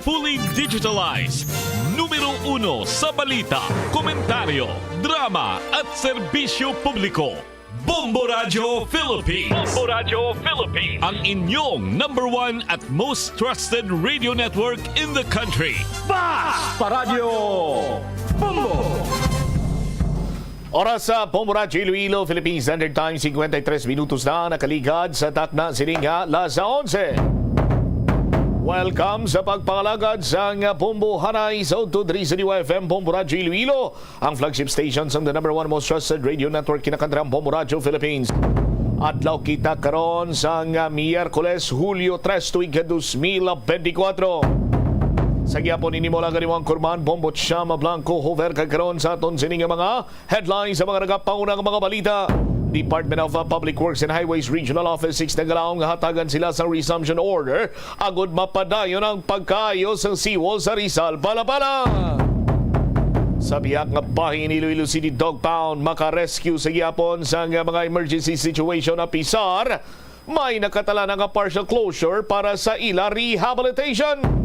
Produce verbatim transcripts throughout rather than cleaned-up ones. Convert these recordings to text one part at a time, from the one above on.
Fully digitalized. Numero uno sa balita, komentaryo, drama at serbisyo publiko. Bombo Radyo Philippines. Bombo Radyo Philippines. Ang inyong number one at most trusted radio network in the country. Basta Radyo Bombo! Oras sa Bombo Radyo Iloilo, Philippine Standard Time, cincuenta y tres minutos na nakaligad sa takna sini nga alas onse. Welcome sa pagpangalagad sang Bombo Hanay sa Udto diri sa D Y F M Bombo Radyo Iloilo, ang flagship station sang the number one most trusted radio network, kinakandrang Bombo Radyo Philippines. Adlaw kita karon sang Miyerkules, Hulyo tres, tuig ka dos mil benti kwatro. Sa gihapon ini mo lang ang Kurman, Bombo Chama Blanco Hover, kag karon sa aton sini nga mga headlines sa mga nagapanguna nga mga balita. Department of, uh, Public Works and Highways Regional Office six nagalaom nga hatagan sila sa resumption order agud mapadayon ang pagkaayo sang seawall sa Rizal, Palapala. Sa bihag nga bahin, Iloilo City Dog Pound maka-rescue sa gihapon sang mga emergency situation, apisar may nakatala na nga partial closure para sa ila rehabilitation.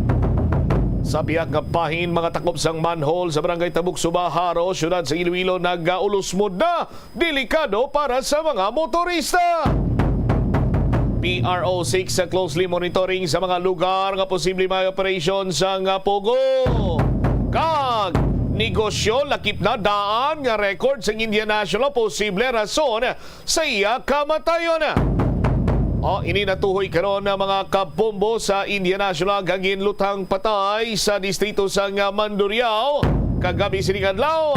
Sa bihag nga bahin, mga takop sang manhole sa Barangay Tabuk, Suba, Jaro, Siyudad sa Iloilo, nagaulusmod na. Delikado para sa mga motorista. P R O six sa closely monitoring sa mga lugar nga posible may operasyon sang pugo. Kag negosyo lakip na daan nga record sang Indian national posible rason sa iya kamatayon. O, ini natuhoy karon ang mga kabombo sa Indian national nga ginluthang patay sa distrito sang Mandurriao kagabi sining adlaw.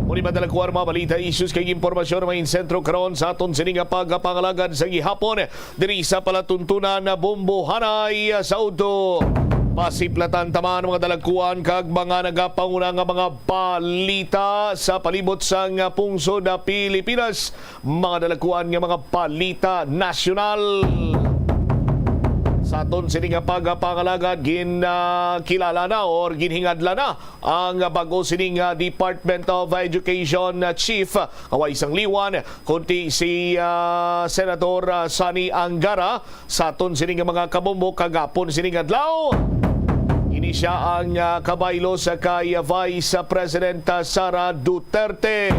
Muni madala ko ang mga balita, issues kag impormasyon nga insentro karon sa aton sini nga pagpangalagad sa gihapon diri sa palatuntunan na Bombo Hanay sa Udto. Pasiplatan ta man mga dalagkuan kag mga nagapanguna nga mga balita sa palibot sang pungsod na Pilipinas. Mga dalagkuan nga mga balita nasyonal. Sa aton sini nga pagpangalagad, gin, ah, kilala na or ginhingadla na ang bag-o sining, ah, Department of Education, ah, Chief, ah, way sang liwan, kundi si, ah, Senator, ah, Sonny Angara. Sa aton sini nga mga kabombo, kagapon sining adlaw, ini sia ang, ah, kabaylo sa kay Vice President, ah, Sara Duterte.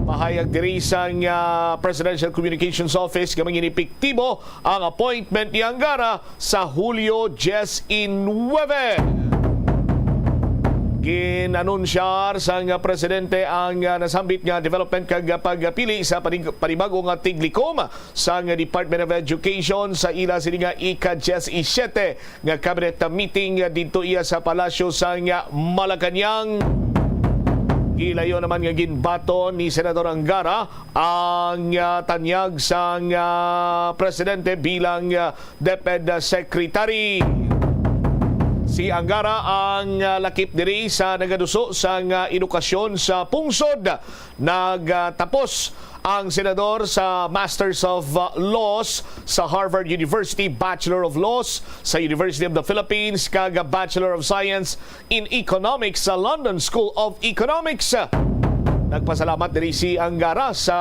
Pahayag diri sang, ah, Presidential Communications Office nga mangin epektibo ang appointment ni Angara sa Hulyo diyes y nuwebe. Gin-anunsyar sang presidente ang, ah, nasambit nga development kag pagpili sa panig-, panibag-o nga tiglikom sang Department of Education sa ila sini nga ika-diyes y siyete nga cabinet meeting didto iya sa Palasyo sang Malacañang. Gilayon naman nga ginbaton ni Senador Angara ang, ah, tanyag sang, ah, presidente bilang, ah, DepEd Secretary. Si Angara ang, ah, lakip diri sa nagaduso sang, ah, edukasyon sa pungsod. Nagtapos ang senador sa Masters of, uh, Laws sa Harvard University, Bachelor of Laws sa University of the Philippines, kag Bachelor of Science in Economics sa London School of Economics. Nagpasalamat diri si Angara sa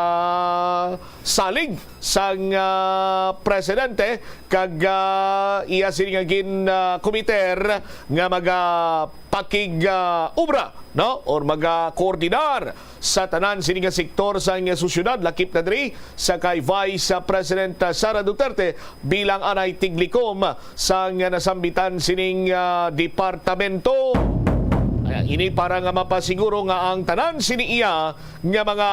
salig sang, ah, presidente kag, ah, iya sini nga gin, ah, komiter nga maga pakig, ah, obra, no? Or maga-koordinar sa tanan sini nga sektor sang sosyedad, lakip na diri sa kay Vice President Sara Duterte bilang anay tiglikom sang nasambitan sining, ah, departamento. Ay, ini para nga mapasiguro nga ang tanan sini iya nga mga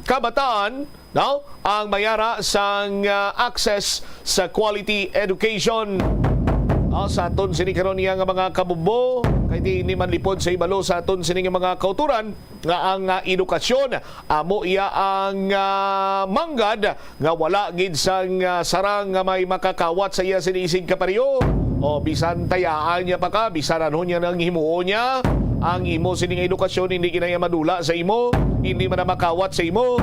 kabataan, no, ang mayara sang, ah, access sa quality education. Ah, sa aton sini karon niya nga mga kabumbo, kay di ini man lipod sa ibalo sa aton sini nga mga kauturan nga ang, ah, edukasyon amo iya ang, ah, manggad nga wala gid sang, ah, sarang nga may makakawat sa iya sini isig kapareho. O bisan tayaan niya pa ka, bisan ano niya nang himuon niya, ang imo sining edukasyon hindi kinaya madula sa imo, hindi man na makawat sa imo.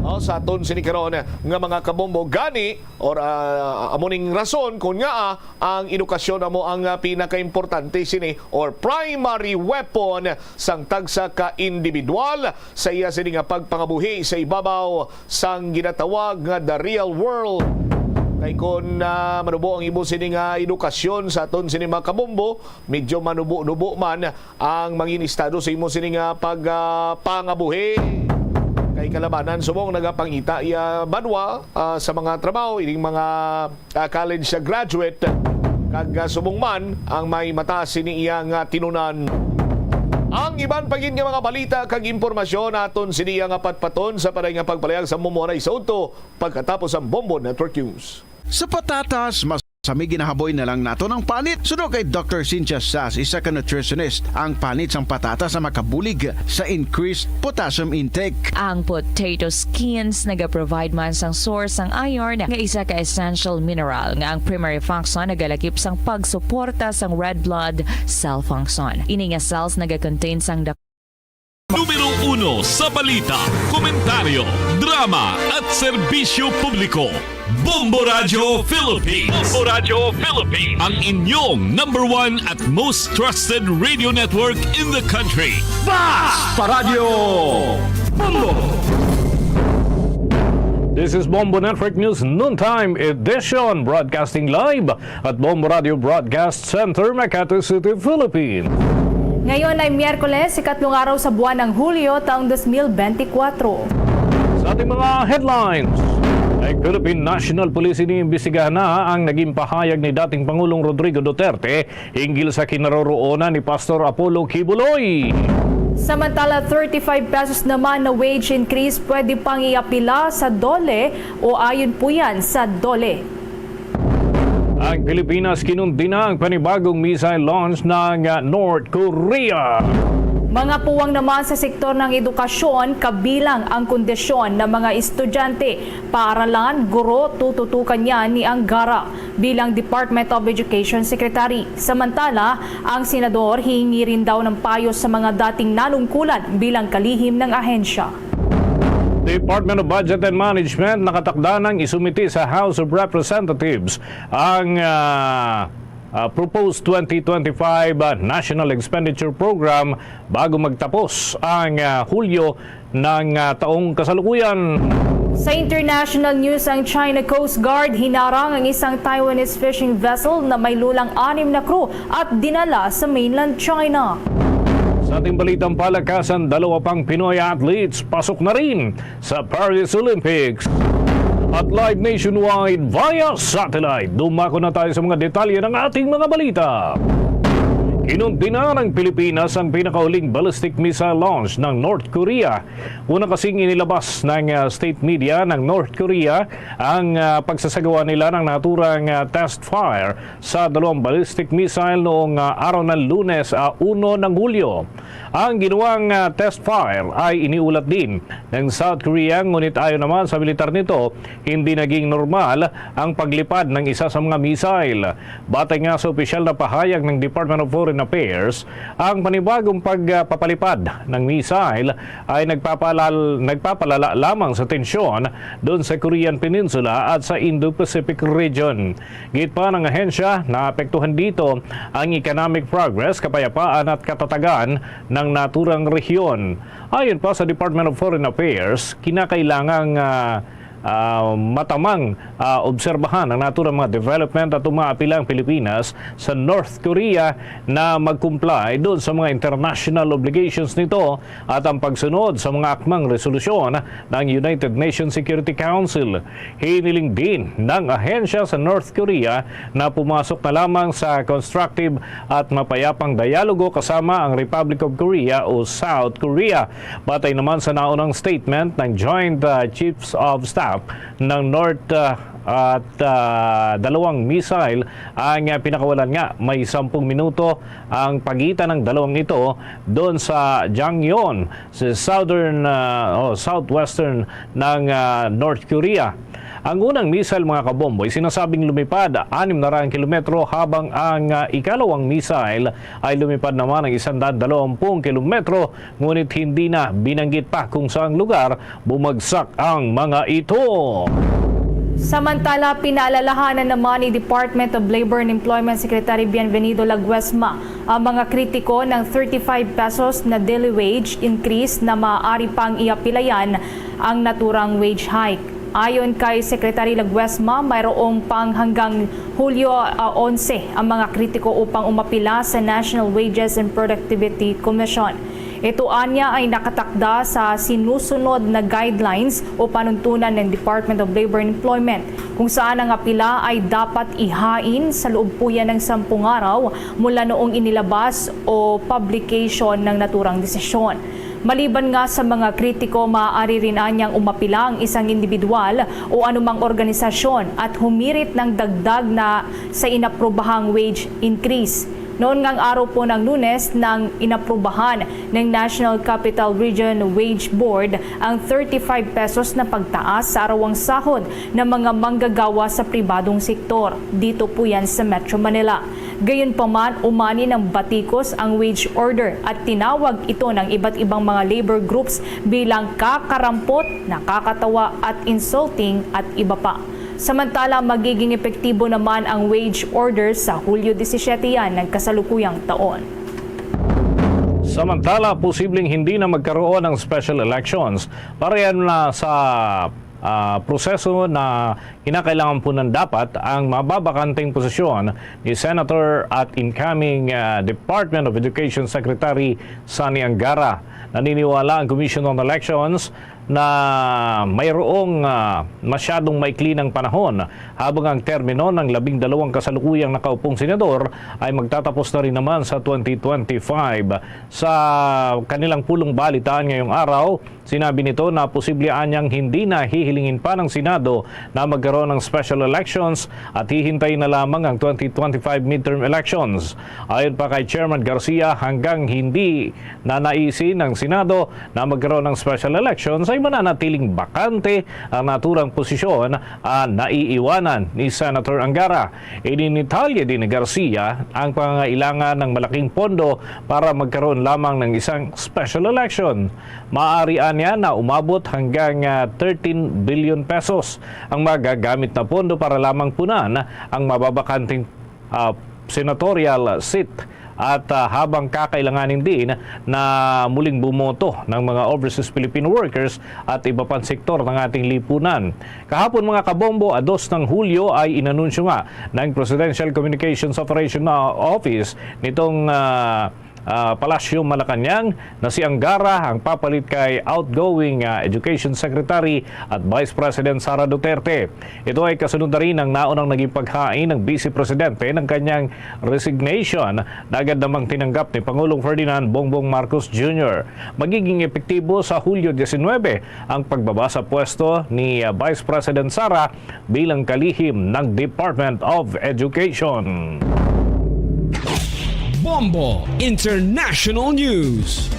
O, sa aton sini karon nga mga kabombo gani, or, ah, amo ning rason kung nga, ah, ang edukasyon amo ang, ah, pinakaimportante sini or primary weapon sang tagsa ka individual sa iya sini nga pagpangabuhi sa ibabaw sang ginatawag nga the real world. Kay kon, ah, manubo ang imo sini nga edukasyon sa aton sini mga kabombo, medyo manubo-nubo man ang mangin estado sa imo sini nga pag, ah, pangabuhi. Kay kalabanan subong nagapangita iya banwa, ah, sa mga trabaho ining mga, ah, college graduate, kag, ah, subong man ang may mataas sini iya nga tinunan. Ang iban pa gid nga mga balita kag impormasyon aton sini iya nga patpaton sa paray nga pagpalayag sa Mumuray sa Udto pagkatapos ang Bombo Network News. Sa patatas, mas kami ginahaboy na lang nato ang panit. Suno kay Doctor Cynthia Sas, isa ka nutritionist, ang panit sang patatas ang makabulig sa increased potassium intake. Ang potato skins nagaprovide man sang source sang iron, nga isa ka essential mineral nga ang primary function nagalakip sang pagsuporta sang red blood cell function. Ini nga cells nagacontain sang dak- Numero uno sa balita, komentaryo, drama, at serbisyo publiko. Bombo Radyo Philippines. Bombo Radyo Philippines. Ang inyong number one at most trusted radio network in the country. Basta Radyo Bombo. This is Bombo Network News Noontime Edition, broadcasting live at Bombo Radio Broadcast Center, Makati City, Philippines. Ngayon ay Miyerkules, ikatlong araw sa buwan ng Hulyo, taong dos mil benti kwatro. Sa ating mga headlines, ang Philippine National Police iniimbestigahan na ang naging pahayag ni dating Pangulong Rodrigo Duterte hinggil sa kinaroroonan ni Pastor Apollo Quiboloy. Samantala, thirty-five pesos naman na wage increase pwede pang iapila sa DOLE o ayon po yan sa DOLE. Ang Pilipinas kinundina ang panibagong missile launch ng, ah, North Korea. Mga puwang naman sa sektor ng edukasyon, kabilang ang kondisyon ng mga estudyante, paaralan, guro, tututukan niya ni Angara bilang Department of Education Secretary. Samantala, ang senador hihingi rin daw ng payo sa mga dating nanungkulan bilang kalihim ng ahensya. Department of Budget and Management nakatakda ng isumiti sa House of Representatives ang, ah, ah, proposed twenty twenty-five, ah, National Expenditure Program bago magtapos ang, ah, Hulyo ng, ah, taong kasalukuyan. Sa international news, ang China Coast Guard hinarang ang isang Taiwanese fishing vessel na may lulang anim na crew at dinala sa mainland China. Sa ating balitang palakasan, dalawa pang Pinoy athletes pasok na rin sa Paris Olympics. At live nationwide via satellite. Dumako na tayo sa mga detalye ng ating mga balita. Kinundina ng Pilipinas ang pinakahuling ballistic missile launch ng North Korea. Una kasing inilabas ng, ah, state media ng North Korea ang, ah, pagsasagawa nila ng naturang, ah, test fire sa dalawang ballistic missile noong, ah, araw ng Lunes, ah, uno ng Hulyo. Ang ginawang, ah, test fire ay iniulat din ng South Korea, ngunit ayon naman sa militar nito, hindi naging normal ang paglipad ng isa sa mga missile. Batay nga sa opisyal na pahayag ng Department of Foreign Affairs, ang panibagong pagpapalipad ng missile ay nagpapalal-, nagpapalala lamang sa tensyon doon sa Korean Peninsula at sa Indo-Pacific region. Gid pa ng ahensya, naapektuhan dito ang economic progress, kapayapaan at katatagan ng naturang rehiyon. Ayon pa sa Department of Foreign Affairs, kinakailangang, ah, ah, matamang, ah, obserbahan ang naturang mga development at umaapila ang Pilipinas sa North Korea na mag-comply doon sa mga international obligations nito at ang pagsunod sa mga akmang resolusyon ng United Nations Security Council. Hiniling din ng ahensya sa North Korea na pumasok na lamang sa constructive at mapayapang dialogo kasama ang Republic of Korea o South Korea. Batay naman sa naunang statement ng Joint, ah, Chiefs of Staff ng North, ah, at, ah, dalawang missile ang, ah, pinakawalan nga may sampung minuto ang pagitan ng dalawang ito doon sa Jangyon, sa southern, ah, o southwestern ng, ah, North Korea. Ang unang missile, mga kabombo, ay sinasabing lumipad anim na rang kilometro, habang ang, ah, ikalawang missile ay lumipad naman ng isang daan dalawampung kilometro, ngunit hindi na binanggit pa kung saang lugar bumagsak ang mga ito. Samantala, pinaalalahanan naman ni Department of Labor and Employment Secretary Bienvenido Laguesma ang mga kritiko ng thirty-five pesos na daily wage increase na maaari pang iapilayan ang naturang wage hike. Ayon kay Secretary Laguesma, mayroong pang hanggang Hulyo, ah, onse ang mga kritiko upang umapila sa National Wages and Productivity Commission. Ito anya ay nakatakda sa sinusunod na guidelines o panuntunan ng Department of Labor and Employment, kung saan ang apila ay dapat ihain sa loob po yan ng sampung araw mula noong inilabas o publication ng naturang desisyon. Maliban nga sa mga kritiko, maaari rin anyang umapila ang isang individual o anumang organisasyon at humirit ng dagdag na sa inaprobahang wage increase. Noon ngang araw po ng Lunes nang inaprubahan ng National Capital Region Wage Board ang thirty-five pesos na pagtaas sa arawang sahod ng mga manggagawa sa pribadong sektor. Dito po yan sa Metro Manila. Gayunpaman, umani nang batikos ang wage order at tinawag ito ng iba't ibang mga labor groups bilang kakarampot, nakakatawa at insulting at iba pa. Samantala, magiging epektibo naman ang wage order sa Hulyo disisiete yan ng kasalukuyang taon. Samantala, posibleng hindi na magkaroon ng special elections. Pareho na sa, ah, proseso na kinakailangan po ng dapat ang mababakanteng posisyon ni Senator at incoming, ah, Department of Education Secretary Sonny Angara. Naniniwala ang Commission on Elections na mayroong, ah, masyadong maikli ng panahon habang ang termino ng labing dalawang kasalukuyang nakaupong senador ay magtatapos na rin naman sa twenty twenty-five. Sa kanilang pulong balitaan ngayong araw, sinabi nito na posible anyang hindi na hihilingin pa ng Senado na magkaroon ng special elections at hihintayin na lamang ang twenty twenty-five midterm elections. Ayon pa kay Chairman Garcia, hanggang hindi na naisin ng Senado na magkaroon ng special elections, ay mananatiling bakante ang naturang posisyon, ah, naiiwanan ni Senator Angara. Idinitalye din ni Garcia ang pangangailangan ng malaking pondo para magkaroon lamang ng isang special election. Maaari anya na umabot hanggang, ah, thirteen billion pesos ang magagamit na pondo para lamang punan ang mababakanteng, ah, senatorial seat at, ah, habang kakailanganin din na muling bumoto ng mga overseas Filipino workers at iba pang sektor ng ating lipunan. Kahapon, mga kabombo, a dos ng Hulyo, ay inanunsyo nga ng Presidential Communications Operation, ah, Office nitong, ah, ah, Palasyo Malacañang na si Angara ang papalit kay outgoing, ah, Education Secretary at Vice President Sara Duterte. Ito ay kasunod na rin ng naunang naging paghain ng Vice Presidente ng kanyang resignation na agad namang tinanggap ni Pangulong Ferdinand Bongbong Marcos Junior. Magiging epektibo sa Hulyo diecinuebe ang pagbaba sa pwesto ni, ah, Vice President Sara bilang kalihim ng Department of Education. Bombo International News.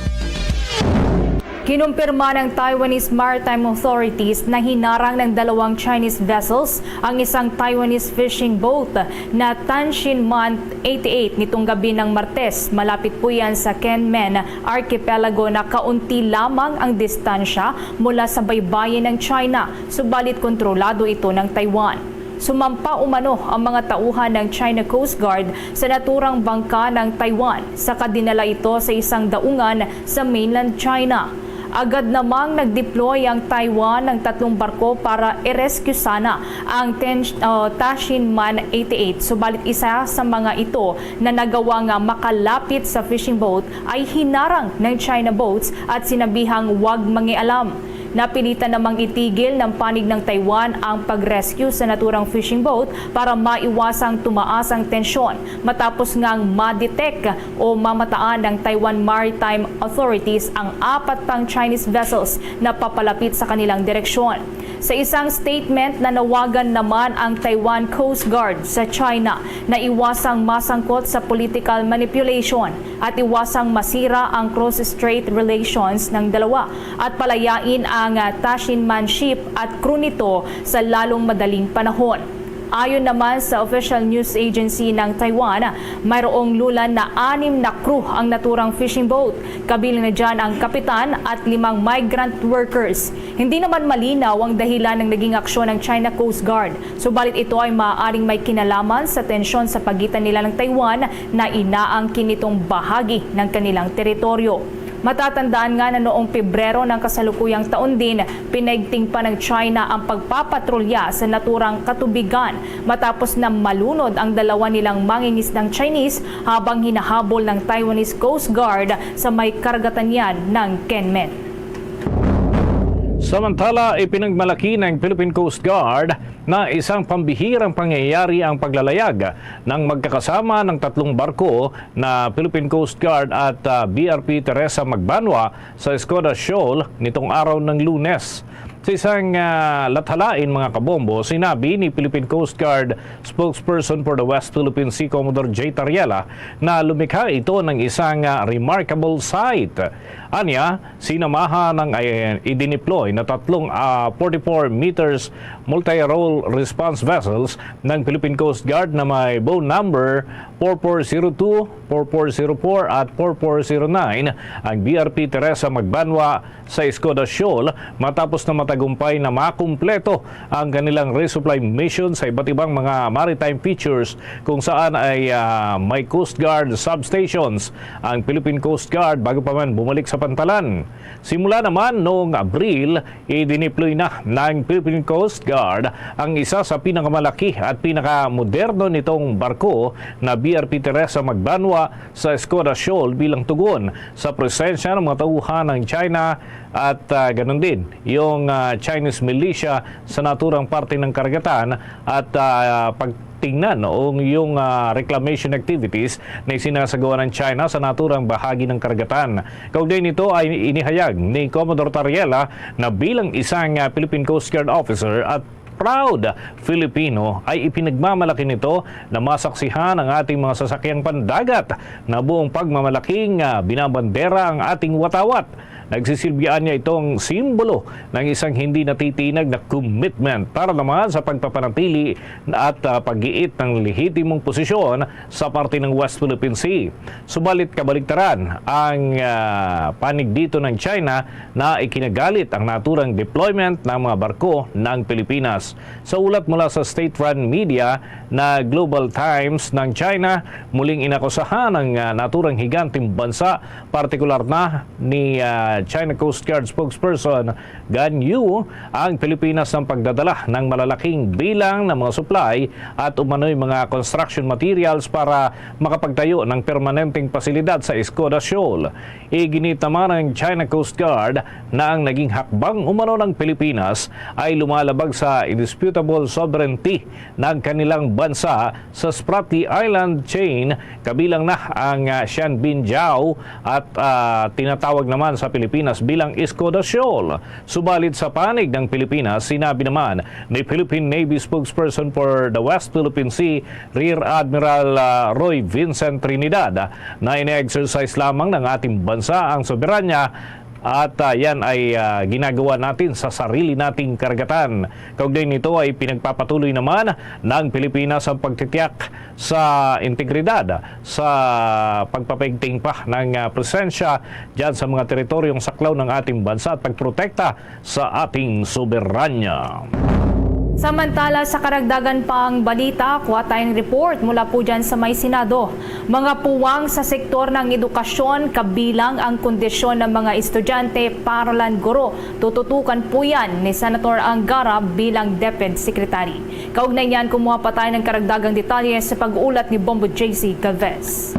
Kinumpirma ng Taiwanese Maritime Authorities na hinarang ng dalawang Chinese vessels ang isang Taiwanese fishing boat na Tanshinman eighty-eight nitong gabi ng Martes. Malapit po yan sa Kenmen Archipelago na kaunti lamang ang distansya mula sa baybayin ng China, subalit kontrolado ito ng Taiwan. Sumampa umano ang mga tauhan ng China Coast Guard sa naturang bangka ng Taiwan, saka dinala ito sa isang daungan sa mainland China. Agad namang nag-deploy ang Taiwan ng tatlong barko para i-rescue sana ang Ten, uh, Tashinman eighty-eight, subalit isa sa mga ito na nagawa nga makalapit sa fishing boat ay hinarang ng China boats at sinabihang wag mangialam. Napilitan namang itigil ng panig ng Taiwan ang pag-rescue sa naturang fishing boat para maiwasang tumaas ang tensyon matapos ngang ma-detect o mamataan ng Taiwan Maritime Authorities ang apat pang Chinese vessels na papalapit sa kanilang direksyon. Sa isang statement, nanawagan naman ang Taiwan Coast Guard sa China na iwasang masangkot sa political manipulation at iwasang masira ang cross-strait relations ng dalawa at palayain ang, ah, Tashinman ship at crew nito sa lalong madaling panahon. Ayon naman sa official news agency ng Taiwan, mayroong lulan na anim na crew ang naturang fishing boat. Kabilang na dyan ang kapitan at limang migrant workers. Hindi naman malinaw ang dahilan ng naging aksyon ng China Coast Guard, subalit ito ay maaaring may kinalaman sa tensyon sa pagitan nila ng Taiwan na inaangkin nitong bahagi ng kanilang teritoryo. Matatandaan nga na noong Pebrero ng kasalukuyang taon din, pinaigting pa ng China ang pagpapatrolya sa naturang katubigan matapos na malunod ang dalawa nilang mangingisdang Chinese habang hinahabol ng Taiwanese Coast Guard sa may karagatan yan ng Kenmen. Samantala, ipinagmalaki ng Philippine Coast Guard na isang pambihirang pangyayari ang paglalayag ng magkakasama ng tatlong barko na Philippine Coast Guard at ah, B R P Teresa Magbanwa sa Escoda Shoal nitong araw ng Lunes. Sa isang ah, lathalain, mga kabombo, sinabi ni Philippine Coast Guard spokesperson for the West Philippine Sea, Commodore Jay Tariela, na lumikha ito ng isang ah, remarkable sight. Anya, sinamahan ng ay, idineploy na tatlong ah, forty-four meters multi-role response vessels ng Philippine Coast Guard na may bow number four four zero two, four four zero four at four four zero nine ang B R P Teresa Magbanwa sa Escoda Shoal matapos na matagumpay na makumpleto ang kanilang resupply mission sa iba't ibang mga maritime features kung saan ay ah, may Coast Guard substations ang Philippine Coast Guard bago pa man bumalik sa pantalan. Simula naman noong Abril, idineploy na ng Philippine Coast Guard ang isa sa pinakamalaki at pinakamoderno nitong barko na B R P Teresa Magbanwa sa Escoda Shoal bilang tugon sa presensya ng mga tauhan ng China at ah, ganun din yung ah, Chinese militia sa naturang parte ng karagatan at ah, pagtingnan noong yung ah, reclamation activities na isinasagawa ng China sa naturang bahagi ng karagatan. Kaugnay nito ay inihayag ni Commodore Tariela na bilang isang ah, Philippine Coast Guard officer at proud Filipino ay ipinagmamalaki nito na masaksihan ang ating mga sasakyang pandagat na buong pagmamalaking ah, binabandera ang ating watawat. Nagsisilbi anya itong simbolo ng isang hindi natitinag na commitment para naman sa pagpapanatili at ah, pag-iit ng lehitimong posisyon sa parte ng West Philippine Sea. Subalit kabaliktaran ang ah, panig dito ng China na ikinagalit ang naturang deployment ng mga barko ng Pilipinas. Sa ulat mula sa state-run media na Global Times ng China, muling inakusahan ang ah, naturang higanteng bansa, partikular na ni ah, China Coast Guard spokesperson Gan Yu, ang Pilipinas ng pagdadala ng malalaking bilang ng mga supply at umano'y mga construction materials para makapagtayo ng permanenteng pasilidad sa Escoda Shoal. Iginit naman ng China Coast Guard na ang naging hakbang umano ng Pilipinas ay lumalabag sa indisputable sovereignty ng kanilang bansa sa Spratly Island chain, kabilang na ang ah, Shan Bin Jiao at ah, tinatawag naman sa Pilipinas bilang Escoda Shoal. Subalit sa panig ng Pilipinas, sinabi naman ni Philippine Navy spokesperson for the West Philippine Sea, Rear Admiral ah, Roy Vincent Trinidad, na ina-exercise lamang ng ating bansa ang soberanya at ah, yan ay ah, ginagawa natin sa sarili nating karagatan. Kaugnay nito ay pinagpapatuloy naman ng Pilipinas ang pagtitiyak sa integridad sa pagpapaigting pa ng ah, presensya dyan sa mga teritoryong saklaw ng ating bansa at pagprotekta sa ating soberanya. Samantala, sa karagdagan pang balita, kuha tayong report mula po dyan sa may Senado. Mga puwang sa sektor ng edukasyon, kabilang ang kondisyon ng mga estudyante, paaralan, guro, tututukan po yan ni Senator Angara bilang DepEd Secretary. Kaugnay niyan, kumuha pa tayo ng karagdagang detalye sa pag-uulat ni Bombo J C Galvez.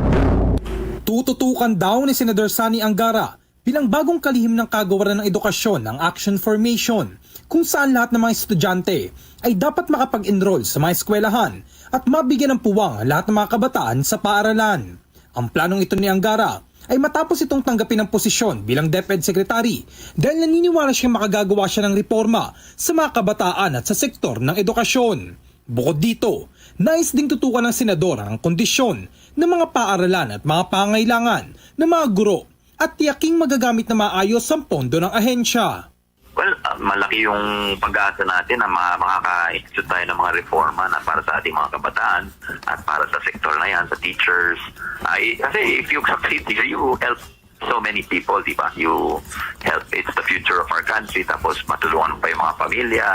Tututukan daw ni Senador Sonny Angara bilang bagong kalihim ng kagawaran ng edukasyon ang Action Formation, kung saan lahat ng mga estudyante ay dapat makapag-enroll sa mga eskwelahan at mabigyan ng puwang ang lahat ng mga kabataan sa paaralan. Ang planong ito ni Angara ay matapos itong tanggapin ang posisyon bilang DepEd Secretary, dahil naniniwala siyang makagagawa siya ng reforma sa mga kabataan at sa sektor ng edukasyon. Bukod dito, nais ding tutukan ng senador ang kondisyon ng mga paaralan at mga pangailangan ng mga guro at tiyaking magagamit na maayos ang pondo ng ahensya. Well, ah, malaki yung pag-asa natin na ma- makaka-institute tayo ng mga reforma na para sa ating mga kabataan at para sa sektor na yan, sa teachers. Ay, kasi if you succeed here, you help so many people, di ba? You help, it's the future of our country, tapos matulungan mo pa yung mga pamilya,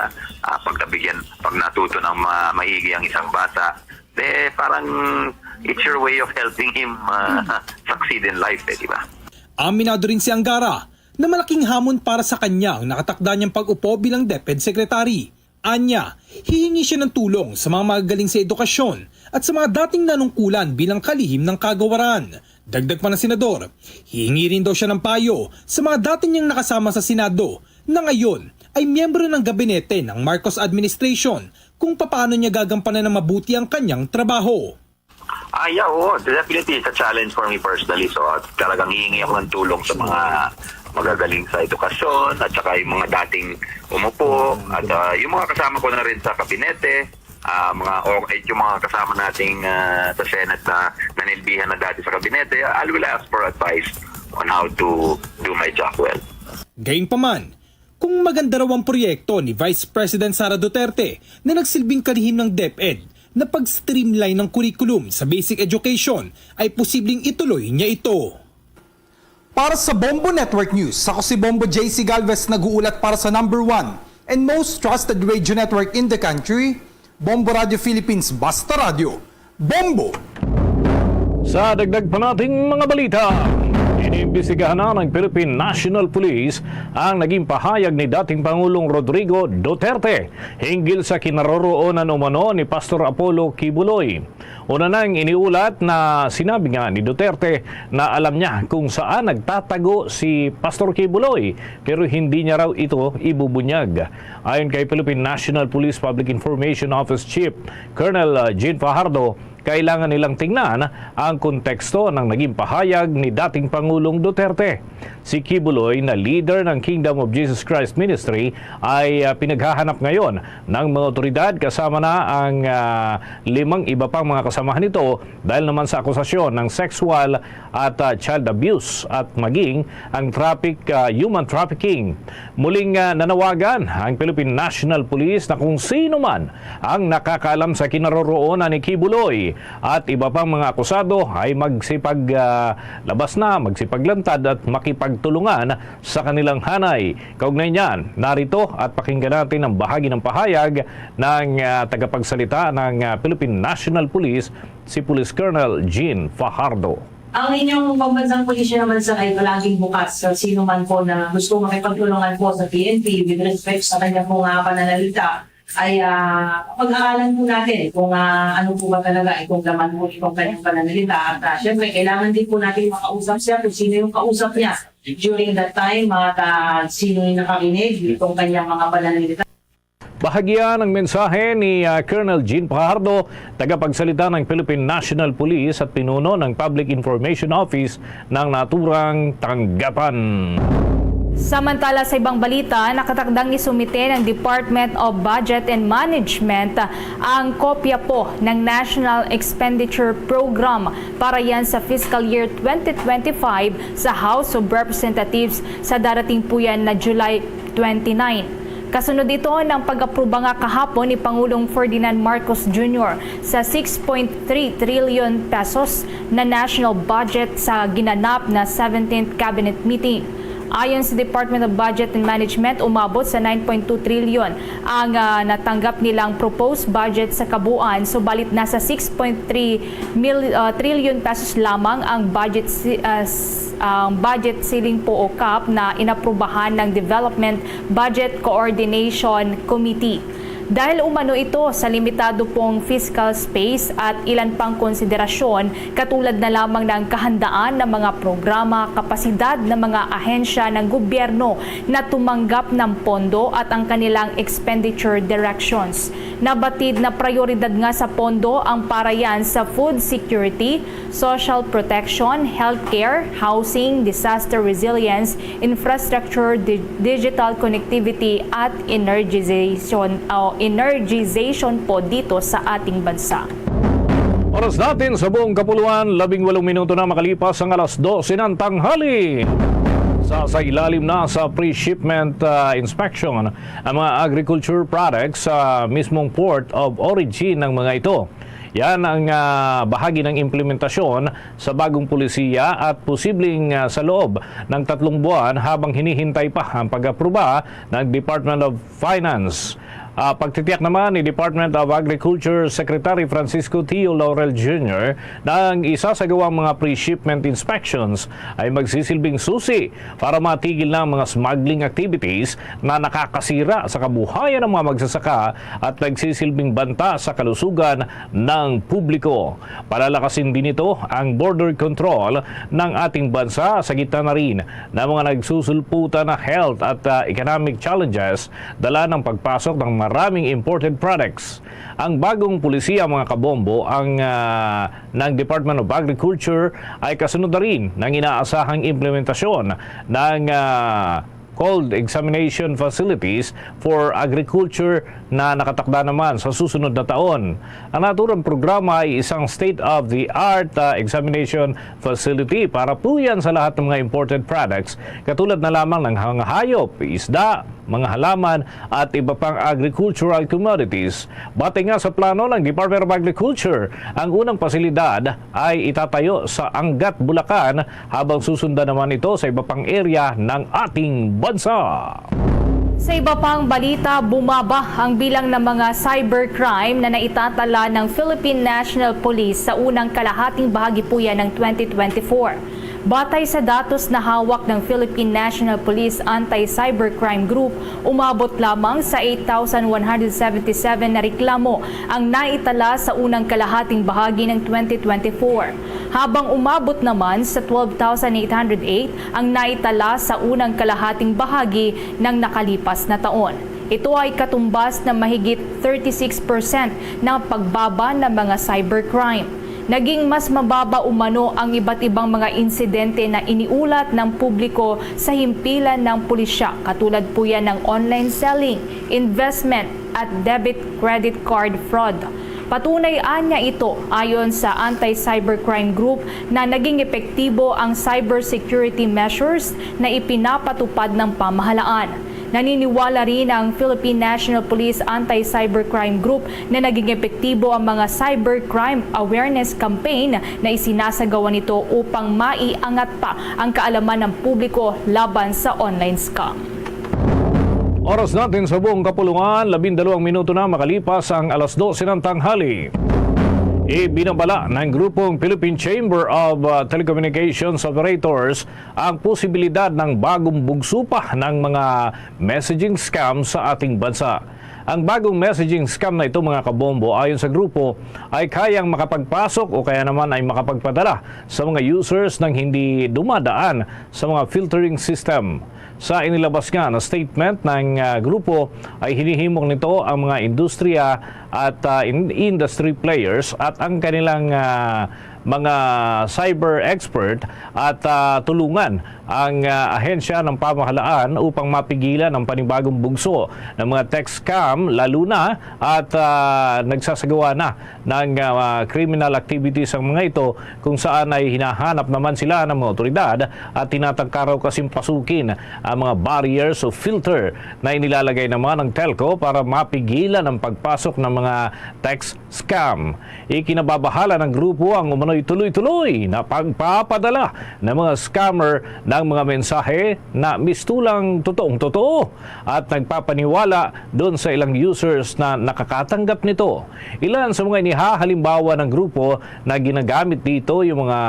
ah, pag nabigyan, pag natuto ng ma- maigi ang isang bata, eh, parang it's your way of helping him ah, succeed in life, eh, di ba? Aminado rin si Angara na malaking hamon para sa kanya ang nakatakda niyang pag-upo bilang DepEd Secretary. Anya, hihingi siya ng tulong sa mga magagaling sa edukasyon at sa mga dating nanungkulan bilang kalihim ng kagawaran. Dagdag pa ng senador, hihingi rin daw siya ng payo sa mga dati niyang nakasama sa Senado na ngayon ay miyembro ng gabinete ng Marcos administration kung papaano niya gagampanan ng mabuti ang kanyang trabaho. Ah, yeah, oo. Definitely, it's a challenge for me personally. So, ah, talagang hihingi ako ng tulong sa mga magagaling sa edukasyon at saka yung mga dating umupo at ah, yung mga kasama ko na rin sa kabinete, ah, mga o at yung mga kasama nating ah, sa Senate na nanilbihan na dati sa kabinete, I will ask for advice on how to do my job well. Gayunpaman, kung maganda raw ang proyekto ni Vice President Sara Duterte na nagsilbing kalihim ng DepEd na pag-streamline ng curriculum sa basic education, ay posibleng ituloy niya ito. Para sa Bombo Network News, ako si Bombo J C Galvez, nag-uulat para sa number one and most trusted radio network in the country, Bombo Radio Philippines, Basta Radio, Bombo! Sa dagdag pa nating mga balita, iniimbestigahan na ng Philippine National Police ang naging pahayag ni dating Pangulong Rodrigo Duterte hinggil sa kinaroroonan umano ni Pastor Apollo Quiboloy. Una nang iniulat na sinabi nga ni Duterte na alam niya kung saan nagtatago si Pastor Quiboloy, pero hindi niya raw ito ibubunyag. Ayon kay Philippine National Police Public Information Office Chief Colonel uh, Jean Fajardo, kailangan nilang tingnan ang konteksto ng naging pahayag ni dating Pangulong Duterte. Si Quiboloy na leader ng Kingdom of Jesus Christ Ministry ay uh, pinaghahanap ngayon ng mga otoridad, kasama na ang uh, limang iba pang mga kasamahan nito dahil naman sa akusasyon ng sexual at uh, child abuse at maging ang traffic uh, human trafficking. Muling uh, nanawagan ang Philippine National Police na kung sino man ang nakakaalam sa kinaroroonan ni Quiboloy at iba pang mga akusado ay magsipag uh, labas na, magsipaglantad at makipagtulungan sa kanilang hanay. Kaugnay niyan, narito at pakinggan natin ang bahagi ng pahayag ng uh, tagapagsalita ng uh, Philippine National Police, si Police Colonel Jean Fajardo. Ang inyong pambansang pulisya naman sa ay palaging bukas sa sino man po na gusto makipagtulungan po sa P N P with respect sa kanya pong uh, pananalita ay uh, pag-aaralan po natin kung uh, ano po ba talaga itong laman po itong kanyang pananalita. At uh, syempre, kailangan din po natin makausap siya kung sino yung kausap niya during that time at uh, sino yung nakarinig itong kanyang mga pananalita. Bahagya ng mensahe ni uh, Colonel Jean Fajardo, tagapagsalita ng Philippine National Police at pinuno ng Public Information Office ng naturang tanggapan. Samantala, sa ibang balita, nakatakdang isumite ng Department of Budget and Management ang kopya po ng National Expenditure Program para yan sa fiscal year twenty twenty-five sa House of Representatives sa darating po yan na July twenty-nine. Kasunod ito ng pag-apruba nga kahapon ni Pangulong Ferdinand Marcos Junior sa six point three trillion pesos na national budget sa ginanap na seventeenth Cabinet Meeting. Ayon sa Department of Budget and Management, umabot sa nine point two trillion ang ah, natanggap nilang proposed budget sa kabuuan, subalit nasa six point three mil, ah, trillion pesos lamang ang budget si- ah, s- ang budget ceiling po o cap na inaprubahan ng Development Budget Coordination Committee. Dahil umano ito sa limitado pong fiscal space at ilan pang konsiderasyon, katulad na lamang ng kahandaan ng mga programa, kapasidad ng mga ahensya ng gobyerno na tumanggap ng pondo at ang kanilang expenditure directions. Nabatid na prioridad nga sa pondo ang para yan sa food security, social protection, healthcare, housing, disaster resilience, infrastructure, di- digital connectivity at energization o energization po dito sa ating bansa. Oras natin sa buong kapuluan, labing walong minuto na makalipas ang alas dose ng tanghali. Sa, sa ilalim na sa pre-shipment ah, inspection ang mga agriculture products sa mismong port of origin ng mga ito. Yan ang ah, bahagi ng implementasyon sa bagong polisiya at posibleng ah, sa loob ng tatlong buwan habang hinihintay pa ang pag-aproba ng Department of Finance. Ah, pagtitiyak naman ni Department of Agriculture Secretary Francisco Tio Laurel Junior na ang isasagawang mga pre-shipment inspections ay magsisilbing susi para matigil na ang mga smuggling activities na nakakasira sa kabuhayan ng mga magsasaka at nagsisilbing banta sa kalusugan ng publiko. Palalakasin din nito ang border control ng ating bansa sa gitna na rin ng mga nagsusulputan na health at, ah, economic challenges dala ng pagpasok ng maraming imported products. Ang bagong polisiya, mga kabombo, ang, ah, ng Department of Agriculture ay kasunod na rin ng inaasahang implementasyon ng, ah, cold examination facilities for agriculture na nakatakda naman sa susunod na taon. Ang naturang programa ay isang state-of-the-art, ah, examination facility para po yan sa lahat ng mga imported products, katulad na lamang ng mga hayop, isda, mga halaman, at iba pang agricultural commodities. Batay nga sa plano ng Department of Agriculture, ang unang pasilidad ay itatayo sa Angat, Bulacan, habang susundan naman ito sa iba pang area ng ating bansa. Sa iba pang balita, bumaba ang bilang ng mga cybercrime na naitatala ng Philippine National Police sa unang kalahating bahagi po yan ng twenty twenty-four. Batay sa datos na hawak ng Philippine National Police Anti-Cybercrime Group, umabot lamang sa eight thousand one hundred seventy-seven na reklamo ang naitala sa unang kalahating bahagi ng twenty twenty-four, habang umabot naman sa twelve thousand eight hundred eight ang naitala sa unang kalahating bahagi ng nakalipas na taon. Ito ay katumbas na mahigit thirty-six percent ng pagbaba ng mga cybercrime. Naging mas mababa umano ang iba't ibang mga insidente na iniulat ng publiko sa himpilan ng pulisya, katulad po yan ng online selling, investment, at debit credit card fraud. Patunay anya ito, ayon sa Anti-Cybercrime Group, na naging epektibo ang cybersecurity measures na ipinapatupad ng pamahalaan. Naniniwala rin ang Philippine National Police Anti-Cybercrime Group na naging epektibo ang mga cybercrime awareness campaign na isinasagawa nito upang maiangat pa ang kaalaman ng publiko laban sa online scam. Oras natin sa buong kapulungan, labindalawang minuto na makalipas ang alas dose ng tanghali. Ibinabala ng grupong Philippine Chamber of, uh, Telecommunications Operators ang posibilidad ng bagong bugso pa ng mga messaging scam sa ating bansa. Ang bagong messaging scam na ito, mga kabombo, ayon sa grupo, ay kayang makapagpasok o kaya naman ay makapagpadala sa mga users nang hindi dumadaan sa mga filtering system. Sa inilabas nga na statement ng, ah, grupo, ay hinihimok nito ang mga industriya at, ah, in-, industry players at ang kanilang, ah, mga cyber expert at, ah, tulungan ang, ah, ahensya ng pamahalaan upang mapigilan ang panibagong bugso ng mga tech scam, lalo na at, ah, nagsasagawa na ng, ah, criminal activities ang mga ito, kung saan ay hinahanap naman sila ng mga otoridad at tinatangka raw kasing pasukin ang mga barriers o filter na inilalagay naman ng telco para mapigilan ang pagpasok ng mga text scam. Ikinababahala ng grupo ang umano'y tuloy-tuloy na pagpapadala ng mga scammer ng mga mensahe na mistulang totoong-totoo at nagpapaniwala doon sa ilang users na nakakatanggap nito. Ilan sa mga inihahalimbawa ng grupo na ginagamit dito yung mga,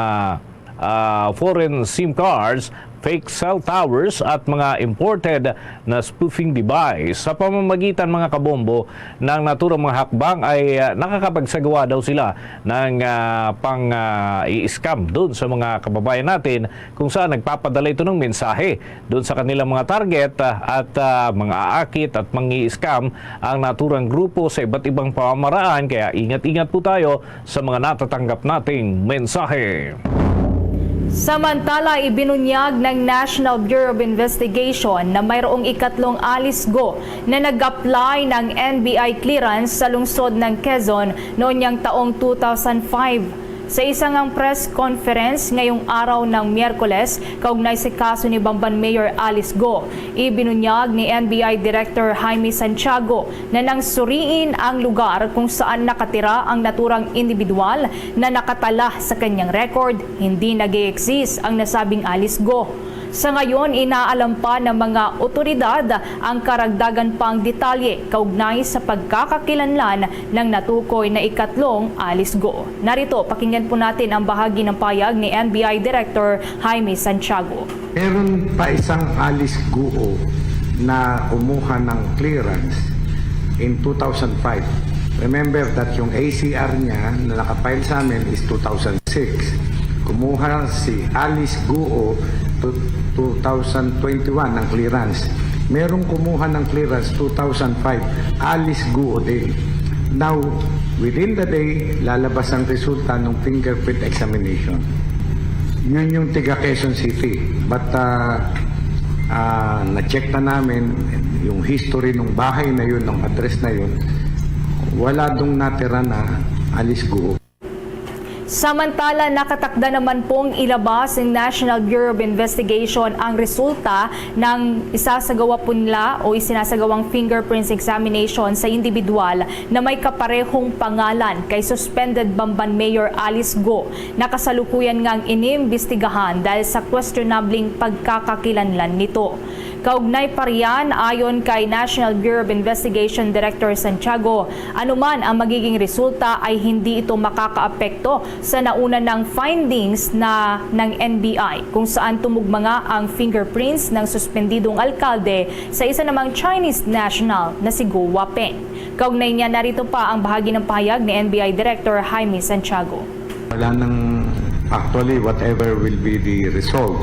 ah, foreign SIM cards, fake cell towers, at mga imported na spoofing device. Sa pamamagitan, mga kabombo, ng naturang mga hakbang ay, ah, nakakapagsagawa daw sila ng, ah, pang, ah, i-scam doon sa mga kababayan natin, kung saan nagpapadala ito ng mensahe doon sa kanilang mga target, ah, at, ah, mga aakit at mangi-scam ang naturang grupo sa iba't ibang pamamaraan. Kaya ingat-ingat po tayo sa mga natatanggap nating mensahe. Samantala, ibinunyag ng National Bureau of Investigation na mayroong ikatlong alisgo na nag-apply ng N B I clearance sa lungsod ng Quezon noon niyang taong two thousand five. Sa isa ngang press conference ngayong araw ng Miyerkules, kaugnay sa kaso ni Bamban Mayor Alice Go, ibinunyag ni N B I Director Jaime Santiago na nang suriin ang lugar kung saan nakatira ang naturang individual na nakatala sa kanyang record, hindi nag-e-exist ang nasabing Alice Go. Sa ngayon, inaalam pa ng mga otoridad ang karagdagan pang detalye kaugnay sa pagkakakilanlan ng natukoy na ikatlong Alice Go. Narito, pakinggan po natin ang bahagi ng payag ni N B I Director Jaime Santiago. Meron pa isang Alice Guo na kumuha ng clearance in two thousand five. Remember that yung A C R niya na nakapile sa amin is two thousand six. Kumuha si Alice Guo to two thousand twenty-one ng clearance. Merong kumuha ng clearance two thousand five, Alice Guo din. Now, within the day, lalabas ang resulta ng fingerprint examination. Yun yung tiga Quezon City. But uh, uh, na-check na namin yung history ng bahay na yun, ng address na yun. Wala dong natira na Alice Guo. Samantala, nakatakda naman pong ilabas ng National Bureau of Investigation ang resulta ng isasagawa po nila o isinasagawang fingerprints examination sa individual na may kaparehong pangalan kay suspended Bamban Mayor Alice Go, na kasalukuyan ngang inimbestigahan dahil sa questionabling pagkakakilanlan nito. Kaugnay pa riyan, ayon kay National Bureau of Investigation Director Santiago, anuman ang magiging resulta ay hindi ito makakaapekto sa nauna nang findings na ng N B I, kung saan tumugma nga ang fingerprints ng suspendidong alkalde sa isa namang Chinese national na si Go Wapeng. Kaugnay niya, narito pa ang bahagi ng pahayag ni N B I Director Jaime Santiago. Wala nang, actually, whatever will be the result,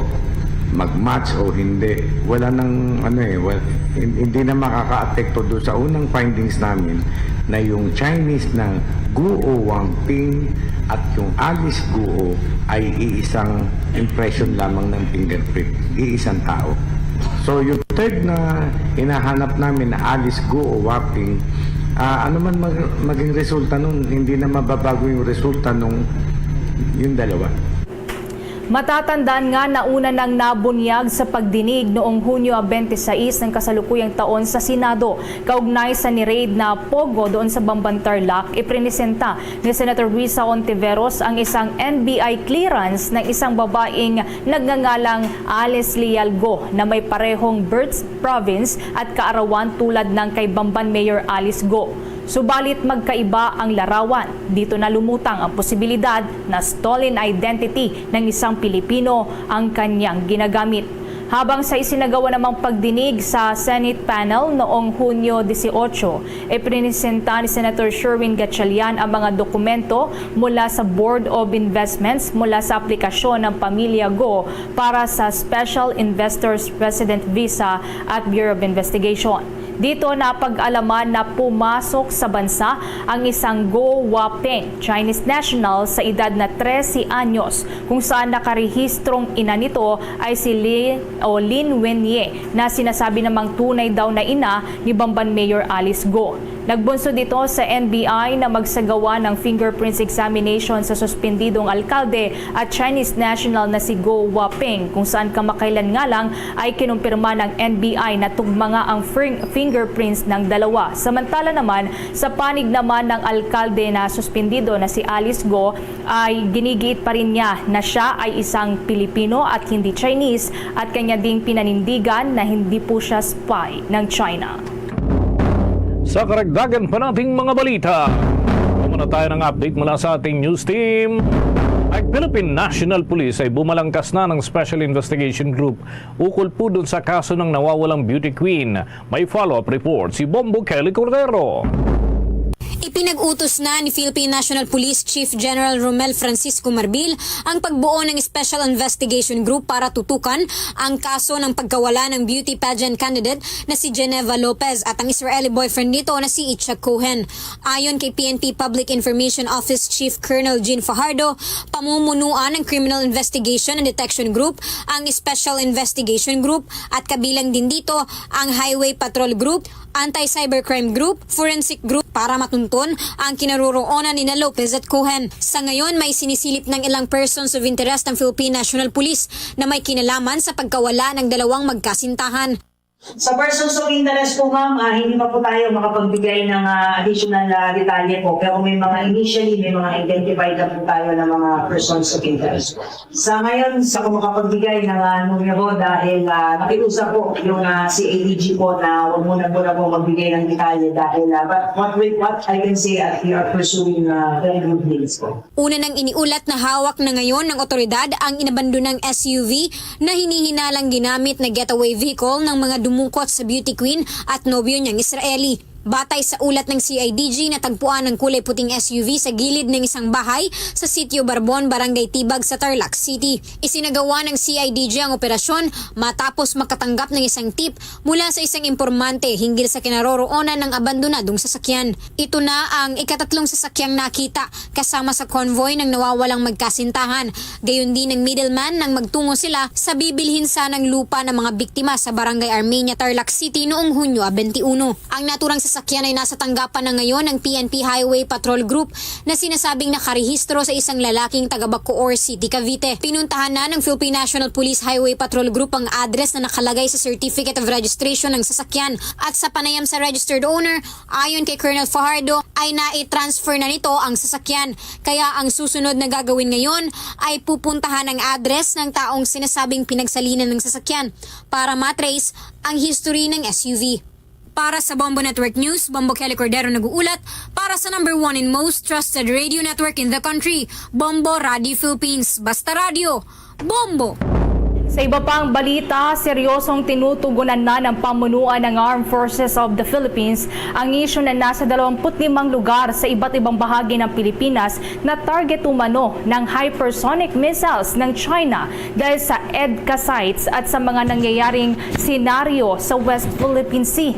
mag-match o hindi, wala nang, ano eh, well, hin- hindi na makakaapekto doon sa unang findings namin na yung Chinese na Guo Wangping at yung Alice Guo ay iisang impression lamang ng fingerprint, iisang tao. So yung third na hinahanap namin na Alice Guo Wangping, ah, ano man mag- maging resulta nun, hindi na mababago yung resulta nung yung dalawa. Matatandaan nga, nauna nang nabunyag sa pagdinig noong Hunyo twenty-six ng kasalukuyang taon sa Senado kaugnay sa ni-raid na Pogo doon sa Bamban, Tarlac. Iprinisenta ni Senator Risa Hontiveros ang isang N B I clearance ng isang babaeng nagngangalang Alice Lialgo na may parehong birth province at kaarawan tulad ng kay Bamban Mayor Alice Go. Subalit magkaiba ang larawan. Dito na lumutang ang posibilidad na stolen identity ng isang Pilipino ang kanyang ginagamit. Habang sa isinagawa namang pagdinig sa Senate panel noong Hunyo dieciocho, iprinisenta ni Senator Sherwin Gatchalian ang mga dokumento mula sa Board of Investments mula sa aplikasyon ng pamilya Go para sa Special Investors Resident Visa at Bureau of Investigation. Dito napag-alaman na pumasok sa bansa ang isang Go Wapeng, Chinese national sa edad na trese anyos, kung saan nakarehistrong ina nito ay si Li, o Lin Wenye, na sinasabi namang tunay daw na ina ni Bamban Mayor Alice Go. Nagbunsod ito sa N B I na magsagawa ng fingerprints examination sa suspendidong alkalde at Chinese national na si Go Wapeng, kung saan kamakailan nga lang ay kinumpirma ng N B I na tugma nga ang fir- fingerprints ng dalawa. Samantala naman, sa panig naman ng alkalde na suspendido na si Alice Go, ay ginigiit pa rin niya na siya ay isang Pilipino at hindi Chinese at kanya ding pinanindigan na hindi po siya spy ng China. Sa karagdagan pa nating mga balita, muna tayo ng update mula sa ating news team. Ang Philippine National Police ay bumalangkas na ng Special Investigation Group ukol po dun sa kaso ng nawawalang beauty queen. May follow-up report si Bombo Kelly Cordero. Ipinag-utos na ni Philippine National Police Chief General Romel Francisco Marbil ang pagbuo ng Special Investigation Group para tutukan ang kaso ng pagkawala ng beauty pageant candidate na si Geneva Lopez at ang Israeli boyfriend nito na si Icha Cohen. Ayon kay P N P Public Information Office Chief Colonel Jean Fajardo, pamumunuan ng Criminal Investigation and Detection Group ang Special Investigation Group at kabilang din dito ang Highway Patrol Group, Anti-Cybercrime Group, Forensic Group para matunton ang kinaroroonan ni na Lopez at Cohen. Sa ngayon, may sinisilip ng ilang persons of interest ang Philippine National Police na may kinalaman sa pagkawala ng dalawang magkasintahan. Sa persons of interest po, ma'am, ah, hindi pa po tayo makapagbigay ng, ah, additional, ah, detalye po. Pero may mga initially, may mga identified na po tayo ng mga persons of interest. Sa ngayon, sa ko makapagbigay ng, ah, numero dahil, ah, nakiusap po yung, ah, C I D G po na huwag muna po na po magbigay ng detalye dahil, ah, but what, we, what I can say, ah, we are pursuing, ah, very good leads po. Una nang iniulat na hawak na ngayon ng otoridad ang inabandonang S U V na hinihinalang ginamit na getaway vehicle ng mga dumukot sa beauty queen at nobyo niyang Israeli. Batay sa ulat ng C I D G, natagpuan ang kulay puting S U V sa gilid ng isang bahay sa Sitio Barbon, Barangay Tibag sa Tarlac City. Isinagawa ng C I D G ang operasyon matapos makatanggap ng isang tip mula sa isang impormante hinggil sa kinaroroonan ng abandonadong sasakyan. Ito na ang ikatatlong sasakyang nakita kasama sa convoy ng nawawalang magkasintahan. Gayon din ang middleman nang magtungo sila sa bibilhin sanang lupa ng mga biktima sa Barangay Armenia, Tarlac City noong Hunyo twenty-one. Ang naturang sasakyan ay nasa tanggapan na ngayon ng P N P Highway Patrol Group na sinasabing nakarehistro sa isang lalaking taga Bacoor City, Cavite. Pinuntahan na ng Philippine National Police Highway Patrol Group ang address na nakalagay sa Certificate of Registration ng sasakyan at sa panayam sa registered owner, ayon kay Colonel Fajardo, ay nai-transfer na nito ang sasakyan. Kaya ang susunod na gagawin ngayon ay pupuntahan ang address ng taong sinasabing pinagsalinan ng sasakyan para matrace ang history ng S U V. Para sa Bombo Network News, Bombo Kelly Cordero nag-uulat para sa number one and most trusted radio network in the country, Bombo Radio Philippines. Basta radyo, Bombo! Sa iba pang balita, seryosong tinutugunan na ng pamunuan ng Armed Forces of the Philippines ang isyu na nasa dalawampu't limang lugar sa iba't ibang bahagi ng Pilipinas na target umano ng hypersonic missiles ng China dahil sa EDCA sites at sa mga nangyayaring senaryo sa West Philippine Sea.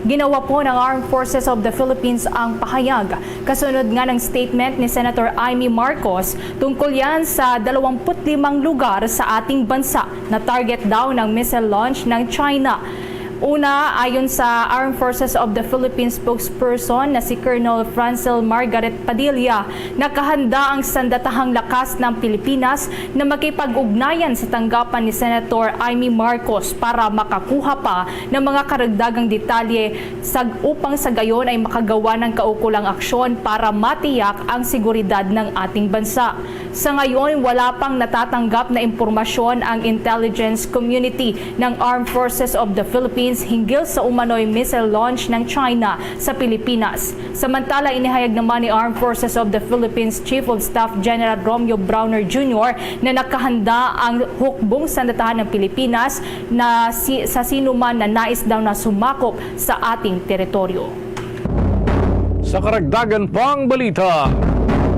Ginawa po ng Armed Forces of the Philippines ang pahayag kasunod nga ng statement ni Senator Imee Marcos tungkol yan sa dalawampu't limang lugar sa ating bansa na target daw ng missile launch ng China. Una, ayon sa Armed Forces of the Philippines spokesperson na si Colonel Francel Margaret Padilla, nakahanda ang sandatahang lakas ng Pilipinas na makipag-ugnayan sa tanggapan ni Senator Imee Marcos para makakuha pa ng mga karagdagang detalye sa, upang sa gayon ay makagawa ng kaukulang aksyon para matiyak ang seguridad ng ating bansa. Sa ngayon, wala pang natatanggap na impormasyon ang intelligence community ng Armed Forces of the Philippines hinggil sa umano'y missile launch ng China sa Pilipinas. Samantala, inihayag naman ni Armed Forces of the Philippines Chief of Staff General Romeo Brawner Junior na nakahanda ang hukbong sandatahan ng Pilipinas na si, sa sinuman na nais daw na sumakop sa ating teritoryo. Sa karagdagan pang balita,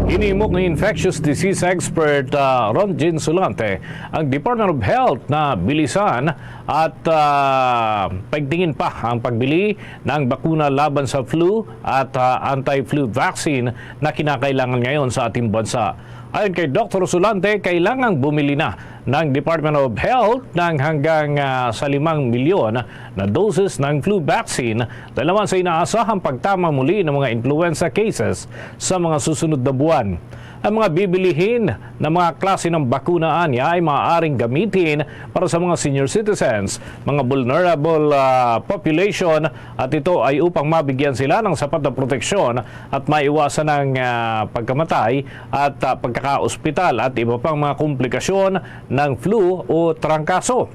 hinimok ni infectious disease expert, ah, Ronjen Solante ang Department of Health na bilisan at, ah, paigtingin pa ang pagbili ng bakuna laban sa flu at, ah, anti-flu vaccine na kinakailangan ngayon sa ating bansa. Ayon kay Doktor Solante, kailangang bumili na ng Department of Health ng hanggang, ah, sa limang milyon na doses ng flu vaccine dahil naman sa inaasahang pagtama muli ng mga influenza cases sa mga susunod na buwan. Ang mga bibilihin na mga klase ng bakuna anya ay maaaring gamitin para sa mga senior citizens, mga vulnerable, ah, population, at ito ay upang mabigyan sila ng sapat na proteksyon at maiwasan ang, ah, pagkamatay at, ah, pagkakaospital at iba pang mga komplikasyon ng flu o trangkaso.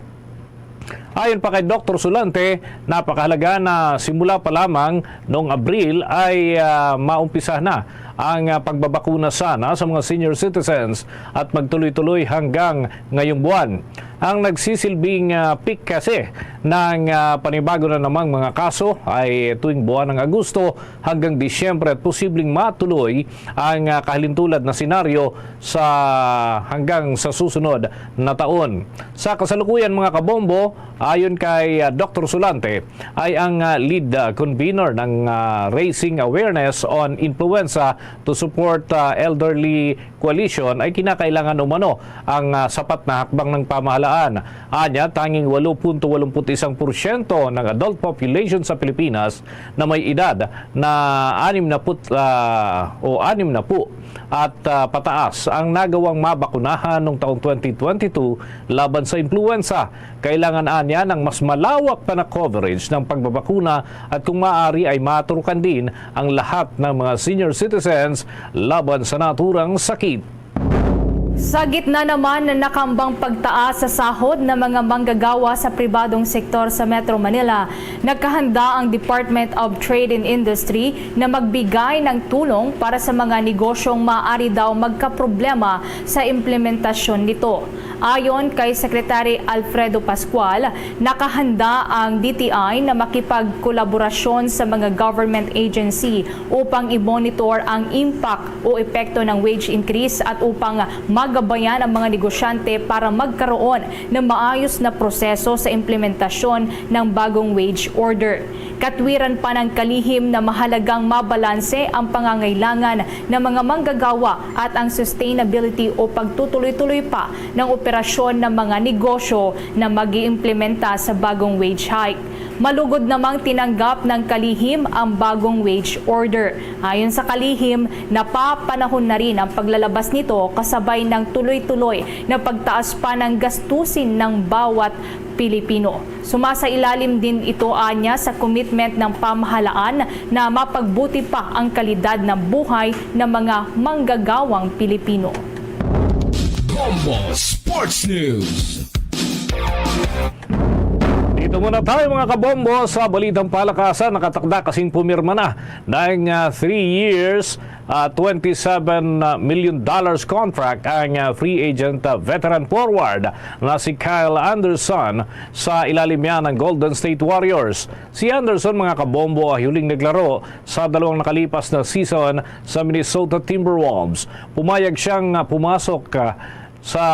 Ayon pa kay Doktor Solante, napakahalaga na simula pa lamang noong Abril ay, ah, maumpisa na ang, ah, pagbabakuna sana sa mga senior citizens at magtuloy-tuloy hanggang ngayong buwan. Ang nagsisilbing, ah, peak kasi ng, ah, panibago na namang mga kaso ay tuwing buwan ng Agosto hanggang Disyembre at posibleng matuloy ang, ah, kahalintulad na senaryo sa hanggang sa susunod na taon. Sa kasalukuyan, mga kabombo, ayon kay, ah, Doktor Solante, ay ang, ah, lead, ah, convener ng, ah, Raising Awareness on Influenza to Support, ah, Elderly Coalition ay kinakailangan umano ang, ah, sapat na hakbang ng pamahalaan. Anya, tanging walo punto walumput isang porsyento ng adult population sa Pilipinas na may edad na anim na put, ah, o anim na po at, ah, pataas ang nagawang mabakunahan noong taong twenty twenty-two laban sa impluwensa. Kailangan anya ng mas malawak pa na coverage ng pagbabakuna at kung maaari ay maturukan din ang lahat ng mga senior citizens laban sa naturang sakit. Sa gitna naman ng nakambang pagtaas sa sahod ng mga manggagawa sa pribadong sektor sa Metro Manila, nakahanda ang Department of Trade and Industry na magbigay ng tulong para sa mga negosyong maaari daw magkaproblema sa implementasyon nito. Ayon kay Secretary Alfredo Pascual, nakahanda ang D T I na makipagkolaborasyon sa mga government agency upang i-monitor ang impact o epekto ng wage increase at upang magabayan ang mga negosyante para magkaroon ng maayos na proseso sa implementasyon ng bagong wage order. Katwiran pa ng kalihim na mahalagang mabalanse ang pangangailangan ng mga manggagawa at ang sustainability o pagtutuloy-tuloy pa ng operasyon ng mga negosyo na mag-iimplementa sa bagong wage hike. Malugod namang tinanggap ng kalihim ang bagong wage order. Ayon sa kalihim, napapanahon na rin ang paglalabas nito kasabay ng tuloy-tuloy na pagtaas pa ng gastusin ng bawat Pilipino. Sumasailalim din ito anya sa commitment ng pamahalaan na mapagbuti pa ang kalidad ng buhay ng mga manggagawang Pilipino. Bombo Sports News. Dito muna tayo, mga kabombo, sa balitang palakasan. Nakatakda kasing pumirma na ng, ah, three years, ah, twenty-seven million dollars contract ang, ah, free agent, ah, veteran forward na si Kyle Anderson sa ilalim niya ng Golden State Warriors. Si Anderson, mga kabombo, ay huling naglaro sa dalawang nakalipas na season sa Minnesota Timberwolves. Pumayag siyang, ah, pumasok, ah, sa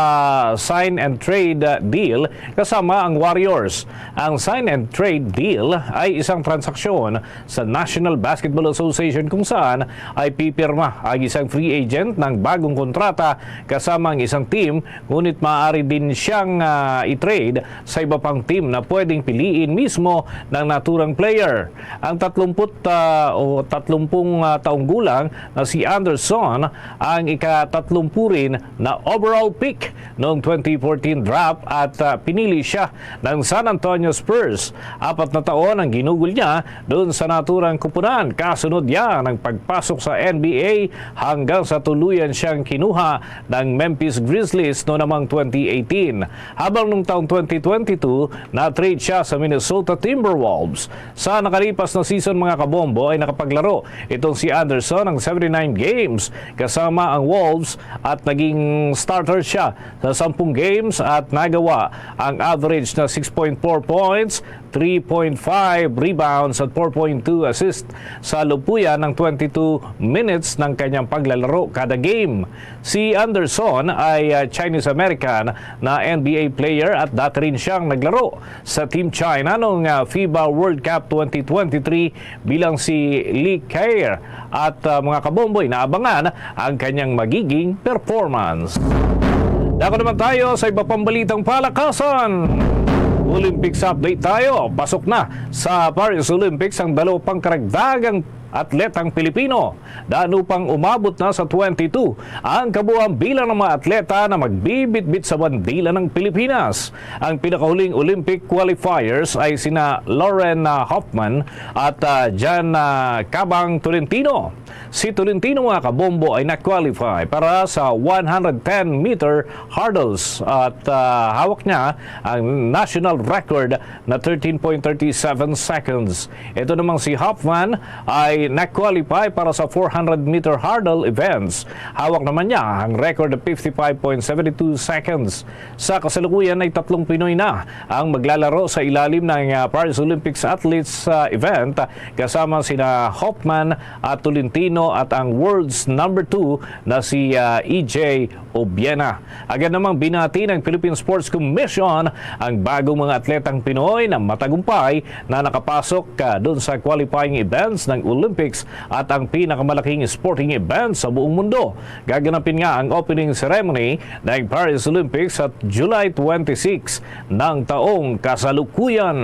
sign and trade, ah, deal kasama ang Warriors. Ang sign and trade deal ay isang transaksyon sa National Basketball Association kung saan ay pipirma ang isang free agent ng bagong kontrata kasama ang isang team, ngunit maaari din siyang, ah, i-trade sa iba pang team na pwedeng piliin mismo ng naturang player. Ang tatlumput, ah, o tatlumpung, ah, taong gulang na si Anderson ang ikatatlumput na overall pick noong twenty fourteen draft at, ah, pinili siya ng San Antonio Spurs. Apat na taon ang ginugol niya doon sa naturang kupunan. Kasunod niya ng pagpasok sa N B A hanggang sa tuluyan siyang kinuha ng Memphis Grizzlies noong namang twenty eighteen. Habang noong taong twenty twenty-two, na-trade siya sa Minnesota Timberwolves. Sa nakalipas na season, mga kabombo, ay nakapaglaro itong si Anderson ng seventy-nine games kasama ang Wolves at naging starter siya sa sampung games at nagawa ang average na six point four points, three point five rebounds at four point two assists sa lupuyan ng twenty-two minutes ng kanyang paglalaro kada game. Si Anderson ay, ah, Chinese-American na N B A player at dati rin siyang naglaro sa Team China noong, ah, FIBA World Cup twenty twenty-three bilang si Lee Kair. At, ah, mga kabomboy, naabangan ang kanyang magiging performance. Dako naman tayo sa iba pang balitang palakasan. Olympics update tayo. Pasok na sa Paris Olympics ang dalawa pang karagdagang atletang Pilipino. Daan upang umabot na sa twenty-two ang kabuang bilang ng mga atleta na magbibitbit sa bandila ng Pilipinas. Ang pinakahuling Olympic qualifiers ay sina Lauren, ah, Hoffman at, ah, Jan, ah, Cabang Tolentino. Si Tolentino, mga kabombo, ay na-qualify para sa one hundred ten meter hurdles at, ah, hawak niya ang national record na thirteen point thirty seven seconds. Ito namang si Hoffman ay na-qualify para sa four hundred meter hurdle events. Hawak naman niya ang record na fifty-five point seven two seconds. Sa kasalukuyan ay tatlong Pinoy na ang maglalaro sa ilalim ng, ah, Paris Olympics Athletes, ah, event, kasama sina Hoffman at Tolentino at ang world's number two na si, ah, E J Obiena. Agad namang binati ng Philippine Sports Commission ang bagong mga atletang Pinoy na matagumpay na nakapasok, ah, doon sa qualifying events ng Olympics at ang pinakamalaking sporting event sa buong mundo. Gaganapin nga ang opening ceremony ng Paris Olympics sa July twenty-six ng taong kasalukuyan.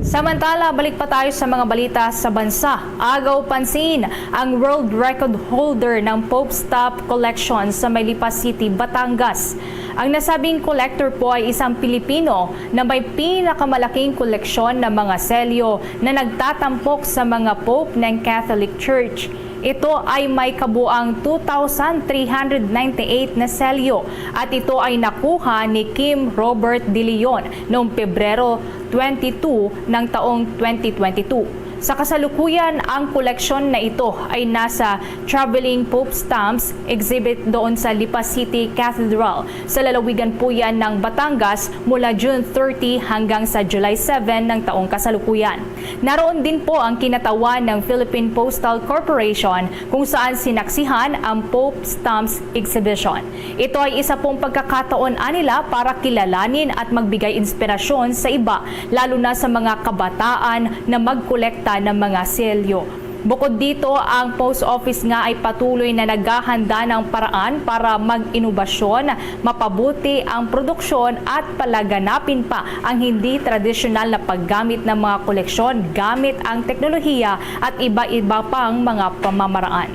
Samantala, balik pa tayo sa mga balita sa bansa. Agaw pansin ang world record holder ng Pope Stamp Collection sa may Lipa City, Batangas. Ang nasabing collector po ay isang Pilipino na may pinakamalaking koleksyon ng mga selyo na nagtatampok sa mga pope ng Catholic Church. Ito ay may kabuang two thousand three hundred ninety-eight na selyo at ito ay nakuha ni Kim Robert De Leon noong Pebrero twenty-two ng taong twenty twenty-two. Sa kasalukuyan, ang koleksyon na ito ay nasa Traveling Pope Stamps exhibit doon sa Lipa City Cathedral sa lalawigan po yan ng Batangas mula June thirty hanggang sa July seven ng taong kasalukuyan. Naroon din po ang kinatawan ng Philippine Postal Corporation kung saan sinaksihan ang Pope Stamps Exhibition. Ito ay isa pong pagkakataon anila para kilalanin at magbigay inspirasyon sa iba, lalo na sa mga kabataan na magkolekta ng mga selyo. Bukod dito, ang post office nga ay patuloy na naghahanda ng paraan para mag-inobasyon, mapabuti ang produksyon at palaganapin pa ang hindi tradisyonal na paggamit ng mga koleksyon gamit ang teknolohiya at iba-iba pang mga pamamaraan.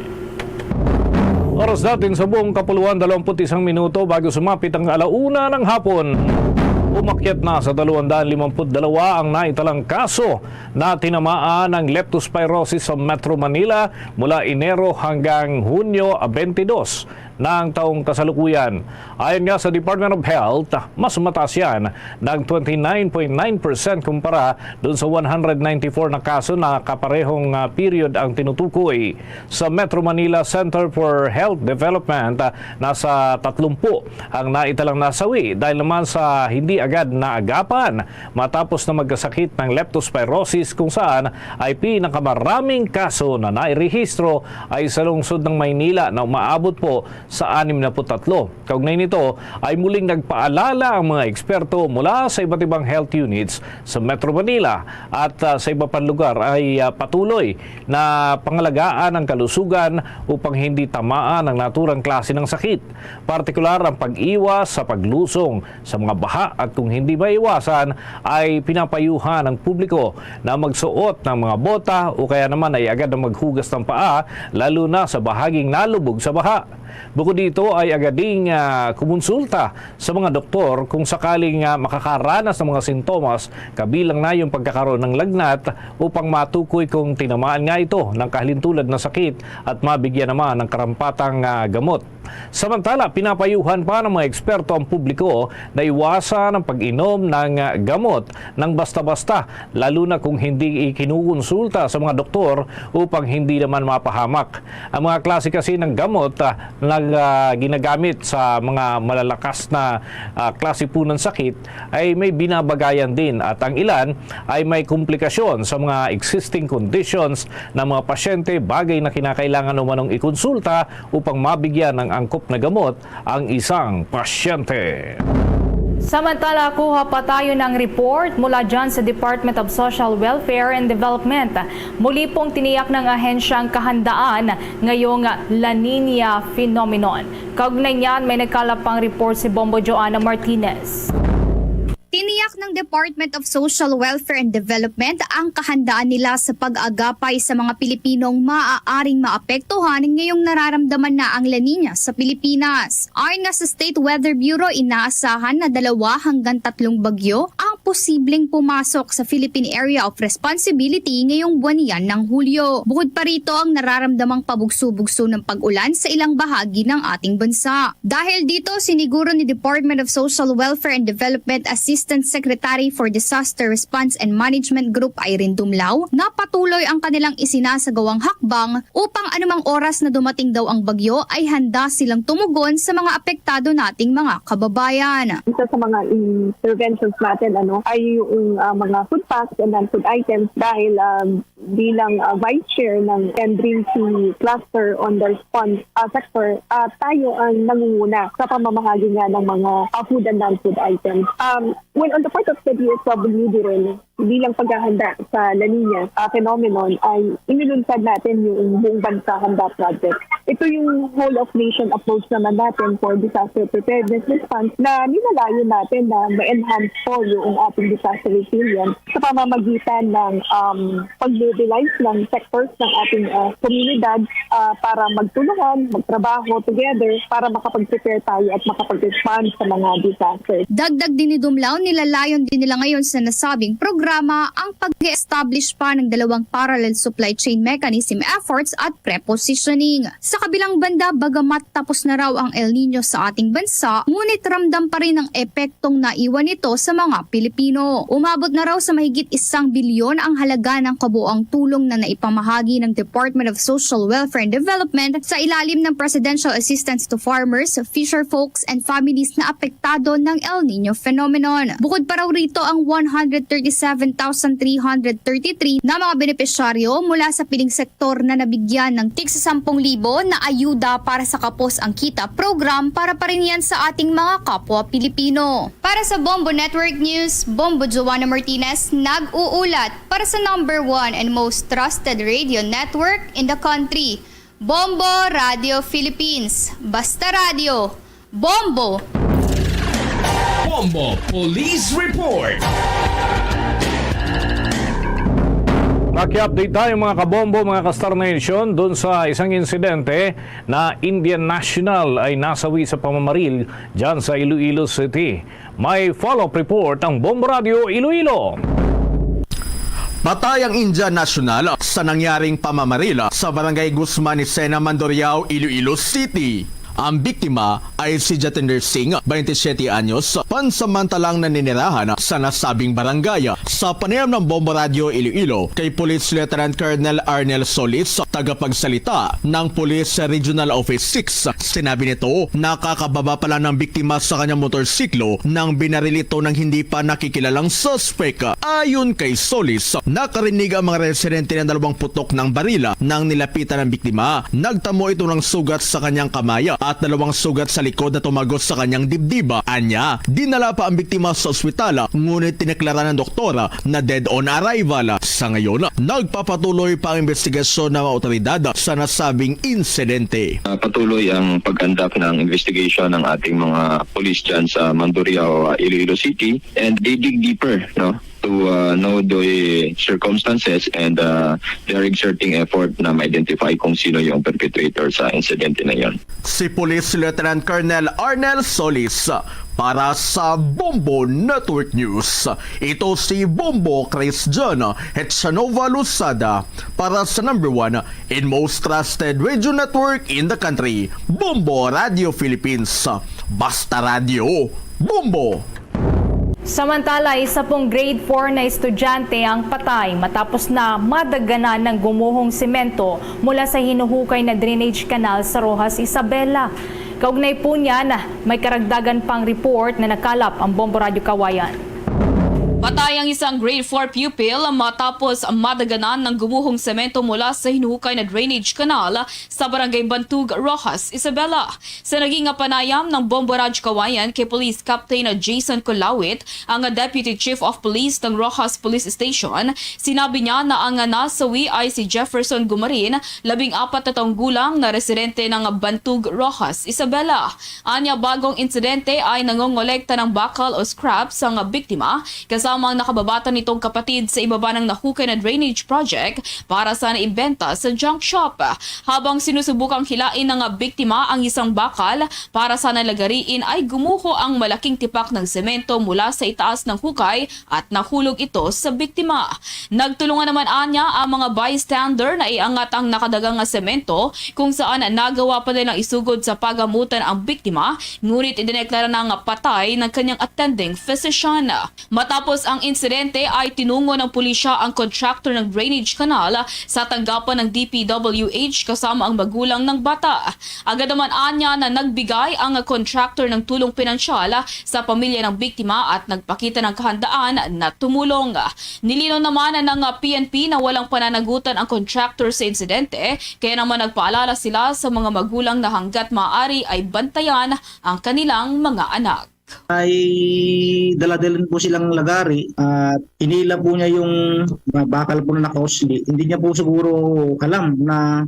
Oras natin sa buong kapuluan, dalawampu't isang minuto bago sumapit ang alauna ng hapon. Umakyat na sa dalawang daan limampu't dalawa ang naitalang kaso na tinamaan ng leptospirosis sa Metro Manila mula Enero hanggang Hunyo twenty-two ng taong kasalukuyan. Ayon nga sa Department of Health, mas mataas yan ng twenty-nine point nine percent kumpara dun sa one hundred ninety-four na kaso na kaparehong, ah, period ang tinutukoy. Sa Metro Manila Center for Health Development, ah, nasa tatlumpu ang naitalang nasawi dahil naman sa hindi agad naagapan matapos na magkasakit ng leptospirosis, kung saan ay pinakamaraming kaso na nairehistro ay sa lungsod ng Maynila na umaabot po sa anim na put tatlo. Kaugnay nito ay muling nagpaalala ang mga eksperto mula sa iba't ibang health units sa Metro Manila at, ah, sa iba pang lugar ay, ah, patuloy na pangalagaan ang kalusugan upang hindi tamaan ang naturang klase ng sakit, partikular ang pag-iwas sa paglusong sa mga baha at kung hindi maiwasan ay pinapayuhan ang publiko na magsuot ng mga bota o kaya naman ay agad na maghugas ng paa, lalo na sa bahaging nalubog sa baha. Bukod dito ay agad ding, ah, kumonsulta sa mga doktor kung sakaling, ah, makakaranas ng mga sintomas kabilang na yung pagkakaroon ng lagnat upang matukoy kung tinamaan nga ito ng kahalintulad na sakit at mabigyan naman ng karampatang, ah, gamot. Samantala, pinapayuhan pa ng mga eksperto ang publiko na iwasan ang pag-inom ng, ah, gamot ng basta-basta, lalo na kung hindi ikinukonsulta sa mga doktor upang hindi naman mapahamak. Ang mga klase kasi ng gamot, ah, na, ah, ginagamit sa mga malalakas na, ah, klase po ng sakit ay may binabagayan din at ang ilan ay may komplikasyon sa mga existing conditions ng mga pasyente, bagay na kinakailangan umanong ikonsulta upang mabigyan ng angkop na gamot ang isang pasyente. Samantala, kuha pa tayo ng report mula dyan sa Department of Social Welfare and Development. Muli pong tiniyak ng ahensya ang kahandaan ngayong La Niña phenomenon. Kaugnay niyan, may nagkalap pang report si Bombo Joanna Martinez. Tiniyak ng Department of Social Welfare and Development ang kahandaan nila sa pag-agapay sa mga Pilipinong maaaring maapektuhan ngayong nararamdaman na ang La Niña sa Pilipinas. Ayon nga sa State Weather Bureau, inaasahan na dalawa hanggang tatlong bagyo ang posibleng pumasok sa Philippine Area of Responsibility ngayong buwan iyan ng Hulyo. Bukod pa rito ang nararamdamang pabugso-bugso ng pag-ulan sa ilang bahagi ng ating bansa. Dahil dito, siniguro ni Department of Social Welfare and Development Assistant Secretary for Disaster Response and Management Group Irene Dumlao na patuloy ang kanilang isinasagawang hakbang upang anumang oras na dumating daw ang bagyo ay handa silang tumugon sa mga apektado nating mga kababayan. Isa sa mga interventions natin ano ay yung ah, mga food packs and non-food items dahil ah, bilang ah, vice chair ng emergency cluster on the response ah, sector, ah, tayo ang nangunguna sa pamamahagi nga ng mga ah, food and non-food items. Um, well, on the part of the D S W D rin, Bilang paghahanda sa La Niña, ah, phenomenon, ay inilunsad natin yung Buong Bansa Handa Project. Ito yung whole of nation approach naman natin for disaster preparedness response na nilalayo natin na ma-enhance po yung ating disaster resilience sa pamamagitan ng, um, pag-mobilize ng sectors ng ating, ah, komunidad, ah, para magtulungan, magtrabaho together para makapag-prepare tayo at makapag-respond sa mga disaster. Dagdag din ni Dumlao, nilalayon din nila ngayon sa nasabing programa ang pag-establish pa ng dalawang parallel supply chain mechanism efforts at prepositioning. Sa kabilang banda, bagamat tapos na raw ang El Nino sa ating bansa, ngunit ramdam pa rin ang epektong naiwan nito sa mga Pilipino. Umabot na raw sa mahigit isang bilyon ang halaga ng kabuoang tulong na naipamahagi ng Department of Social Welfare and Development sa ilalim ng Presidential Assistance to Farmers, Fisherfolks, and Families na apektado ng El Nino phenomenon. Bukod pa raw rito ang one hundred thirty-seven thousand three hundred thirty-three na mga benepisyaryo mula sa piling sektor na nabigyan ng tig sasampung libo na ayuda para sa Kapos ang Kita program para pa rin yan sa ating mga kapwa Pilipino. Para sa Bombo Network News, Bombo Joanna Martinez nag-uulat para sa number one and most trusted radio network in the country, Bombo Radio Philippines. Basta Radio, Bombo! Bombo Police Report. Maki-update tayo, mga kabombo, mga ka-Star Nation, dun sa isang insidente na Indian national ay nasawi sa pamamaril dyan sa Iloilo City. May follow-up report ang Bombo Radio Iloilo. Patay ang Indian national sa nangyaring pamamaril sa Barangay Guzman Isena, Mandurriao, Iloilo City. Ang biktima ay si Jatinder Singh, twenty-seven anyos, pansamantalang naninirahan sa nasabing barangay. Sa panayam ng Bombo Radio Iloilo kay Police Lieutenant Colonel Arnel Solis, tagapagsalita ng Police Regional Office six, sinabi nito, nakakababa pa lang ng biktima sa kanyang motorsiklo nang binaril ito ng hindi pa nakikilalang suspek. Ayon kay Solis, nakarinig ang mga residente ng dalawang putok ng baril nang nilapitan ang biktima. Nagtamo ito ng sugat sa kanyang kamay at dalawang sugat sa likod na tumagos sa kanyang dibdib. Anya, dinala pa ang biktima sa ospital, ngunit dineklara ng doktor na dead on arrival. Sa ngayon, nagpapatuloy pa ang investigasyon ng mga otoridad sa nasabing insidente. Ah, patuloy ang pag-conduct ng investigation ng ating mga police dyan sa Mandurriao, ah, Iloilo City, and they dig deeper, no, to, ah, know the circumstances, and, ah, they are exerting effort na ma-identify kung sino yung perpetrator sa insidente na yon. Si Police Lieutenant Colonel Arnel Solis para sa Bombo Network News. Ito si Bombo Chris John Hetsanova Losada para sa number one and most trusted radio network in the country, Bombo Radio Philippines. Basta Radio, Bombo! Samantala, isa pong grade four na estudyante ang patay matapos na madaganan ng gumuhong semento mula sa hinuhukay na drainage canal sa Roxas, Isabela. Kaugnay po niyan, may karagdagan pang report na nakalap ang Bombo Radyo Kawayan. Patay ang isang grade four pupil matapos madaganan ng gumuhong semento mula sa hinuhukay na drainage canal sa Barangay Bantug, Roxas, Isabela. Sa naging panayam ng Bombo Radyo Kawayan kay Police Captain Jason Kulawit, ang Deputy Chief of Police ng Roxas Police Station, sinabi niya na ang nasawi ay si Jefferson Gumarin, labing apat na taong gulang na residente ng Bantug, Roxas, Isabela. Anya, bagong insidente ay nangongolekta ng bakal o scrap sa biktima kasama ang nakababata nitong kapatid sa ibaba ng nahukay na drainage project para sana ibenta sa junk shop. Habang sinusubukang hilain ng biktima ang isang bakal para sana lagariin, ay gumuho ang malaking tipak ng semento mula sa itaas ng hukay at nahulog ito sa biktima. Nagtulungan naman anya ang mga bystander na iangat ang nakadagang nga semento, kung saan nagawa pa nilang isugod sa pagamutan ang biktima, ngunit idineklara na nga patay ng kanyang attending physician. Matapos ang insidente ay tinungo ng pulisya ang contractor ng drainage canal sa tanggapan ng D P W H kasama ang magulang ng bata. Agad naman anya na nagbigay ang contractor ng tulong pinansyal sa pamilya ng biktima at nagpakita ng kahandaan na tumulong. Nilinaw naman ng P N P na walang pananagutan ang contractor sa insidente, kaya naman nagpaalala sila sa mga magulang na hanggat maaari ay bantayan ang kanilang mga anak. Ay dala-dala po silang lagari at hinila po niya yung mga bakal po na nakausli. Hindi niya po siguro alam na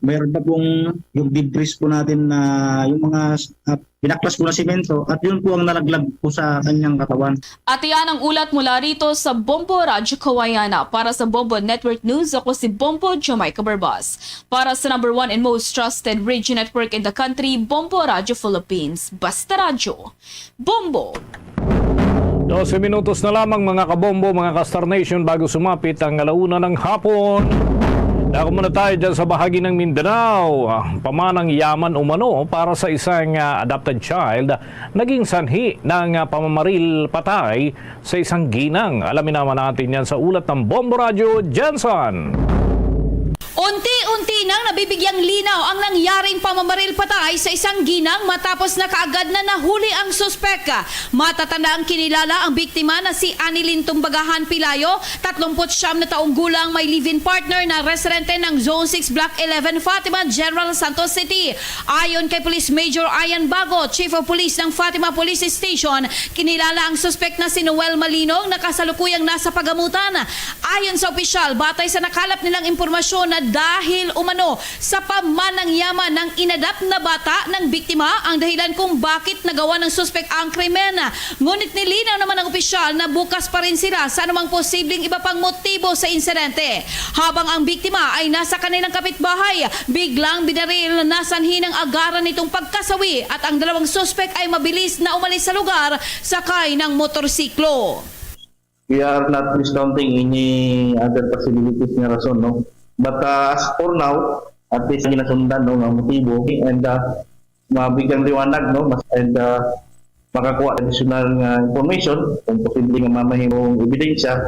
mayroon pa pong yung debris po natin na yung mga, ah, pinaklas po na simento at yun po ang nalaglag po sa kanyang katawan. At iyan ang ulat mula rito sa Bombo Radyo Kawayana. Para sa Bombo Network News, ako si Bombo Jamaica Barbas. Para sa number one and most trusted radio network in the country, Bombo Radyo Philippines. Basta Radyo, Bombo! Dose minutos na lamang, mga kabombo, mga ka-Star Nation, bago sumapit ang alauna ng hapon. Dako muna tayo dyan sa bahagi ng Mindanao. Ah, pamanang yaman umano para sa isang, ah, adopted child, naging sanhi ng, ah, pamamaril patay sa isang ginang. Alamin naman natin yan sa ulat ng Bombo Radyo, Jensen. Unti-unti nang nabibigyang linaw ang nangyaring pamamaril patay sa isang ginang matapos na kaagad na nahuli ang suspek. Matatanda ang kinilala ang biktima na si Anilin Tumbagahan Pilayo, tatlumpu't siyam na taong gulang, may live-in partner na residente ng Zone six Block eleven Fatima, General Santos City. Ayon kay Police Major Ian Bago, Chief of Police ng Fatima Police Station, kinilala ang suspek na si Noel Malinog na kasalukuyang nasa pagamutan. Ayon sa opisyal, batay sa nakalap nilang impormasyon na dahil umano sa pamanangyaman ng inadapt na bata ng biktima ang dahilan kung bakit nagawa ng suspek ang krimen. Ngunit nilinaw naman ng opisyal na bukas pa rin sila sa anumang posibleng iba pang motibo sa insidente. Habang ang biktima ay nasa kanilang kapitbahay, biglang binaril na sanhi ng agaran nitong pagkasawi at ang dalawang suspek ay mabilis na umalis sa lugar sakay ng motorsiklo. We are not discounting any other possibilities nga rason, no? But uh, as for now, at least ginasundan, no, nga motibo and uh, mabigyan liwanag, no, mas and uh, makakuha additional nga information kung posible nga mamahimong ebidensya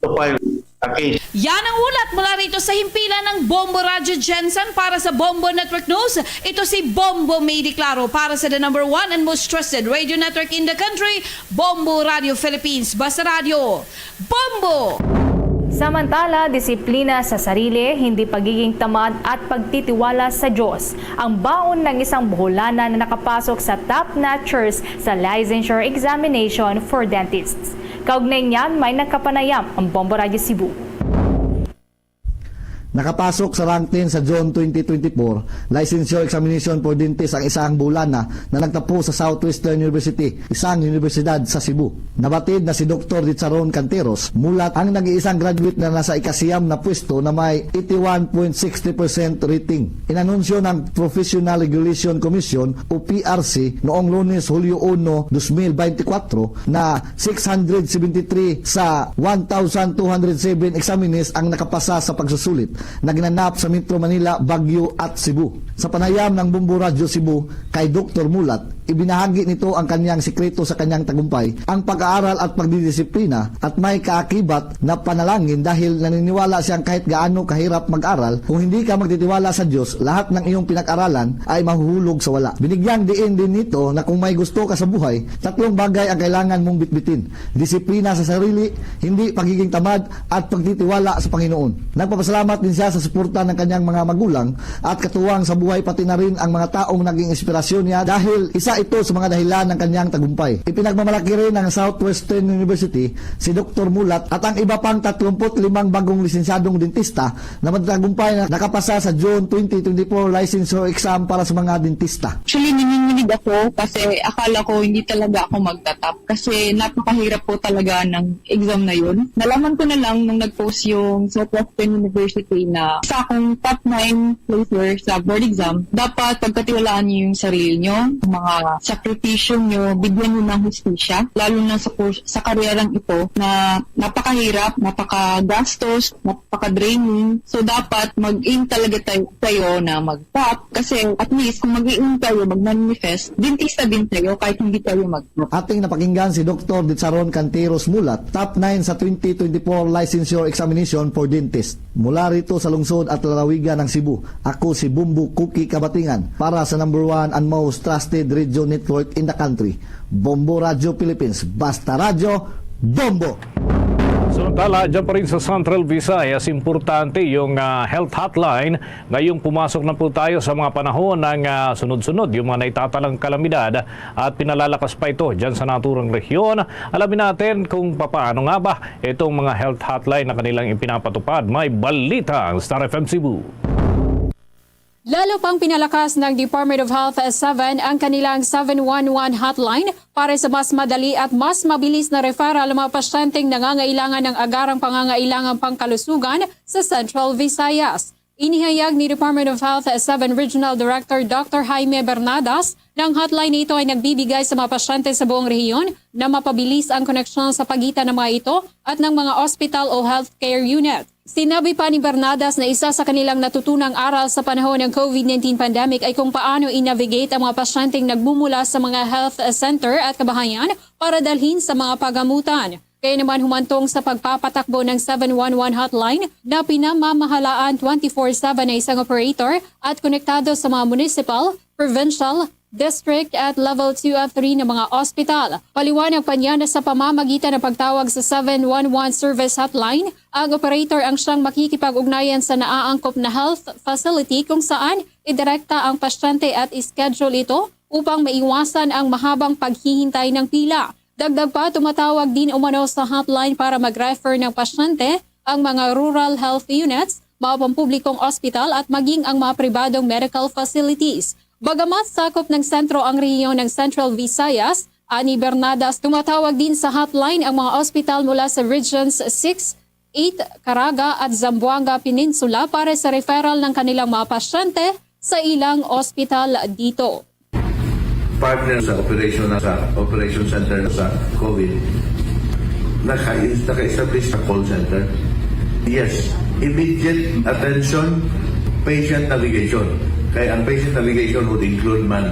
to file a case. Yan ang ulat mula rito sa himpilan ng Bombo Radyo Jensen. Para sa Bombo Network News, ito si Bombo May Di Claro. Para sa the number one and most trusted radio network in the country, Bombo Radio Philippines. Basta Radio, Bombo! Samantala, disiplina sa sarili, hindi pagiging tamad at pagtitiwala sa Diyos ang baon ng isang Boholana na nakapasok sa top notchers sa licensure examination for dentists. Kaugnay niyan, may nagkapanayam ang Bombo Radyo Cebu. Nakapasok sa rank ten sa June twenty twenty-four licensure examination for dentist ang isang Boholana na nagtapos sa Southwestern University, isang universidad sa Cebu. Nabatid na si Doktor Dicharon Canteros Mulat ang nag-iisang graduate na nasa ikasiyam na pwesto na may eighty-one point sixty percent rating. Inanunsyo ng Professional Regulation Commission o P R C noong Lunes, Hulyo uno, dos mil beintikwatro, na six hundred seventy-three sa one thousand two hundred seven examinees ang nakapasa sa pagsusulit na ginanap sa Metro Manila, Baguio at Cebu. Sa panayam ng Bombo Radyo Cebu kay Doktor Mulat, ibinahagi nito ang kanyang sikreto sa kanyang tagumpay, ang pag-aaral at pagdidisiplina, at may kaakibat na panalangin dahil naniniwala siyang kahit gaano kahirap mag-aral, kung hindi ka magtitiwala sa Diyos, lahat ng iyong pinag-aralan ay mahuhulog sa wala. Binigyang diin din nito na kung may gusto ka sa buhay, tatlong bagay ang kailangan mong bitbitin: disiplina sa sarili, hindi pagiging tamad, at pagtitiwala sa Panginoon. Nagpapasalamat din siya sa suporta ng kanyang mga magulang at katuwang sa buhay, pati na rin ang mga taong naging inspirasyon niya, dahil isa ito sa mga dahilan ng kanyang tagumpay. Ipinagmamalaki rin ng Southwestern University si Doktor Mulat at ang iba pang tatlumpu't limang bagong lisensyadong dentista na matagumpay na nakapasa sa June twenty twenty-four licensure exam para sa mga dentista. Actually, nanginginig ako kasi akala ko hindi talaga ako magtatap kasi napakahirap po talaga ng exam na yun. Nalaman ko na lang nung nag-post yung Southwestern University na sa akong top nine placer sa board exam, dapat pagkatiwalaan niyo yung sarili niyo, mga sakripisyo niyo, bigyan niyo ng hustisya, lalo na sa, sa karerang ito na napakahirap, napakagastos, napaka-draining. So, dapat mag-aim talaga tayo, tayo na mag-top. Kasi at least, kung mag-aim kayo, mag-manifest, dentista din kayo kahit hindi kayo mag-top. Ating napakinggan si Doktor Ditsaron Canteros Mulat, top nine sa twenty twenty-four licensure examination for dentist. Mula rito sa lungsod at lalawigan ng Cebu, ako si Bombo Cookie Kabatingan para sa number one and most trusted radio network in the country, Bombo Radio Philippines. Basta Radyo, Bombo! Samantala, dyan pa rin sa Central Visayas, importante yung, ah, health hotline. Ngayong pumasok na po tayo sa mga panahon ng, ah, sunod-sunod, yung mga naitatalang kalamidad at pinalalakas pa ito dyan sa naturang rehiyon. Alamin natin kung papaano nga ba itong mga health hotline na kanilang ipinapatupad. May balita ang Star F M Cebu. Lalo pang pinalakas ng Department of Health seven ang kanilang seven one one hotline para sa mas madali at mas mabilis na referral ng mga pasyenteng nangangailangan ng agarang pangangailangang pangkalusugan sa Central Visayas. Inihayag ni Department of Health seven Regional Director Doctor Jaime Bernadas na ang hotline na ito ay nagbibigay sa mga pasyente sa buong rehiyon na mapabilis ang koneksyon sa pagitan ng mga ito at ng mga ospital o healthcare unit. Sinabi pa ni Bernadas na isa sa kanilang natutunang aral sa panahon ng COVID nineteen pandemic ay kung paano i-navigate ang mga pasyenteng nagmumula sa mga health center at kabahayan para dalhin sa mga pagamutan. Kaya naman, humantong sa pagpapatakbo ng seven one one hotline na pinamamahalaan twenty-four seven ng isang operator at konektado sa mga municipal, provincial, district at level two at three na mga ospital. Paliwanag pa niya na sa pamamagitan ng pagtawag sa seven one one service hotline, ang operator ang siyang makikipag-ugnayan sa naaangkop na health facility kung saan idirekta ang pasyente at i-schedule ito upang maiwasan ang mahabang paghihintay ng pila. Dagdag pa, tumatawag din umano sa hotline para mag-refer ng pasyente ang mga rural health units, mga pampublikong ospital at maging ang mga pribadong medical facilities. Bagamat sakop ng sentro ang rehiyon ng Central Visayas, ani Bernadas, tumatawag din sa hotline ang mga ospital mula sa Regions six, eight, Caraga at Zamboanga Peninsula para sa referral ng kanilang mga pasyente sa ilang ospital dito. Partner sa operation sa operation center sa COVID, naka- naka-establish sa call center. Yes, immediate attention, patient navigation. Kaya ang patient navigation would include man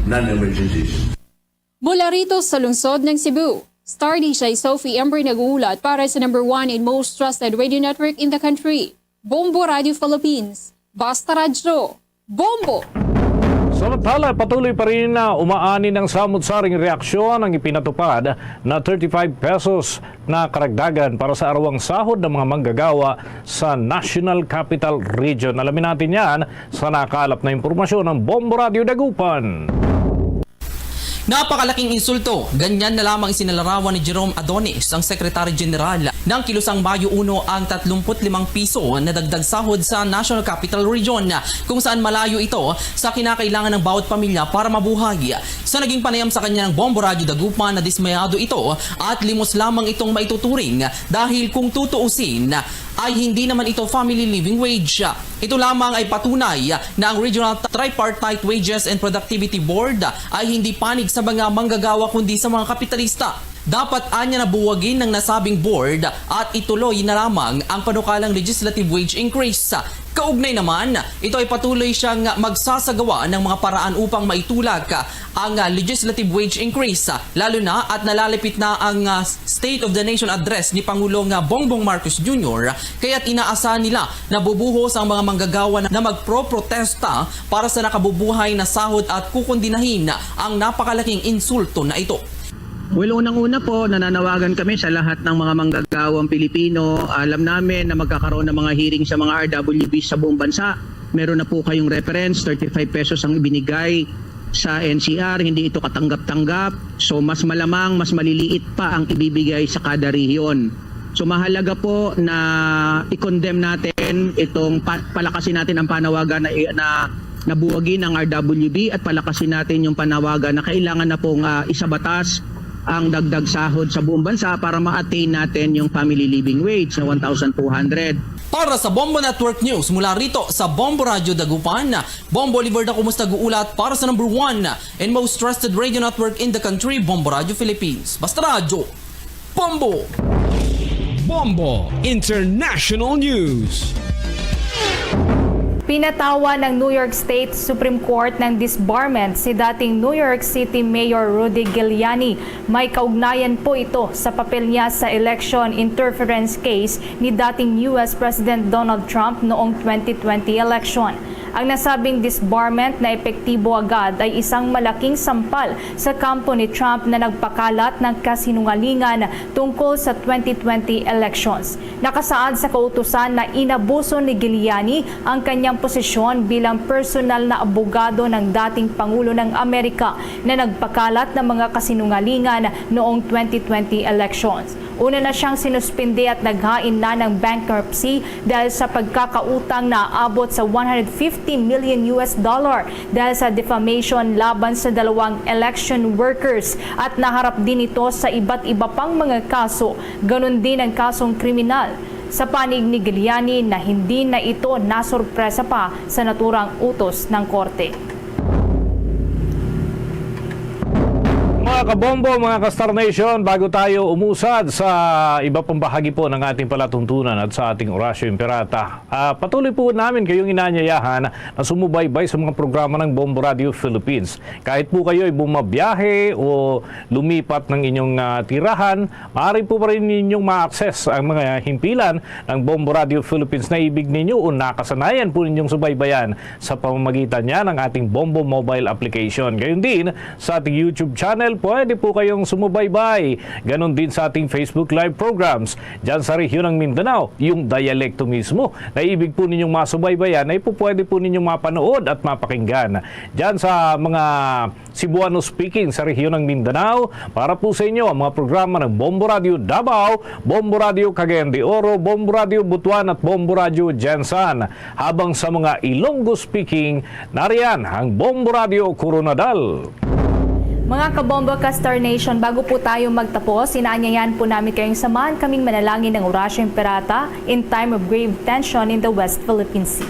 non-emergencies. Mula rito sa lungsod ng Cebu, Star D J Sophie Embry nag-uulat para sa number one and most trusted radio network in the country, Bombo Radio Philippines. Basta Radyo, Bombo! Samantala, patuloy pa rin na umaani ng samot-saring reaksyon ang ipinatupad na thirty-five pesos na karagdagan para sa arawang sahod ng mga manggagawa sa National Capital Region. Alamin natin yan sa nakalap na impormasyon ng Bombo Radio Dagupan. Napakalaking insulto, ganyan na lamang isinalarawan ni Jerome Adonis, ang Secretary General ng Kilusang Mayo Uno, ang tatlumpu't limang piso na dagdag sahod sa National Capital Region, kung saan malayo ito sa kinakailangan ng bawat pamilya para mabuhay. Sa naging panayam sa kanya ng Bombo Radyo Dagupan, na dismayado ito at limos lamang itong maituturing dahil kung tutuusin ay hindi naman ito family living wage. Ito lamang ay patunay na ang Regional Tripartite Wages and Productivity Board ay hindi panig sa mga manggagawa kundi sa mga kapitalista. Dapat anya na buwagin ng nasabing board at ituloy na lamang ang panukalang legislative wage increase. Kaugnay naman, ito ay patuloy siyang magsasagawa ng mga paraan upang maitulak ang legislative wage increase, lalo na at nalalapit na ang State of the Nation Address ni Pangulong Bongbong Marcos Junior, kaya't inaasahan nila na bubuhos ang mga manggagawa na magpro-protesta para sa nakabubuhay na sahod at kukundinahin ang napakalaking insulto na ito. Well, unang-una po, nananawagan kami sa lahat ng mga manggagawang Pilipino. Alam namin na magkakaroon ng mga hearing sa mga R W B sa buong bansa. Meron na po kayong reference, thirty-five pesos ang ibinigay sa N C R, hindi ito katanggap-tanggap. So, mas malamang, mas maliliit pa ang ibibigay sa kada rehiyon. So, mahalaga po na i-condemn natin itong pa- palakasin natin ang panawagan na, na nabuwagin ang R W B at palakasin natin yung panawagan na kailangan na pong ah, isabatas ang dagdag sahod sa buong bansa para ma-attain natin yung family living wage na one thousand two hundred. Para sa Bombo Network News, mula rito sa Bombo Radyo Dagupan, Bombo Oliver na kumusta guulat para sa number one and most trusted radio network in the country, Bombo Radyo Philippines. Basta Radyo, Bombo! Bombo International News. Pinatawan ng New York State Supreme Court ng disbarment si dating New York City Mayor Rudy Giuliani. May kaugnayan po ito sa papel niya sa election interference case ni dating U S President Donald Trump noong twenty twenty election. Ang nasabing disbarment na epektibo agad ay isang malaking sampal sa kampo ni Trump na nagpakalat ng kasinungalingan tungkol sa twenty twenty elections. Nakasaad sa kautusan na inabuso ni Giuliani ang kanyang posisyon bilang personal na abogado ng dating Pangulo ng Amerika na nagpakalat ng mga kasinungalingan noong twenty twenty elections. Una na siyang sinuspindi at naghain na ng bankruptcy dahil sa pagkakautang na aabot sa one hundred fifty million U S dollar dahil sa defamation laban sa dalawang election workers, at naharap din ito sa iba't iba pang mga kaso, ganun din ang kasong kriminal. Sa panig ni Giuliani na hindi na ito nasorpresa pa sa naturang utos ng korte. Mga kabombo, mga ka-Star Nation, bago tayo umusad sa iba pang bahagi po ng ating palatuntunan at sa ating Orasyo Imperata, ah, patuloy po namin kayong inaanyayahan na sumubaybay sa mga programa ng Bombo Radio Philippines. Kahit po kayo ay bumabiyahe o lumipat ng inyong, ah, tirahan, maaari po pa rin ninyong ma-access ang mga himpilan ng Bombo Radio Philippines na ibig ninyo o nakasanayan po ninyong subaybayan sa pamamagitan niya ng ating Bombo Mobile Application. Gayon din, sa ating YouTube channel, pwede po kayong sumubaybay. Ganon din sa ating Facebook Live programs. Diyan sa rehiyon ng Mindanao, yung dialekto mismo na ibig po ninyong masubaybayan ay po pwede po ninyong mapanood at mapakinggan. Diyan sa mga Cebuano speaking sa rehiyon ng Mindanao, para po sa inyo ang mga programa ng Bombo Radio Davao, Bombo Radio Cagayan de Oro, Bombo Radio Butuan at Bombo Radio Gensan. Habang sa mga Ilonggo speaking, nariyan ang Bombo Radio Koronadal. Mga kabombo ka Star Nation, bago po tayo magtapos, inaanyayahan po namin kayong samahan kaming manalangin ng Orasyo Imperata in time of grave tension in the West Philippine Sea.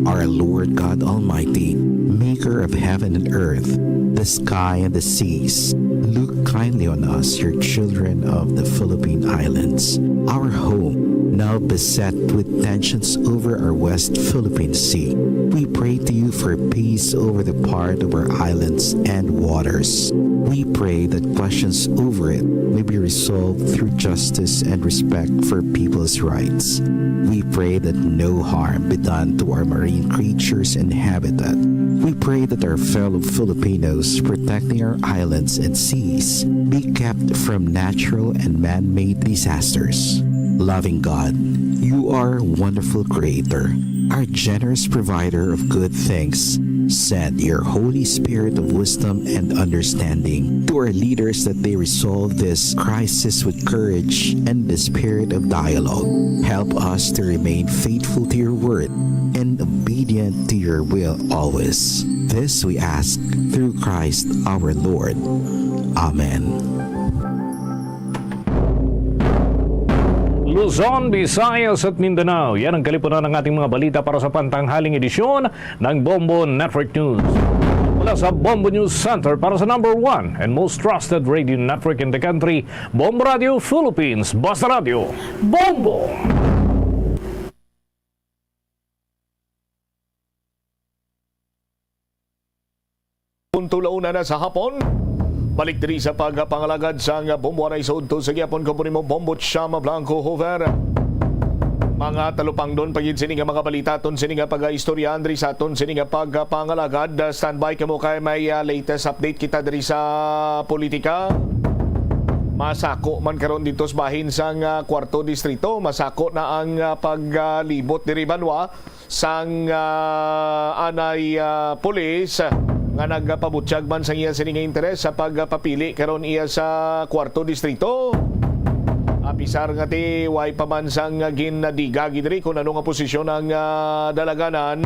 Our Lord God Almighty, maker of heaven and earth, the sky and the seas, look kindly on us, your children of the Philippine Islands, our home, now beset with tensions over our West Philippine Sea. We pray to you for peace over the part of our islands and waters. We pray that questions over it may be resolved through justice and respect for people's rights. We pray that no harm be done to our marine creatures and habitat. We pray that our fellow Filipinos protecting our islands and seas be kept from natural and man-made disasters. Loving God, you are a wonderful creator, our generous provider of good things. Send your Holy Spirit of wisdom and understanding to our leaders that they resolve this crisis with courage and the spirit of dialogue. Help us to remain faithful to your word and obedient to your will always. This we ask through Christ our Lord. Amen. Luzon, Visayas at Mindanao. Yan ang kalipunan ng ating mga balita para sa pantanghaling edisyon ng Bombo Network News. Mula sa Bombo News Center para sa number one and most trusted radio network in the country, Bombo Radio Philippines. Basta Radio. Bombo! Punto la una na sa hapon. Balik diri sa pagpangalagad sang Bombo Anay sa udto sa gihapon, ko po nimo Bombo Chama Blanco Hover. Mga talupangdon pa gid sini nga mga balita aton sini nga pagaistoryahan diri sa aton sini nga pagpangalagad. Standby kamo kay may, ah, latest update kita diri sa politika. Masako man karon dito sa bahin sang, ah, Kwarto Distrito. Masako na ang, ah, paglibot diri banwa sang, ah, anay, ah, pulis nga nagapabutyag man sang iya sini nga interes sa pagpapili karon iya sa Kwarto Distrito. Apisar nga ti way pa man sang ginadiga gid diri kung ano nga posisyon ang, ah, dalaganan,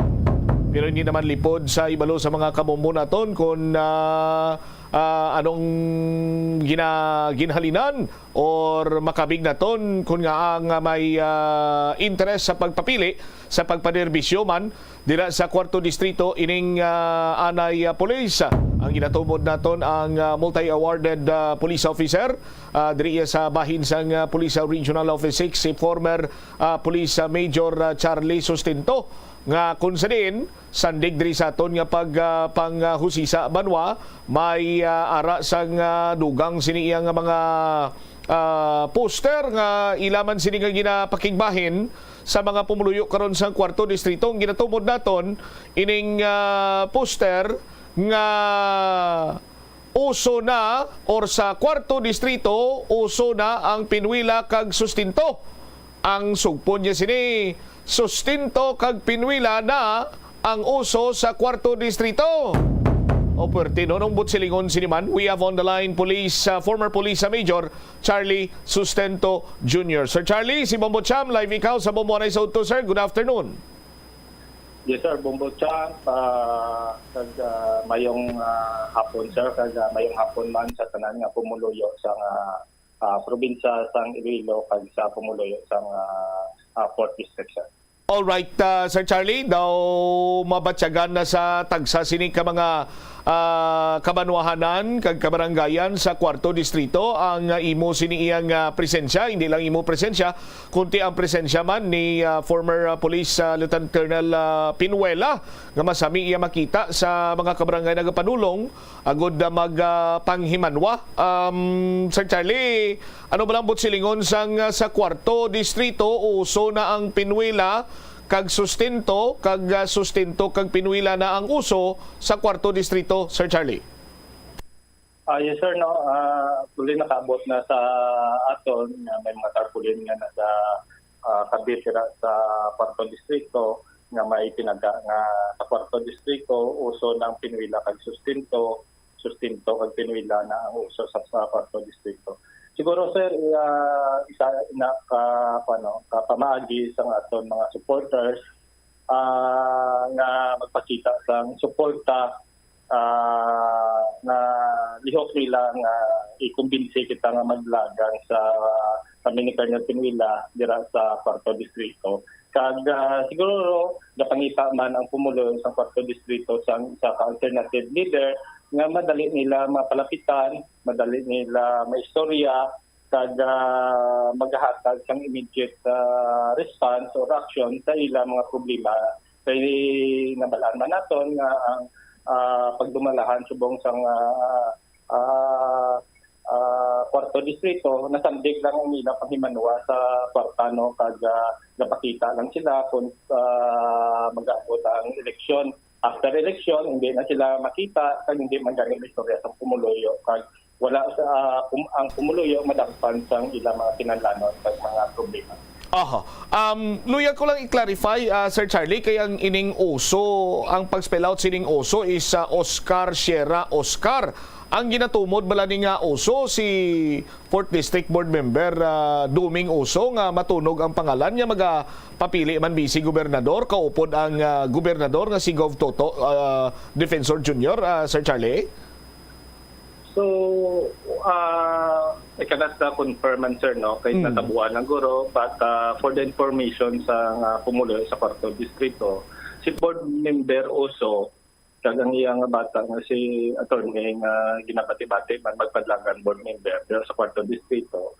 pero hindi naman lipod sa ibalo sa mga kabombo naton kung, ah, ah, anong gina-, ginhalinan or makabig naton kun nga ang may, ah, interes sa pagpapili sa pagpanerbisyo man dira sa Kwarto Distrito ining, ah, anay, ah, pulis. Ang ginatumod naton ang, ah, multi-awarded, ah, police officer, ah, diri sa bahin sang, ah, Police Regional Office six, si former, ah, Police, ah, Major, ah, Charlie Sustento, nga kun sa diin sandig diri sa aton nga pag, ah, panghusisa banwa, may, ah, ara sang, ah, dugang sini iya nga mga, ah, poster nga ila man sini nga ginapakigbahin sa mga pumuluyo karon sa Kwarto Distrito. Ang ginatumod naton ining, ah, poster nga uso na, or sa Kwarto Distrito, uso na ang pinwila kag sustinto. Ang sugpon niya sini, sustinto kag pinwila na ang uso sa Kwarto Distrito. O, puwerte, no? Nung butsilingon sini man, we have on the line police, uh, former police, uh, Major Charlie Sustento Junior Sir Charlie, si Bombo Cham, live ikaw sa Bombo Anay sa Udto, sir. Good afternoon. Yes, sir. Bombo Cham, uh, kag, uh, mayong, uh, hapon, sir, kag, uh, mayong hapon man sa tanan nga pumuluyo sa nga, uh, probinsya sang Iloilo kag sa pumuluyo sang, uh, uh, fourth District, sir. All right, uh, Sir Charlie, daw mabatyagan na sa tagsa sini ka mga, ah, kabanwahanan kag kabarangayan sa Kwarto Distrito ang, ah, imo sini iyang, ah, presensya, hindi lang imo presensya, kundi ang presensya man ni, ah, former, ah, Police, ah, Lieutenant Colonel, ah, Pinuela, nga masami iya makita sa mga kabarangay nagapanulong agud na mag, ah, panghimanwa. Um, Sir Charlie, ano ba lang buot silingon sang, ah, sa Kwarto Distrito, uso na ang pinwila kag sustento, kag, ah, sustento kag pinwila na ang uso sa Kwarto Distrito, Sir Charlie? Ah, yes, sir, no. Ah, actually, nakaabot na sa aton nga may mga tarpaulin nga naga, ah, kabit dira sa Kwarto Distrito nga may tinaga nga sa Kwarto Distrito, uso ng pinwila kag sustento, sustento kag pinwila na ang uso sa, sa Kwarto Distrito. Siguro, sir, ah, isa na ka, ano, ka pamaagi sa aton mga supporters, ah, nga magpakita sang suporta, ah, nga lihok nila nga ikumbinsi kita nga maglagan sa kami ni Colonel Pinuela dira sa Kwarto Distrito. Kag, ah, siguro, napangita man ang pumulo sa Kwarto Distrito sang isa ka alternative leader nga madali nila mapalapitan, madali nila maistorya, kag, ah, maghatag sang immediate, ah, response or action sa ila mga problema. Kay nabal-an man naton nga ang, ah, pagdumalahan subong sang, ah, ah, ah, Kwarto Distrito, nasandig lang ang ila panghimanwa sa kwarta, no, kag, ah, napakita lang sila kung, ah, mag-abot ang eleksyon. After eleksyon, hindi na sila makita, kag hindi man gani istorya sa pumuluyo, kag wala sa, ah, pum-, ang pumuluyo madakpan sang ilang mga kinahanglanon kag mga problema. Aha. Um, luya ko lang i-clarify, ah, Sir Charlie, kay ang ining uso, ang pag-spell out sining uso is, ah, Oscar Sierra Oscar. Ang ginatumod bala ni nga uso si fourth District Board Member, ah, Duming Uso, nga matunog ang pangalan niya, magapapili man bisi gobernador, kaupod ang, ah, gobernador nga si Gov Toto, ah, Defensor Junior, ah, Sir Charlie? So, ah, I cannot, ah, confirm man, sir, no, kay Mm. natabuan lang guro, but, ah, for the information sa nga pumulo sa Kwarto Distrito, si Board Member Uso, kag ang iya nga bata nga si attorney nga ginabati-bati man magpadlagan board member pero sa Kwarto Distrito.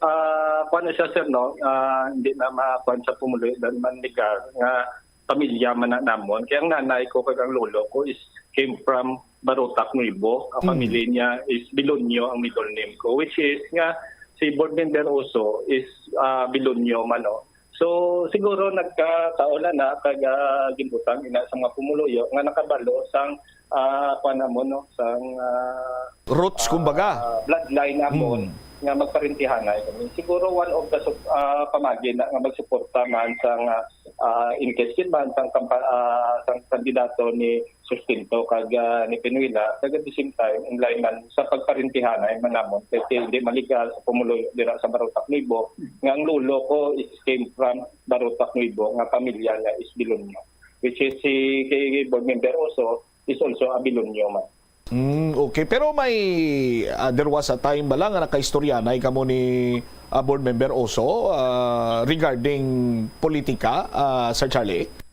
Ah, kuwan na siya, sir, no? Ah, hindi na makuwan sa pumuluyo dan man legal nga pamilya man na namon. Kaya ang nanay ko kag ang lolo ko is came from Barotac Nuevo. Ang Mm. pamilya niya is Bilonyo ang middle name ko, which is nga si board member Uso is, ah, Bilonyo man, no? So, siguro nagkataon na na kag, ah, ginbutang ina sa mga pumuluyo nga nakabalo sang, ah, kuwan namon, no, sang, ah, Roots, ah, kumbaga. bloodline namon Mm. nga magparintihanay kami. Siguro one of the sup-, ah, pamagi na nga magsuporta man sang, ah, ah, in case man sang kampa-, ah, sang kandidato ni Sustento kag, ah, ni Pinuela, kag at the same time, in line man sa pagparintihanay man namon, kay hindi maligal sa pumuluyo dira sa Barotac Nuevo, nga ang lolo ko is came from Barotac Nuevo, nga pamilya niya is Bilonyo, which is si kay Board Member Uso is also a Bilonyo man. Mm, okay. Pero may, ah, there was a time bala nga nakaistoryanay kamo ni, ah, Board Member Uso, ah, regarding politika, ah, Sir Charlie?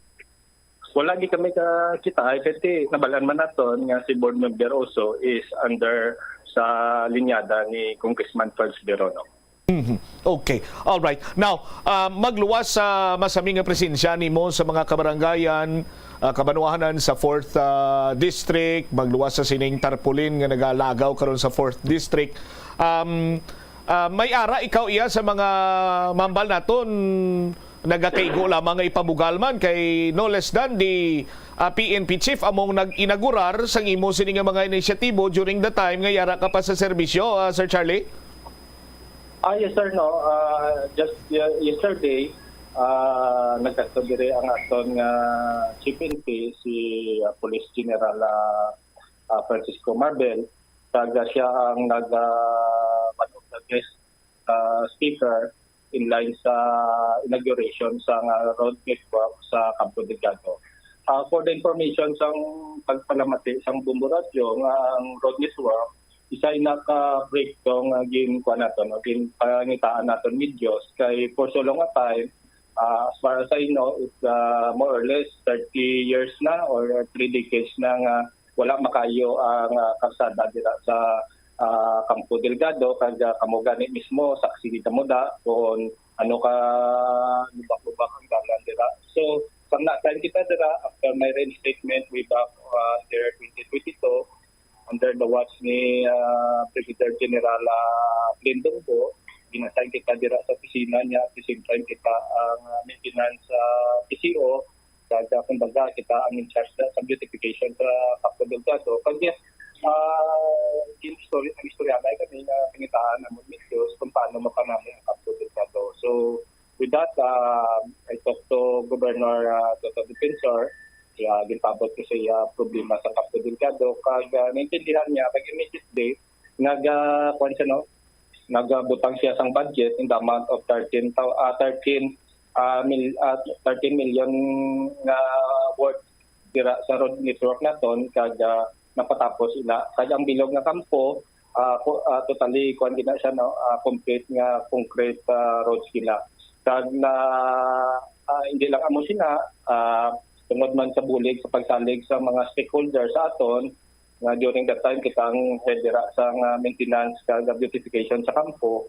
Wala gid kami kakita ay, kay ti-, nabalaan man naton nga si Board Member Uso is under sa linyada ni Congressman Charles Verono. Mhm. Okay. All right. Now, ah, magluwas sa masami nga presensya nimo sa mga kabarangayan, ah, kabanwahanan sa fourth, ah, District, magluwas sa sining tarpaulin nga nagalagaw karon sa fourth District. Um, Ah, may ara ikaw iya sa mga mambal naton nagakaigo lamang nga ipabugal man kay no less than the, ah, P N P chief among nag-inaugurar sang imo sini nga mga inisyatibo during the time nga yara ka pa sa serbisyo, ah, Sir Charlie? Ah, yes, sir, no. Ah, just uh, yesterday, ah, nagkadto diri ang aton nga Chief N P, si ah, Police General ah, ah, Francisco Marbel. Kag ah, siya ang nag ah, one of the guest ah, speaker in line sa inauguration sa nga road network sa Campo Delgado. Ah, for the information sang pagpalamati sang Bombo Radyo nga ang road network isa ina ka proyekto nga gin kuan naton o gin pangitaan naton medios kay for so long a time, ah, as far as I know, it's ah, more or less thirty years na or three decades na nga wala makayo ang ah, karsada dira sa ah, Campo Delgado kag ah, kamo gani mismo saksi kita mo da kung ano ka lubak-lubak ang dalan dira. So, sang na-time kita dira after my reinstatement way back ah, year twenty twenty-two, under the watch ni ah, Brigadier General ah, Glenn Donggo, ginasign kita dira sa opisina niya. At the same time, kita ang ah, maintenance ah, P C O. Kag ah, kumbaga, kita ang in charge sa, sa beautification sa Campo Delgado. Kag yes, ah, gin-istorya, nag-istorya na kami nga pangitaan namon medios kung paano mapanami ang Campo Delgado. So, with that, ah, I talked to Governor ah, Toto Defensor. Kaya ginpabot ko sa iya problema sa Campo Delgado. Kag ah, naintindihan niya, kag immediately, naga, kuwan siya, no? Nagabutang siya sang budget in the amount of thirteen, thou- ah, thirteen, ah, mil, ah, thirteen million nga worth dira sa road network naton kag ah, napatapos ila. Kag ang bilog nga kampo, ah, ku- ah, totally kuan gina siya, no, ah, complete nga concrete ah, roads gina. Kag na ah, hindi lang amo sina, ah, tungod man sa bulig sa pagsalig sa mga stakeholders sa aton, nga during that time kita ang head dira sa nga maintenance kag beautification sa kampo,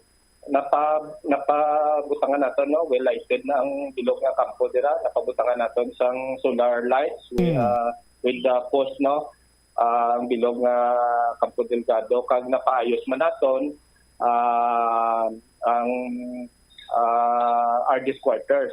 napa napabutangan nato, no, well lighted na ang bilog nga kampo dira, napabutangan naton sang solar lights with, Mm. uh, with the post, no, uh, ang bilog nga Campo Delgado kag napaayos man naton uh, ang uh, R D S quarters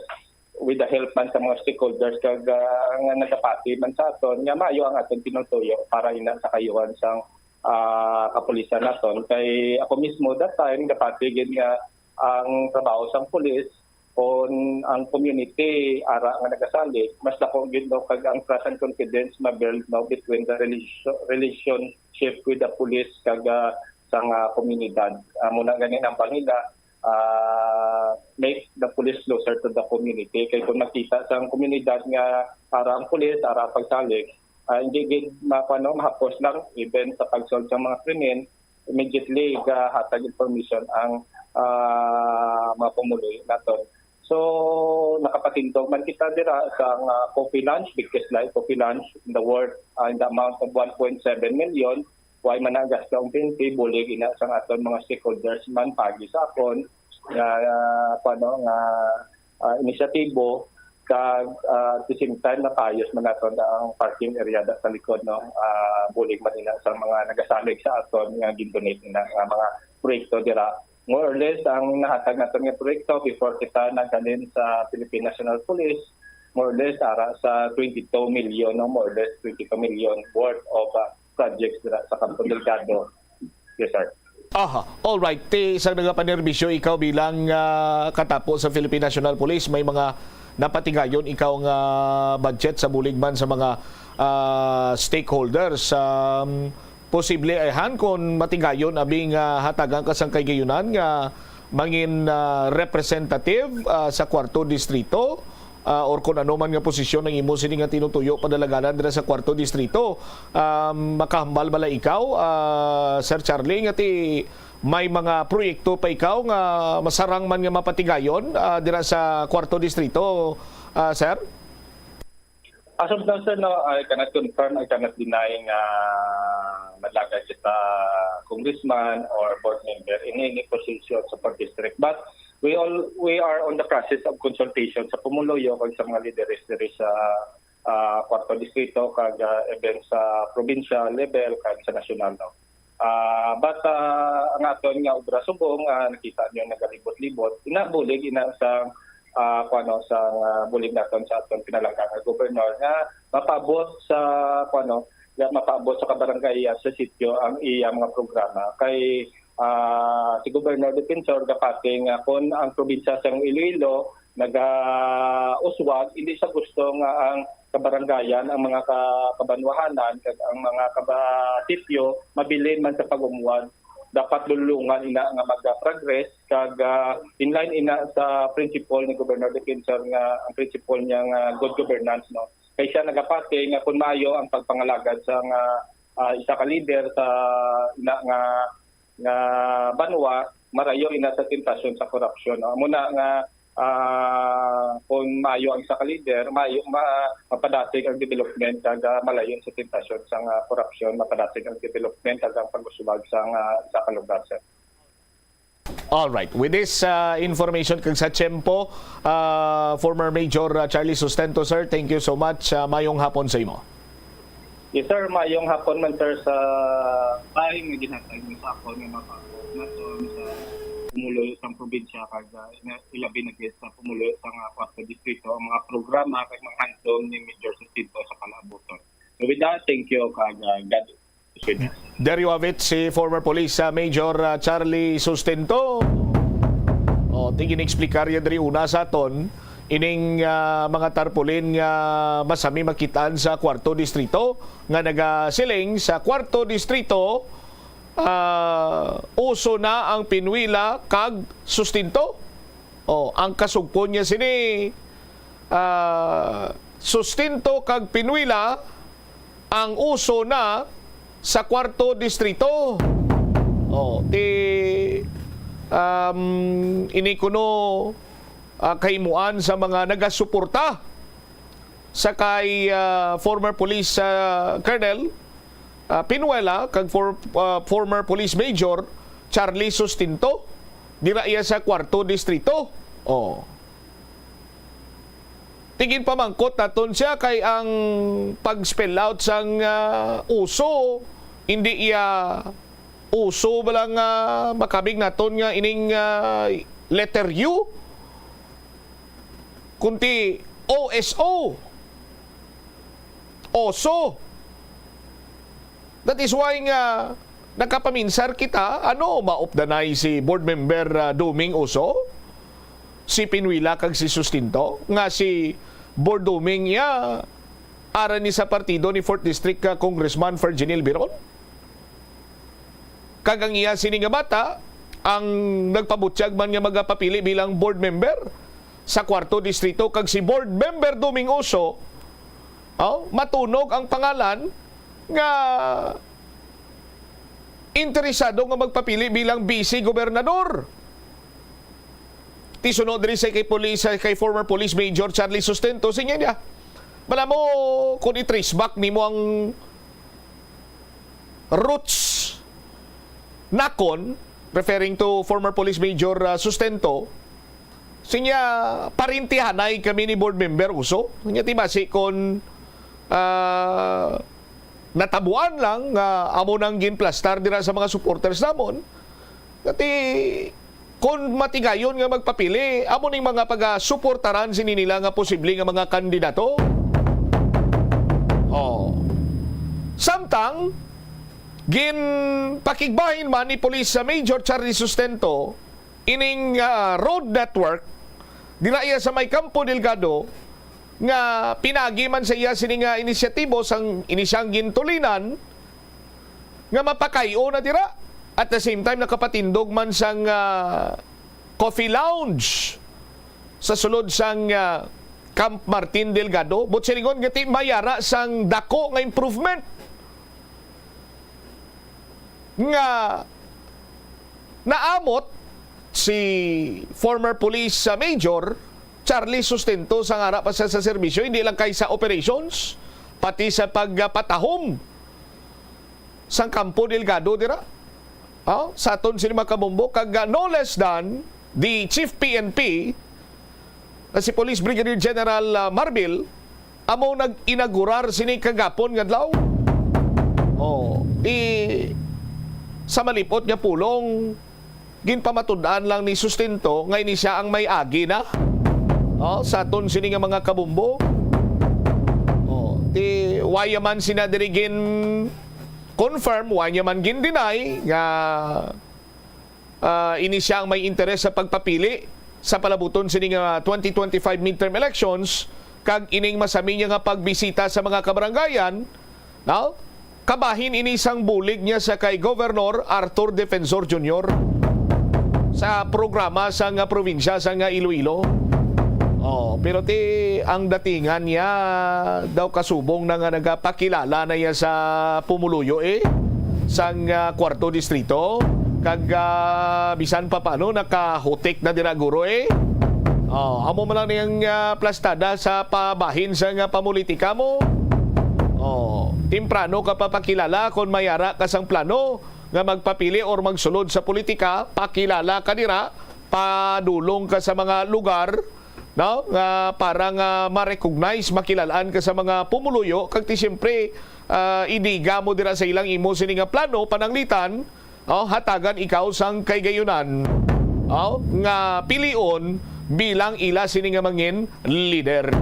with the help man sa mga stakeholders kag ah, nga nagapati man sa aton nga maayo ang aton tinutuyo para ina sa kayuhan sang ah, kapulisan naton. Kay ako mismo that time gapati gid nga ang trabaho sang pulis kon ang community ara nga nagasalig mas dako gid, no, kag ang trust and confidence ma-build, no, between the relation, relationship with the police kag ah, sang ah, komunidad. Amo na gani ang pangila ah, make the police closer to the community. Kay kung makita sa komunidad nga ara ang pulis, ara ang pagsalig, ah, hindi gid mapano, mahapos lang even sa pag-solve sa mga krimen, immediately gahatag information ang ah, mga pumuluyo naton. So nakapatindog man kita dira sa uh, coffee lunch, biggest life coffee lunch in the world uh, in the amount of one point seven million. Way man nagasto ang P N P, bulig ina sang aton mga stakeholders man pagi sa akon nga ah, kuno nga ah, inisyatibo kag ah, at the same time napayos man naton ang parking area da sa likod, no, ah, bulig man ina sa mga nagasalig sa aton nga gindonate ina nga mga proyekto dira. More or less ang nahatag naton nga proyekto before kita naghalin sa Philippine National Police, more or less ara sa twenty-two million, no, more or less twenty-two million worth of uh, projects dira sa Campo Delgado. Yes, sir. Aha, all right. Ti isang nagapanerbisyo ikaw bilang ah, katapo sa Philippine National Police, may mga napatigayon ikaw nga budget sa bulig man sa mga ah, stakeholders. Um, posible ayhan kon matigayon abi nga hatagan ka sang kahigayonan nga mangin ah, representative ah, sa kwarto distrito ah, or kon ano man nga posisyon ang imo sini nga tinutuyo padalaganan dira sa kwarto distrito. Um, makahambal bala ikaw, ah, Sir Charlie, nga ti may mga proyekto pa ikaw nga masarang man nga mapatigayon ah, dira sa kwarto distrito, ah, sir? As of now, sir, no, I cannot confirm, I cannot deny nga madlagay kita congressman or board member in any position sa fourth district. But we all we are on the process of consultation sa pumuluyo kag sa mga lideres diri sa ah, kwarto distrito kag ah, even sa provincial level kag sa national, no. Ah, but, ah, ang aton nga obra subong, ah, nakita niyo nagalibot-libot, ina bulig ina sa, ah, kuno sa, ah, bulig naton sa aton pinalangga nga gobernador nga mapaabot sa, kuno, nga mapaabot sa kabarangay, ah, sa sitio ang iya mga programa. Kay, ah, si Gobernador Defensor gapati nga kung ang probinsya sang Iloilo nagauswag, hindi sa gusto nga ang kabarangayan, ang mga ka-, kabanwahanan, kag ang mga kaba-, sitio, mabilin man sa pag-umwag. Dapat dulungan ina nga mag-progress, kag, ah, in line ina sa principle ni Governor Defensor nga ang principle niya nga good governance, no? Kay siya nagapati nga kung maayo ang pagpangalagad sa nga, ah, isa ka leader sa ina nga, nga banwa, marayo ina sa tentasyon sa korupsyon, no? Amo na nga, ah, kung maayo ang isa ka leader, maayo, ma-, mapadasig ang development kag, ah, malayo sa tentasyon sa nga korupsyon, mapadasig ang development kag ang pag-uswag sa nga isa ka lugar, sir. All right. With this, uh, information kag sa tiyempo, uh, former Major, uh, Charlie Sustento, sir, thank you so much. Uh, mayong hapon sa imo. Yes, sir. Mayong hapon man, sir, sa time nga ginhatag niyo sa akon nga mapag-, naton sa pumuluyo sang probinsya kag, uh, ina-, ilabi na gid sa pumuluyo sang, uh, kwarto distrito ang mga programa kag mga handom ni Major Sustento sa palaabuton. So with that, thank you kag, uh, God There you have it, si former police, ah, Major, ah, Charlie Sustento. O, ti gin-explicar ya diri una sa aton ining, ah, mga tarpaulin nga masami makitaan sa Kwarto Distrito, nga nagasiling sa Kwarto Distrito, ah, uso na ang pinuwila kag sustento. O, ang kasugpon niya sini, ah, sustento kag pinuwila ang uso na sa Kwarto Distrito. O, ti, um, ini kuno, ah, kahimuan sa mga nagasuporta sa kay, ah, former police, ah, colonel, ah, Pinuela kag for-, ah, former police major Charlie Sustento, dira iya sa Kwarto Distrito. O. Ti ginpamangkot naton siya kay ang pag-spell out sang, ah, uso, hindi iya uso bala nga makabig naton nga ining, ah, letter U, kundi O S O. Oso. That is why nga nakapaminsar kita, ano, maupdanay si Board Member, ah, Doming Oso, si Pinuela kag si Sustento, nga si Board Doming iya ara ni sa partido ni Fourth District, ah, Congressman Fergenil Biron? Kag ang iya sini nga bata, ang nagpabutyag man nga magapapili bilang board member sa Kwarto Distrito, kag si Board Member Doming Oso, oh, matunog ang pangalan nga interesado nga magpapili bilang vice gobernador. Ti suno diri sa kay police, kay former police major Charlie Sustento, siling niya, "Bala mo, kung i-trace back nimo ang roots nakon," referring to former police major, ah, Sustento, siling niya, "Parintihanay kami ni board member Oso." Siling niya, "Ti basi kon, ah, natabuan lang nga amo nang ginplastar dira sa mga supporters namon, nga ti kon matigayon nga magpapili, amo ning mga pagasuportaran sini nila nga posible nga mga kandidato." Oh. Samtang ginpakigbahin man ni Police Major Charlie Sustento ining, ah, road network dira iya sa may Campo Delgado, nga pinaagi man sa iya sini nga inisyatibo sang ini siyang gintulinan nga mapakay-o na dira. At the same time, nakapatindog man sang, ah, coffee lounge sa sulod sang, ah, Camp Martin Delgado. Buot silingon nga ti may ara sang dako nga improvement nga naamot si former police, ah, major Charlie Sustento sang ara pa siya sa serbisyo, hindi lang kay sa operations, pati sa pagpatahom sang Campo Delgado dira. Oh, sa aton sini mga kabombo, kag, ah, no less than the Chief P N P na si Police Brigadier General, ah, Marbil, amo nag-inaugurar sini kagapon nga adlaw. Oh, i-, Sa malipot nga pulong, ginpamatud-an lang ni Sustento nga ini sia ang may agi na, oh, sa aton sini nga mga kabumbo. Oh, ti, wa ya man sina diri gin-confirm, wa niya man gin-deny nga, ah, ini sia ang may interes sa pagpapili sa palabuton sini nga twenty twenty-five midterm elections, kag ining masami niya nga pagbisita sa mga kabarangayan, no? Kabahin ini sang bulig niya sa kay Governor Arthur Defensor Junior sa programa sa nga probinsya sa nga Iloilo. Oh, pero ti ang datingan niya daw kasubong na nga nagapakilala na iya sa pumuluyo, eh, sang, ah, Kwarto Distrito, kag, ah, bisan pa paano nakahutik na dira guro, eh. Oh, amo man lang niyang, ah, plastada sa pabahin sa nga pamulitika mo. Oh, temprano ka papakilala kon may ara ka sang plano nga magpapili or magsulod sa politika, pakilala ka dira, padulong ka sa mga lugar, no, nga para nga ma-recognize, makilalaan ka sa mga pumuluyo, kag ti siyempre, ah, idiga mo dira sa ilang imo sini nga plano, pananglitan, oh, hatagan ikaw sang kahigayonan, oh, nga pilion bilang ila sini nga mangin leader.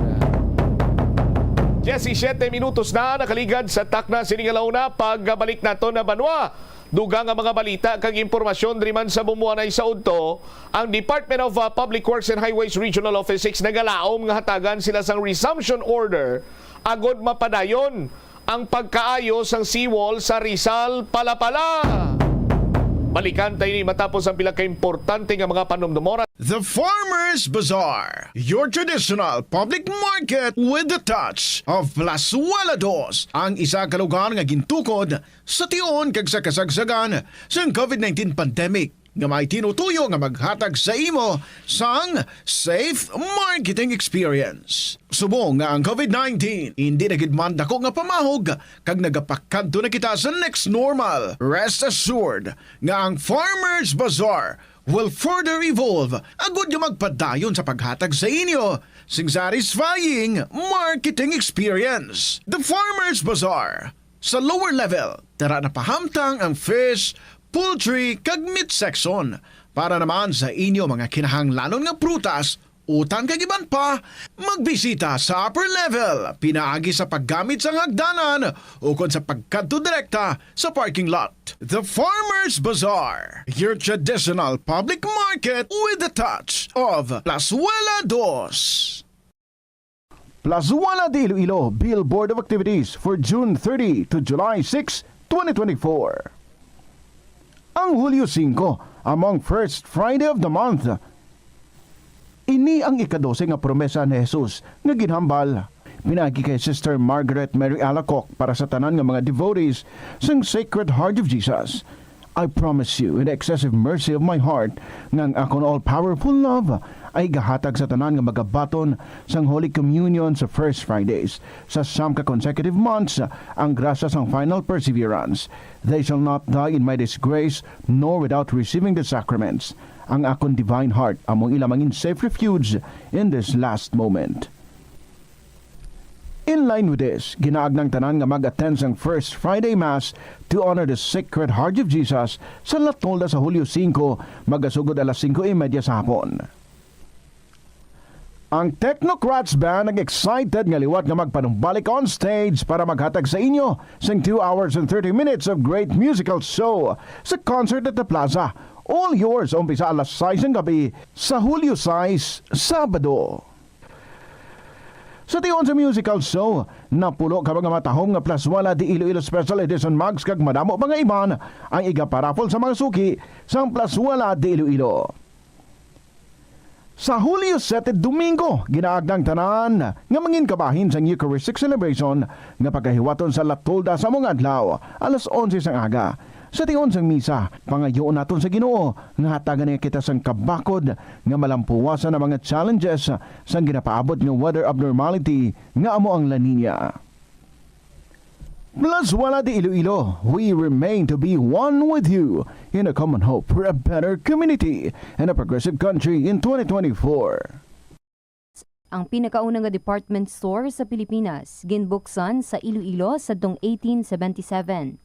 Diyesisiete minutos na nakaligad sa takna sini nga launa. Pagbalik nato na banwa, dugang nga mga balita kag impormasyon diri man sa Bumbuanay sa udto, ang Department of, uh, Public Works and Highways Regional Office six nagalaom nga hatagan sila sang resumption order agod mapadayon ang pagkaayo sang seawall sa Rizal, Palapala. Balikan tayo ni matapos ang pila ka importante nga mga panumdumon. The Farmers Bazaar, your traditional public market with the touch of Plazuela Dos, ang isa ka lugar nga gintukod sa tion kag sa kasagsagan sang covid nineteen pandemic, nga may tinutuyo nga maghatag sa imo sang safe marketing experience. Subong nga ang covid nineteen indi na gid man dako nga pamahog kag nagapakadto na kita sa next normal, rest assured nga ang Farmers Bazaar will further evolve agud nga magpadayon sa paghatag sa inyo sing satisfying marketing experience. The Farmers Bazaar, sa lower level, tara na pahamtang ang fish, poultry, kag meat section. Para naman sa inyo mga kinahanglanon nga prutas, utan kag iban pa, magbisita sa upper level pinaagi sa paggamit sang hagdanan ukon sa pagkadto direkta sa parking lot. The Farmers Bazaar, your traditional public market with the touch of Plazuela Dos. Plazuela de Iloilo Billboard of Activities for June thirty to July six, twenty twenty-four. Ang Hulyo singko amo ang first Friday of the month. Ini ang ikadose nga promesa ni Jesus nga ginhambal pinaagi kay Sister Margaret Mary Alacoque para sa tanan nga mga devotees sang Sacred Heart of Jesus. I promise you in the excessive mercy of my heart nga ang akon all-powerful love ay gahatag sa tanan nga magabaton sang Holy Communion sa First Fridays sa siyam ka consecutive months, ang grasya sang final perseverance. They shall not die in my disgrace, nor without receiving the sacraments. Ang akon divine heart amo ang ila mangin safe refuge in this last moment. In line with this, ginaagna ang tanan nga mag-attend sang First Friday Mass to honor the Sacred Heart of Jesus sa latulda sa Hulyo singko, magasugod alas singko y media sa hapon. Ang Technocrats Band nag-excited nga liwat nga magpanumbalik on stage para maghatag sa inyo sing two hours and thirty minutes of great musical show sa concert at the plaza. All yours, umpisa alas sais sang gabi sa Hulyo sais, Sabado. Sa tion sa musical show, napulo ka mga matahom nga Plazuela de Iloilo Special Edition mugs kag madamo pa nga iban ang igaparaffle sa mga suki sang Plazuela de Iloilo. Sa Hulyo sete, Domingo, ginaagda ang tanan nga mangin kabahin sang Eucharistic celebration nga pagahiwaton sa latulda sa mga adlaw, alas onse sang aga. Sa tion sang misa, pangayoon naton sa Ginoo nga hatagan niya kita sang kabakod nga malampuwasan ang mga challenges sang ginapaabot nga weather abnormality nga amo ang La Niña. Plazuela de Iloilo, we remain to be one with you in a common hope for a better community and a progressive country in twenty twenty-four. Ang pinakauna nga department store sa Pilipinas ginbuksan sa Iloilo sadtong eighteen seventy-seven.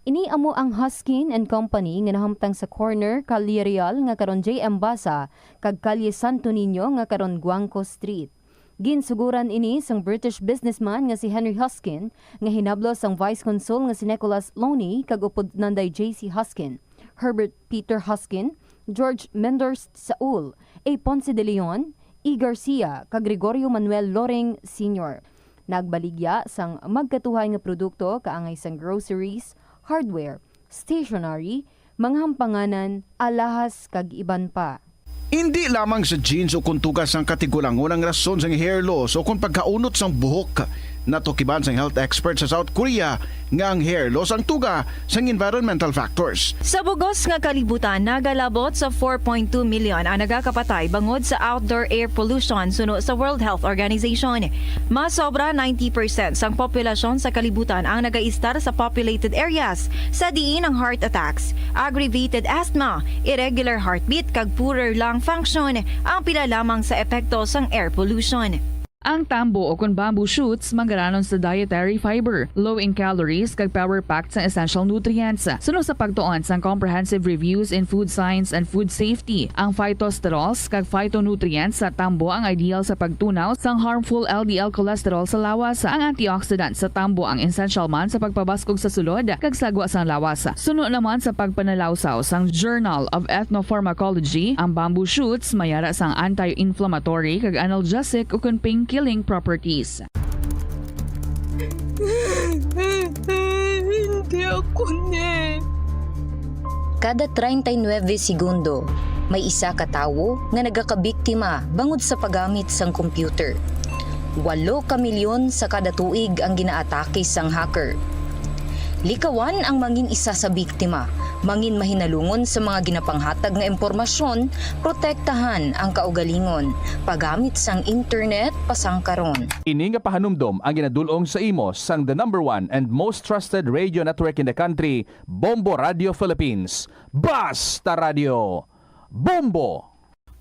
Ini amo ang Huskin and Company nga nahamtang sa corner Calle Real nga karon J M Basa kag Calle Santo Niño nga karon Guangco Street. Ginsuguran ini sang British businessman nga si Henry Huskin, nga hinablo sang Vice Consul nga si Nicholas Loney kag upod nanday J C Huskin, Herbert Peter Huskin, George Menders Saul, A. Ponce de Leon, E. Garcia, kag Gregorio Manuel Loring Senior. Nagbaligya sang magkatuhay nga produkto kaangay sang groceries, hardware, stationery, mga hampanganan, alahas, kag iban pa. Indi lamang sa genes o kon tuga sang katigulangon ang rason sang hair loss o kon pagkaunot sang buhok. Natukiban sang health expert sa South Korea nga ang hair loss ang tuga sang environmental factors. Sa bugos nga kalibutan, nagalabot sa four point two million ang nagakapatay bangod sa outdoor air pollution, suno sa World Health Organization. Mas sobra ninety percent sang populasyon sa kalibutan ang nagaistar sa populated areas, sa diin ang heart attacks, aggravated asthma, irregular heartbeat, kag poorer lung function ang pila lamang sa epekto sang air pollution. Ang tambo, o kon bamboo shoots, manggaranon sa dietary fiber, low in calories, kag power-packed sang essential nutrients. Suno sa pagtuon sang Comprehensive Reviews in Food Science and Food Safety, ang phytosterols kag phytonutrients sa tambo ang ideal sa pagtunaw sang harmful L D L cholesterol sa lawas. Ang antioxidant sa tambo ang essential man sa pagpabaskog sa sulod kag sagwa sang lawas. Suno naman sa pagpanalawsaw sang Journal of Ethnopharmacology, ang bamboo shoots may ara sang anti-inflammatory kag analgesic ukon pain-killing properties. Hindi ako ni. Kada treinta y nueve segundo, may isa ka tawo nga nagakabiktima bangod sa paggamit sang computer. Walo ka milyon sa kada tuig ang ginaatake sang hacker. Likawan ang mangin isa sa biktima, mangin mahinalungon sa mga ginapanghatag nga impormasyon, protektahan ang kaugalingon, paggamit sang internet pasangkaron. Ini nga pahanumdom ang ginadul-ong sa imo sang the number one and most trusted radio network in the country, Bombo Radio Philippines. Basta Radio Bombo!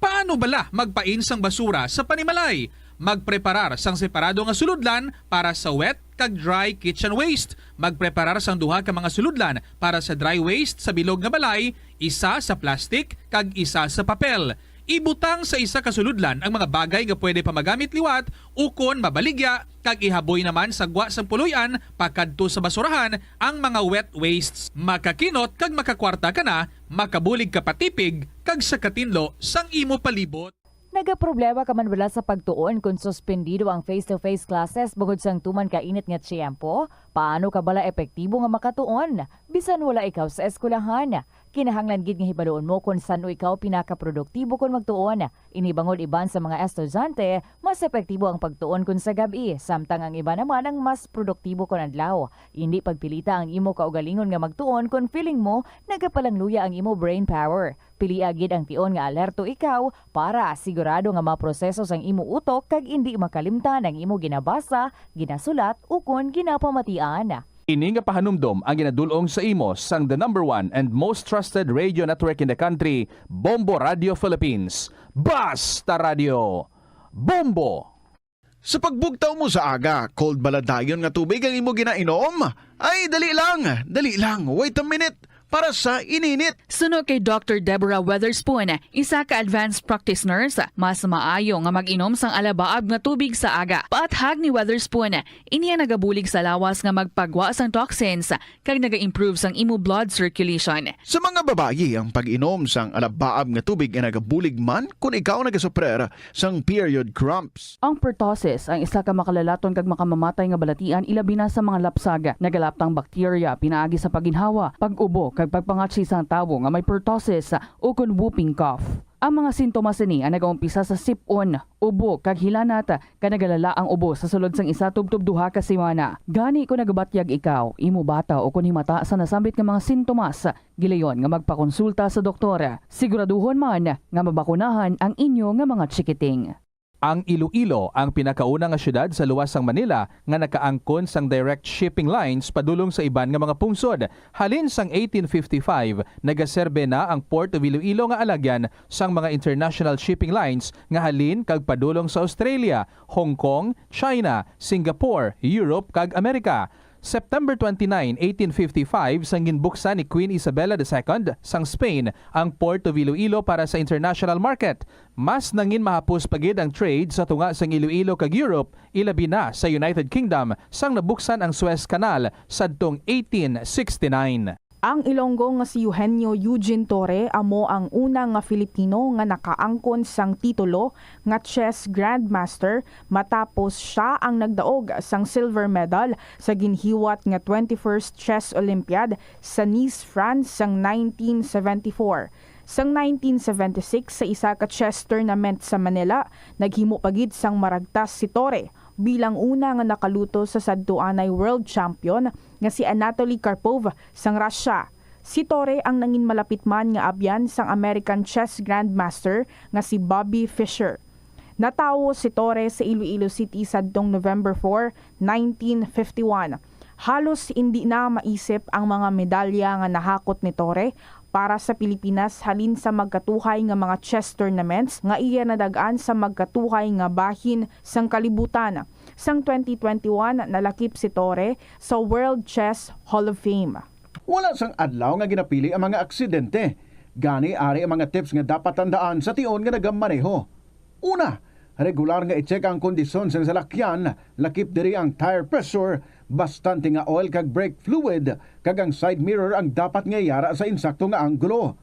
Paano bala magpain sang basura sa panimalay? Magpreparar sang separado nga sulodlan para sa wet kag dry kitchen waste. Magpreparar sang duha ka mga sulodlan para sa dry waste sa bilog nga balay, isa sa plastic kag isa sa papel. Ibutang sa isa ka sulodlan ang mga bagay nga pwede pa magamit liwat ukon mabaligya, kag ihaboy naman sa gwa sang puloy-an pakadto sa basurahan ang mga wet wastes. Makakinot kag makakwarta ka na, makabulig ka pa tipig, kag sa katinlo sang imo palibot. Nagaproblema ka man bala sa pagtuon kon suspendido ang face-to-face classes bangod sang tuman ka init nga tiyempo? Paano ka bala epektibo nga makatuon bisan wala ikaw sa eskwelahan? Kinahanglan gid nga hibaluon mo kon san-o ikaw pinakaproduktibo kon magtuon. Ini bangod iban sa mga estudyante, mas epektibo ang pagtuon kon sa gab-i, samtang ang iban naman ang mas produktibo kon adlaw. Indi pagpilita ang imo kaugalingon nga magtuon kon feeling mo nagapalangluya ang imo brain power. Pilia gid ang tion nga alerto ikaw para sigurado nga maproseso sang imo utok kag indi makalimtan ang imo ginabasa, ginasulat, ukon ginapamatian. Ini nga pahanumdom ang ginadul-ong sa imo sang the number one and most trusted radio network in the country, Bombo Radio Philippines. Basta Radio Bombo! Sa pagbugtaw mo sa aga, cold bala dayon nga tubig ang imo ginainom? Ay, dali lang, dali lang, wait a minute, para sa ininit. Suno kay Doctor Deborah Weatherspoon, isa ka advanced practice nurse, mas maayo nga mag-inom sang alabaab nga tubig sa aga. Paathag ni Weatherspoon, ini ang nagabulig sa lawas nga magpagwa sang toxins kag naga-improve sang imo blood circulation. Sa mga babayi, ang pag-inom sang alabaab nga tubig ay nagabulig man kon ikaw nagasuprer sang period cramps. Ang pertussis ang isa ka makalalaton kag makamamatay nga balatian, ilabi na sa mga lapsag. Nagalaptang bakterya pinaagi sa pagginhawa, pag-ubo, kag pagpangatsi sang tawo nga may pertussis ukon whooping cough. Ang mga sintomas sini ang nagaumpisa sa sip-on, ubo, kag hilanat, kag nagalala ang ubo sa sulod sang isa tubtob duha ka semana. Gani, kon nagabatyag ikaw, imo bata, ukon himata sa nasambit nga mga sintomas, gilayon nga magpakonsulta sa doktor. Siguraduhon man nga mabakunahan ang inyo nga mga chikiting. Ang Iloilo ang pinakauna nga syudad sa luwas sang Manila nga nakaangkon sang direct shipping lines padulong sa iban nga mga pungsod. Halin sang eighteen fifty-five, nagaserbe na ang Port of Iloilo nga alagyan sang mga international shipping lines nga halin kag padulong sa Australia, Hong Kong, China, Singapore, Europe, kag Amerika. September twenty-nine, eighteen fifty-five, sang ginbuksan ni Queen Isabella the Second sang Spain ang Port of Iloilo para sa international market. Mas nangin mahapos pa gid ang trade sa tunga sang Iloilo kag Europe, ilabi na sa United Kingdom, sang nabuksan ang Suez Canal sadtong eighteen sixty-nine. Ang Ilonggo nga si Eugenio Eugene Torre amo ang una nga Filipino nga nakaangkon sang titulo nga chess grandmaster, matapos sia ang nagdaog sang silver medal sa ginhiwat nga twenty-first Chess Olympiad sa Nice, France, sang nineteen seventy-four. Sang nineteen seventy-six, sa isa ka chess tournament sa Manila, naghimo pa gid sang maragtas si Torre bilang una nga nakaluto sa sadtuanay world champion nga si Anatoly Karpov sang Russia. Si Torre ang nangin malapit man nga abyan sang American chess grandmaster nga si Bobby Fischer. Natawo si Torre sa Iloilo City sadtong November four, nineteen fifty-one. Halos indi na maisip ang mga medalya nga nahakot ni Torre para sa Pilipinas halin sa magkatuhay nga mga chess tournaments nga iya nadag-an sa magkatuhay nga bahin sang kalibutan. Sang twenty twenty-one, nalakip si Torre sa World Chess Hall of Fame. Wala sang adlaw nga ginapili ang mga aksidente. Gani, ari ang mga tips nga dapat tandaan sa tion nga nagamaneho. Una, regular nga i-check ang kondisyon sang salakyan, lakip diri ang tire pressure, bastante nga oil kag brake fluid, kag ang side mirror ang dapat nga yara sa insakto nga anggulo.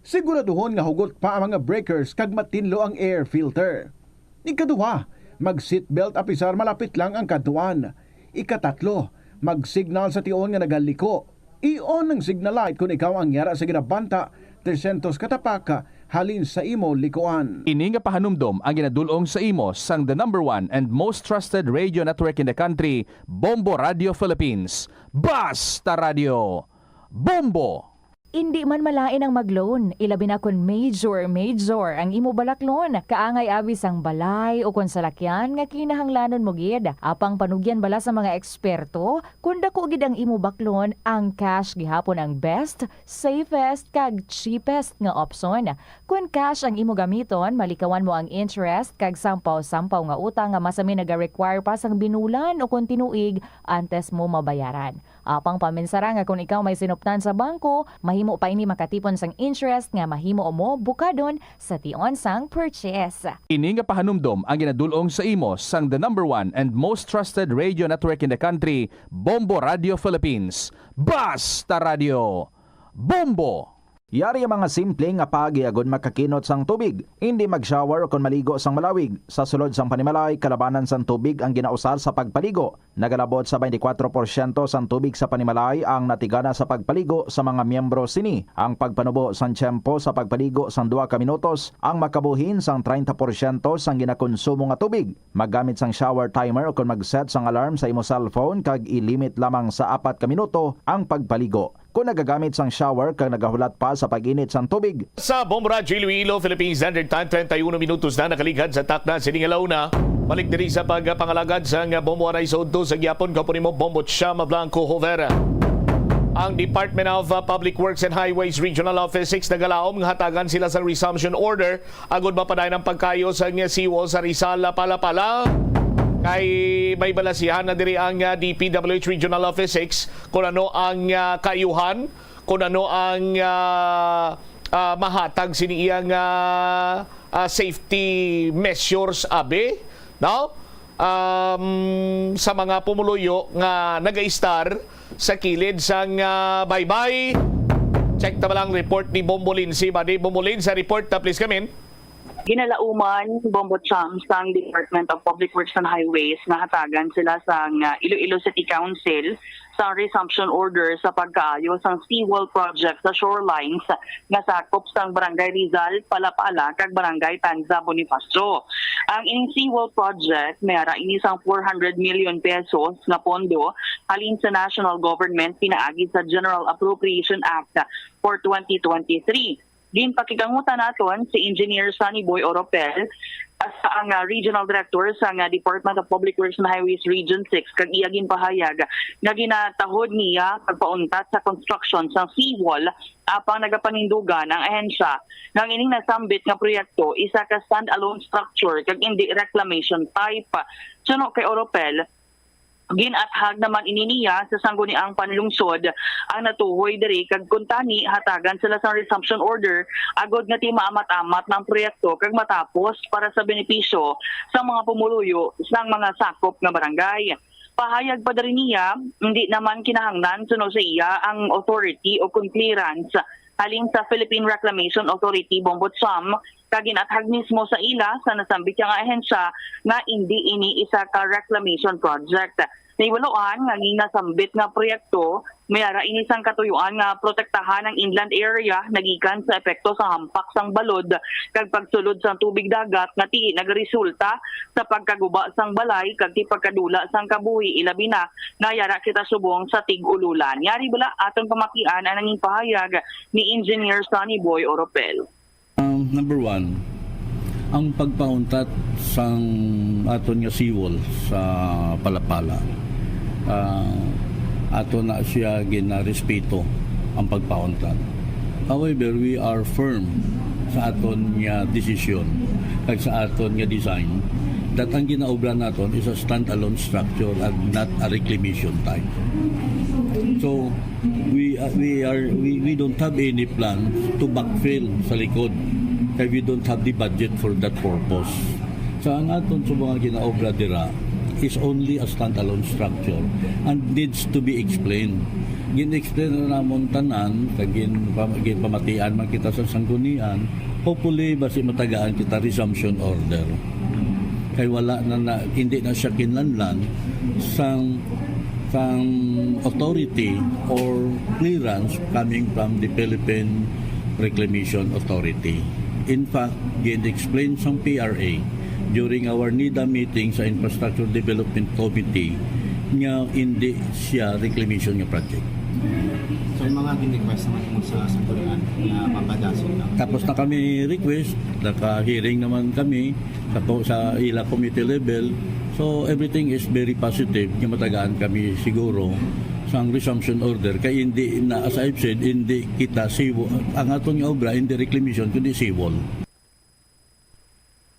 Siguraduhon nga hugot pa ang mga breakers kag matinlo ang air filter. Ikaduha, mag-seatbelt apisar malapit lang ang kadtuan. Ikatatlo, mag-signal sa tion nga nagaliko. I-on ang signal light kon ikaw ang yara sa ginabanta tresyentos ka tapak halin sa imo likuan. Ini nga pahanumdom ang ginadul-ong sa imo sang the number one and most trusted radio network in the country, Bombo Radio Philippines. Basta Radio, Bombo! Indi man malain ang mag-loan, ilabi na kon major, major ang imo balaklon. Kaangay abi sang balay o kon salakyan nga kinahanglanon mo gid. Apang panugyan bala sa mga eksperto, kon dako gid ang imo baklon, ang cash gihapon ang best, safest, kag cheapest nga opsyon. Kon cash ang imo gamiton, malikawan mo ang interest kag sampaw-sampaw nga utang nga masami naga-require pa sang binulan o kon tinuig antes mo mabayaran. Apang paminsara nga kon ikaw may sinuptan sa bangko, mahimo pa ini makatipon sang interest nga mahimo mo bukadon sa tion sang purchase. Ini nga pahanumdom ang ginadul-ong sa imo sang the number one and most trusted radio network in the country, Bombo Radio Philippines. Basta Radio, Bombo! Yari ang mga simple nga paagi agod makakinot sang tubig. Indi mag-shower kon maligo sang malawig. Sa sulod sang panimalay, kalabanan sang tubig ang ginausar sa pagpaligo. Nagalabot sa twenty-four porsyento sang tubig sa panimalay ang natigana sa pagpaligo sa mga miyembro sini. Ang pagpanubo sang tiyempo sa pagpaligo sang duha ka minutos ang makabuhin sang treinta porsyento sang ginakonsumo nga tubig. Maggamit sang shower timer ukon mag-set sang alarm sa imo cellphone kag i-limit lamang sa apat ka minuto ang pagpaligo. Kon nagagamit sang shower kag nagahulat pa sa pag-init sang tubig. Sa Bombo Radyo Iloilo, Philippine Standard Time, treinta y uno minutos na nakalighad sa takna sini nga launa. Balik diri sa pagpangalagad sang Bombo Anay sa udto sa gihapon, kaupod nimo Bombo Chama Blanco Jovera. Ang Department of, uh, Public Works and Highways Regional Office six nagalaom nga hatagan sila sa resumption order agod mapadayon ang pagkayo sang seawall sa Rizal, Palapala. Kay may balasihan na diri ang, uh, D P W H Regional Office six kung ano ang, ah, kaayuhan, kung ano ang, ah, ah, mahatag sini iyang, ah, ah, safety measures, abi, no? Um, sa mga pumuluyo nga nagaistar sa kilid sang, ah, baybay. Check ta ba lang report ni Bombo Lindsay, buddy? Bombo Lindsay, report ta, please, come in. Ginalauman, Bombo Cham, sang Department of Public Works and Highways nga hatagan sila sang, ah, Iloilo City Council sa resumption order sa pagkaayo sang seawall project sa shorelines nga sakop sang Barangay Rizal, Palapala, kag Barangay Tanza, Bonifacio. Ang ining seawall project, may ara ini sang four hundred million pesos nga pondo halin sa national government pinaagi sa General Appropriation Act for twenty twenty-three. Ginpakikangutan naton si Engineer Sunny Boy Oropel, sa ang, ah, Regional Director sa nga Department of Public Works and Highways Region six, kag iya ginpahayag nga ginatahod niya pagpauntat sa construction sa seawall, apang nagapanindugan ang ahensya nga ang ining nasambit nga proyekto isa ka standalone structure kag indi reclamation pipe. Suno kay Oropel, Gin-athag naman ini niya sa Sangguniang Panlungsod ang natuhoy diri, kag kuntani hatagan sila sang resumption order agod nga ti maamat-amat na ang proyekto kag matapos para sa benepisyo sa mga pumuluyo sang mga sakop nga barangay. Pahayag pa diri niya, hindi naman kinahanglan suno sa iya ang authority o kon clearance halin sa Philippine Reclamation Authority, Bombo Cham, kag gin-athag mismo sa ila sa nasambit nga ahensya nga indi ini isa ka reclamation project. Nahibaluan nga ang nasambit nga proyekto may ara ini sang katuyuan nga protektahan ang inland area nagikan sa epekto sa hampak sang balod kag pagsulod sang tubig dagat nga ti nagaresulta sa pagkaguba sang balay kag ti pagkadula sang kabuhi, ilabi na nga yara kita subong sa tig-ululan. Yari bala aton pamakian ang nangin pahayag ni Engineer Sonny Boy Oropel. Um, number one, ang pagpauntat sang aton nga seawall sa Palapala, ah, ato na siya ginarespeto ang pagpauntat. However, we are firm sa aton nga desisyon kag sa aton nga design that ang ginaobra naton is a standalone structure and not a reclamation type. So, we uh, we are we, we don't have any plans to backfill sa likod kay we don't have the budget for that purpose. So ang aton sa mga ginaobra dira is only a standalone structure and needs to be explained. Gin-explain na namon tanan kag gin, ginpamatian man kita sa sanggunian. Hopefully basi matagaan kita resumption order kay wala na, na hindi na siya kinlanlan sang sang authority or clearance coming from the Philippine Reclamation Authority. In fact, gin-explain sang P R A during our NEDA meeting sa Infrastructure Development Committee nga hindi siya reclamation nga project. So, yung mga gin-request naman mo sa sanggunian na mapadason na. Tapos na kami request, naka-hearing naman kami sa, sa ila committee level. So everything is very positive nga matagaan kami siguro sang resumption order kay hindi na, as I've said, hindi kita seawall, ang aton nga obra hindi reclamation kundi seawall.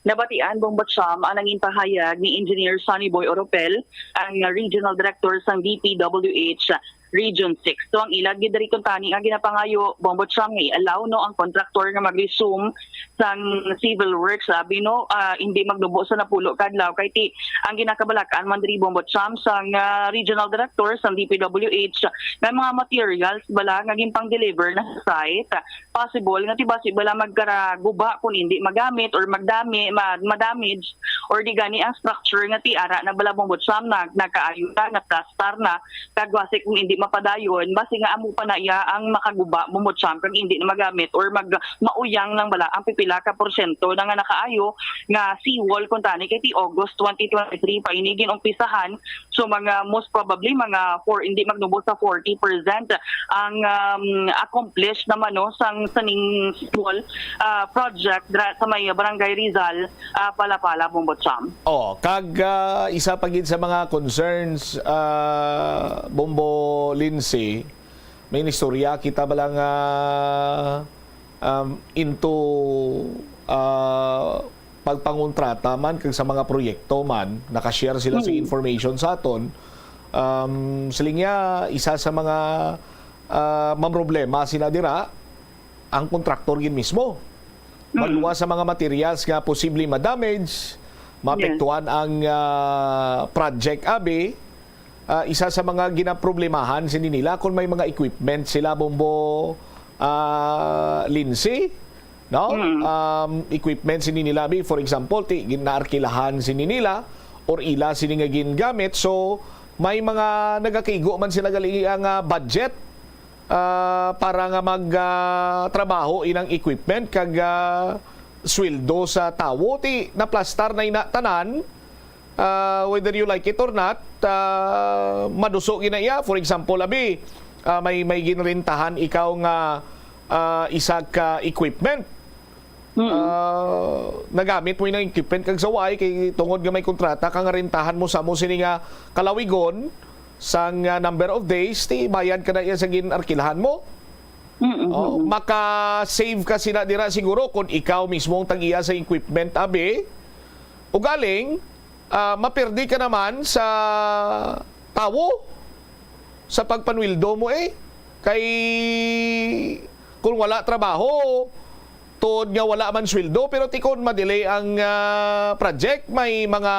Nabatian, Bombo Cham, ang nangin pahayag ni Engineer Sonny Boy Oropel, ang Regional Director sang D P W H Region six. So ang ila gid diri kuntani nga ginapangayo, Bombo Cham, nga i-allow no ang kontraktor nga mag-resume sang civil works, abi no, ah, hindi magnubo sa napulo ka adlaw kay ti ang ginakabalak-an man diri, Bombo Cham, sang ah, Regional Director sang D P W H nga mga materials bala nga ginpang-deliver na sa site, possible nga ti basi bala magkaraguba kung hindi magamit or magdami ma, madamage or di gani ang structure nga ti ara na bala, Bombo Cham, na nagkaayo na, naplastar na, kag basi kung hindi mapadayon basi nga amo pa na iya ang makaguba, Bombo Cham, kag hindi na magamit or mag mauyang lang bala ang pipila ka porsyento na nga nakaayo nga seawall kuntani kay ti August twenty twenty-three pa ini ginumpisahan. So mga most probably mga four, hindi magnubo sa forty percent ang um, accomplished naman no sang saning seawall ah, project dra sa may Barangay Rizal, ah, Palapala, Bombo Cham. Oh, kag ah, isa pa gid sa mga concerns, ah, Bombo Lindsay, may istorya kita bala nga um, into ah, pagpangontrata man kag sa mga proyekto man, nakashare sila sa information sa aton. Um, siling niya, isa sa mga ah, mamroblema sila dira, ang kontraktor gid mismo. Maluwas sa mga materials nga posible ma-damage, maapektuhan ang ah, project, abi. Ah, isa sa mga ginaproblemahan sini nila kung may mga equipment sila, Bombo, ah, Lindsay, no? Um, equipment sini nila, bi, for example, ti, gin-, naarkilahan sini nila or ila sini nga gingamit. So, may mga nagakaigo man sila gali ang ah, budget ah, para nga mag ah, trabaho inang equipment kag ah, sweldo sa tawo, ti naplastar na ina tanan. Ah, whether you like it or not, ah, maduso gina iya. For example, abi, ah, may may ginrentahan ikaw nga ah, isa ka equipment. Ah, nagamit mo yung equipment kag sa way kay tungod nga may kontrata ka nga rentahan mo sa mo sini nga kalawigon sang ah, number of days, ti bayad ka na iya sa ginarkilahan mo. Oh, maka-save ka sina dira siguro kung ikaw mismo ang tag-iya sa equipment, abi. Ugaling, ah, mapirdi ka naman sa tawo sa pagpanweldo mo, eh. Kay kung wala trabaho, tuod nga wala man sweldo, pero ti kon ma-delay ang, ah, project, may mga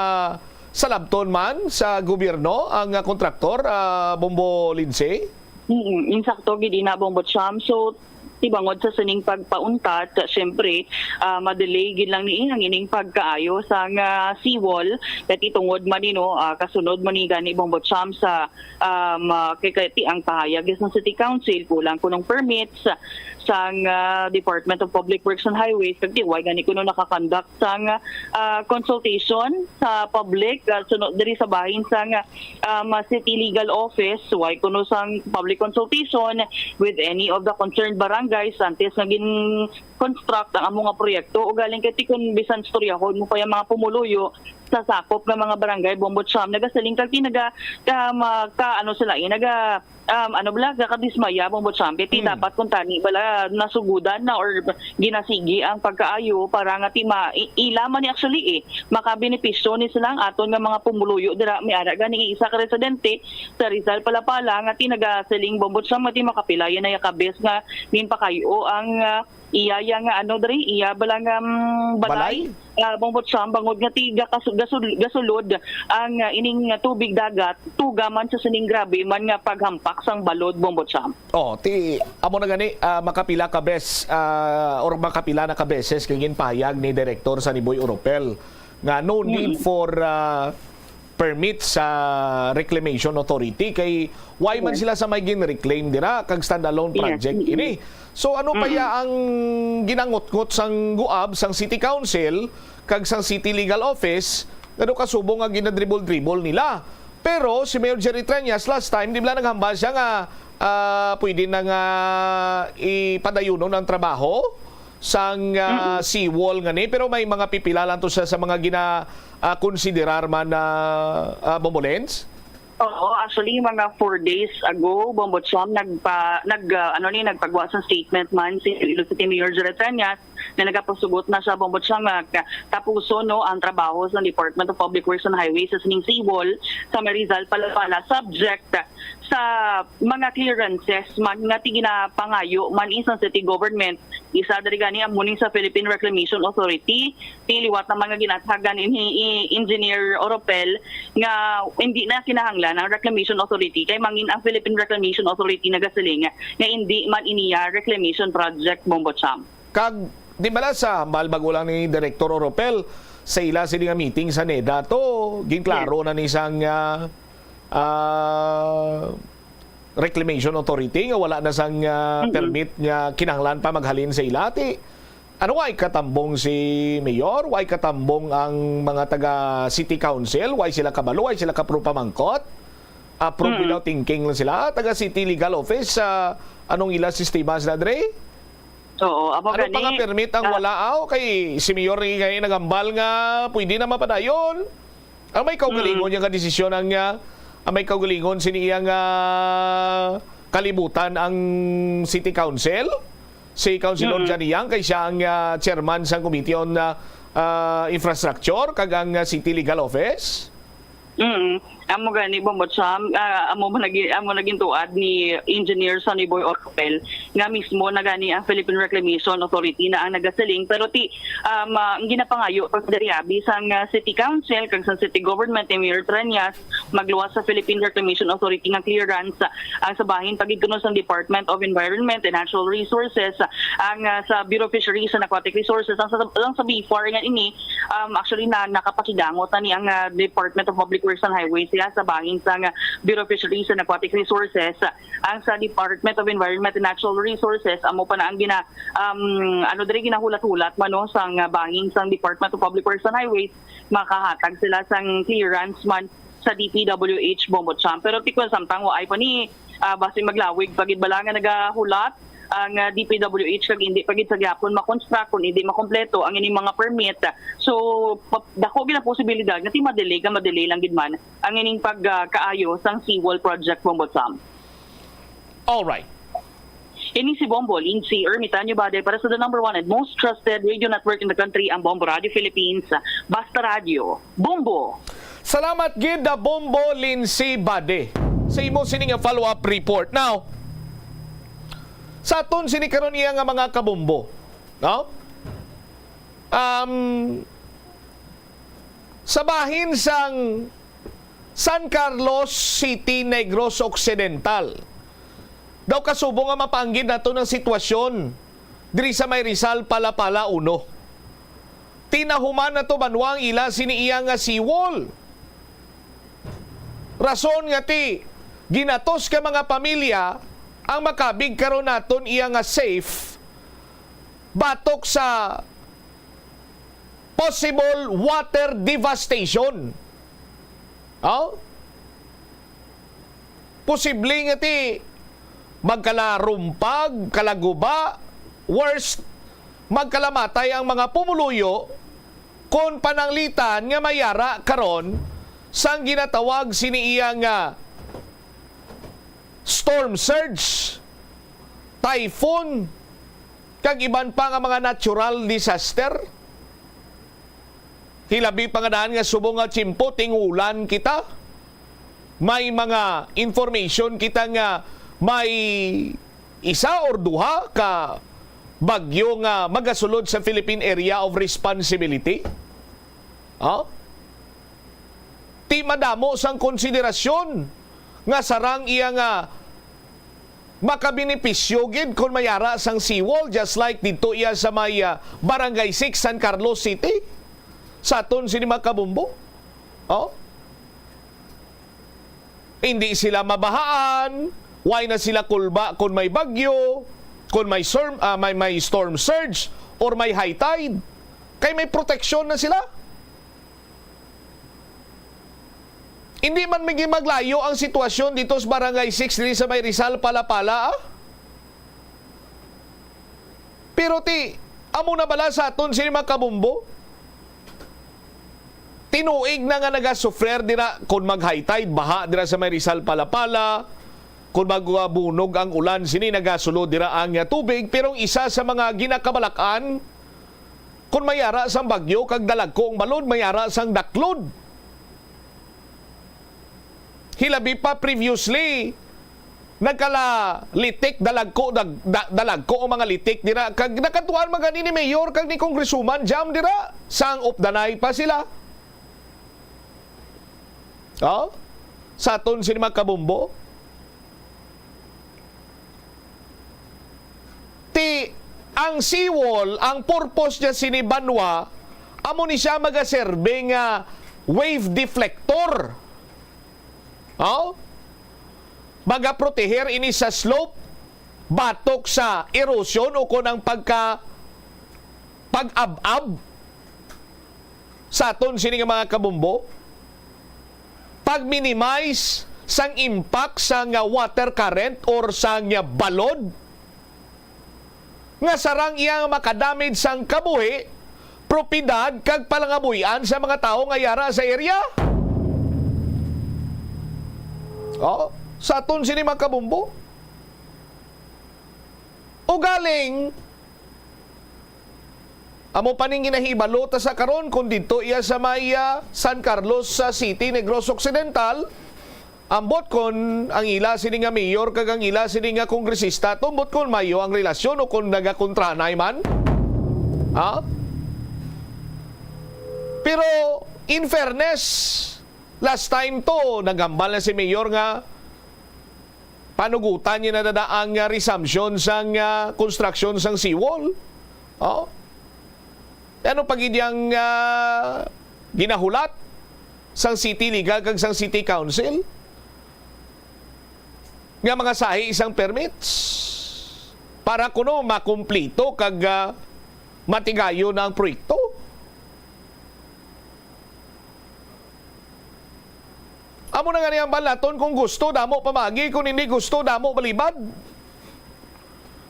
salabton man sa gobyerno ang, ah, kontraktor, ah, Bombo Lindsay? Mm, insakto gid ina, Bombo Cham. So, ti bangod sa sining pagpauntat, siyempre, ah, ma-delay gid lang ni ang ining pagkaayo sang, ah, seawall. Kay ti tungod man ni, no, ah, kasunod man ni gani, Bombo Cham, sa, um, ah, kay, kay ti ang pahayag sang City Council, kulang kunong permits sang, ah, Department of Public Works and Highways, kag ti way gani kuno nakakonduct sang, ah, consultation sa public, ah, suno diri sa bahin sang, ah, um, City Legal Office, way kuno sang public consultation with any of the concerned barangays antes nga gin-construct ang amo nga proyekto. Ugaling kay ti kun bisan istoryahon mo pa yung mga pumuluyo sa sakop nga mga barangay, Bombo Cham, nagasiling kag ti naga-, ka, ma-, ka, ano sila, eh, naga, um, ano bala, nakadismaya, Bombo Cham, kay ti Mm. dapat kung tani bala nasugudan na or ginasigi ang pagkaayo para nga ti ma-, i-, ila man ni actually, eh, makabenepisyo ni sila ang aton nga mga pumuluyo dira. May ara gani isa ka residente sa Rizal Palapala nga ti nagasiling, Bombo Cham, nga ti makapila yan na yakabes nga ginpakayo ang, ah, iya ya nga ano diri, iya bala nga, um, balay. Balay? Ah, Bombo Cham, bangod nga ti gakasu-, gasul-, gasulod ang, ah, ining, ah, tubig dagat, tuga man sa sining grabe man nga paghampak sang balod, Bombo Cham. Oh, ti amo na gani, ah, makapila ka bes, ah, or makapila na ka beses kay ginpahayag ni Direktor Saniboy Oropel nga no need Mm-mm. for, ah, permit sa Reclamation Authority kay why man Yes. sila sa may gin-reclaim dira kag standalone Yes, project mm-mm. ini. So ano pa Mm-mm. ya ang ginangutngot sang guab sang City Council kag sang City Legal Office nga do kasubong nga ginadribol-dribol nila? Pero si Mayor Jerry Treñas last time, di ba, naghambal siya nga, ah, pwede na nga ipadayunon ang trabaho sang, ah, Mm-mm. seawall nga ni, pero may mga pipila lang to sa, sa mga gina, ah, konsiderar man na, ah, Bombo Lens? Oo, actually, mga four days ago, Bombo Cham, nagpa-, nag, ah, ano ni, nagpagawa sa statement man si Iloilo City Mayor Jerry Treñas na nagapasugot na siya, Bombo Cham, nga ka-, tapuson, no, ang trabaho sa Department of Public Works and Highways sa sining seawall sa may Rizal Palapala, subject sa mga clearances man nga ti ginapangayo man isang city government. Isa diri gani ang muning sa Philippine Reclamation Authority, ti liwat naman nga ginathagan ni i-, Engineer Oropel nga hindi na kinahanglan ang Reclamation Authority kay mangin ang Philippine Reclamation Authority nagasiling nga hindi man iniya reclamation project, Bombo Cham. Kag di bala sa hambal bago lang ni Director Oropel sa ila sini nga meeting sa neda to, ginklaro Yes. na ni sang, ah, ah, Reclamation Authority nga wala na sang, ah, Mm-mm. permit nga kinahanglan pa maghalin sa ila. Ti, ano, way katambong si Mayor? Way katambong ang mga taga City Council? Way sila kabalo? Way sila kapro pamangkot? Approve Mm. without thinking lang sila. Taga City Legal Office, ah, anong ila sistema sila, dre? Oo, amo Ano gani, pa nga permit ang ah, wala, aw? Kay si Mayor nga nagambal nga pwede na mapadayon. Ang may kaugalingon Mm. niya nga desisyon ang, ah, ang may kaugalingon sini iyang, ah, kalibutan ang City Council. Si Councilor Mm. Johnny Yang kay siya ang, ah, chairman sang Committee on, ah, ah, Infrastructure kag ang, ah, City Legal Office. Mm. Amo gani, Bombo Cham, ah, amo man nagi-, amo naging tuad ni Engineer Sonny Boy Oropel nga mismo na gani ang Philippine Reclamation Authority na ang nagasiling. Pero ti, um, ah, ang ginapangayo pa diri abi sang, ah, City Council kag sa City Government ni Mayor Treñas, magluwas sa Philippine Reclamation Authority nga clearance, ah, ang sa bahin pa gid kuno sang Department of Environment and Natural Resources, ah, ang, ah, sa Bureau of Fisheries and Aquatic Resources, ang sa, ang sa BFAR nga ini, um, actually na nakapakidangot na ni ang, ah, Department of Public Works and Highways siya sa bahin sa nga Bureau of Fisheries and Aquatic Resources, ah, ang sa Department of Environment and Natural Resources, amo pa na ang gina-, um, ano diri, ginahulat-hulat man, no, sang, ah, bahin sang Department of Public Works and Highways, makahatag sila sang clearance man sa D P W H, Bombo Cham. Pero ti kun samtang waay pa ni, ah, basi maglawig pa gid bala nga nagahulat ang, ah, D P W H kag hindi pa gid sa gihapon ma-construct kun hindi makompleto ang ining mga permit. So, pa-, dako gid ang posibilidad nga ti ma-delay ka ma-delay lang gid man ang ining pag, ah, kaayo sang seawall project, Bombo Cham. All right. Ini si Bombo Lindsay Ermitanyo Baday para sa the number one and most trusted radio network in the country, ang Bombo Radio Philippines. Basta Radio, Bombo! Salamat gid, ah, Bombo Lindsay Bade, sa imo sini nga follow-up report. Now, sa aton sini karon iya nga mga kabombo, no? Um, sa bahin sang San Carlos City, Negros Occidental, daw kasubo nga mapanggid nato ng sitwasyon diri sa may Rizal, Palapala, uno. Tinahuman na to banwa ang ila sini iya nga seawall. Rason nga ti ginatos ka mga pamilya ang makabig karon naton iya nga safe batok sa possible water devastation. Oh? Posible nga ti magkalarumpag, kalaguba, worst, magkalamatay ang mga pumuluyo kon pananglitan nga mayara karon sang ginatawag sini iya nga storm surge, typhoon, kag iban pa nga mga natural disaster. Hilabi pa nga daan nga subong nga tiyempo, tingulan kita. May mga information kita nga may isa or duha ka bagyo nga magasulod sa Philippine Area of Responsibility. Oh? Ti madamo sang konsiderasyon nga sarang iya nga makabenepisyo gid kon mayara sang seawall, just like didto iya sa may, ah, Barangay Six, San Carlos City. Sa aton sini mga kabombo. Oh? Hindi sila mabahaan, way na sila kulba kon may bagyo, kon may storm, ah, may, may storm surge, or may high tide. Kay may proteksyon na sila. Hindi man magi maglayo ang sitwasyon dito sa Barangay Six diri sa may Rizal, Palapala, ah. Pero ti, amo na bala sa aton sini mga kabombo? Tinuig na nga nagasufrer dira, kung mag-high tide, baha dira sa may Rizal, Palapala, kung magbunog ang ulan, sini nagasulod dira ang, ah, tubig. Pero ang isa sa mga ginakabalakan, kung mayara sang bagyo kag dalagko ang balod, mayara sang daklod. Hilabi pa previously, nagkala litik, dalagko, dag-, da-, dalagko ang mga litik dira. Kag nakatuan man gani ni Mayor kag ni Congresswoman Jam dira. Sang updanay pa sila. Oh? Sa aton sini mga kabombo. Ti, ang seawall, ang purpose niya sini banwa, amo ni siya magaserbe nga wave deflector. Oh? Magaproteher ini sa slope batok sa erosion o kon ang pagka-, pag-ab-ab sa aton sini nga mga kabombo, pag-minimize sang impact sang, ah, water current or sang, ah, balod nga sarang iya nga makadamage sang kabuhi, propiedad, kag palangabuhian sa mga tawo nga yara sa area. Oh, sa aton sini mga kabombo. Ugaling, amo pa ning ginahibalo ta sa karon, kung didto iya sa may, ah, San Carlos sa City, Negros Occidental, ambot kon ang ila sini nga mayor kag ang ila sini nga kongresista, tumbot kon mayo ang relasyon o kon nagakontrahanay man. Ha? Pero, in fairness, last time to, naghambal na si mayor nga panugutan niya na dada ang, ah, resumption sang, ah, construction sang seawall. Oh. Ano pa gid yang, ah, ginahulat sang City Legal kag sang City Council nga mga sahi sang permits para kuno makumplito kag, ah, matigayon na ang proyekto? Amo na nga ni ang balaton, kung gusto, damo pamagi, kung hindi gusto, damo balibad.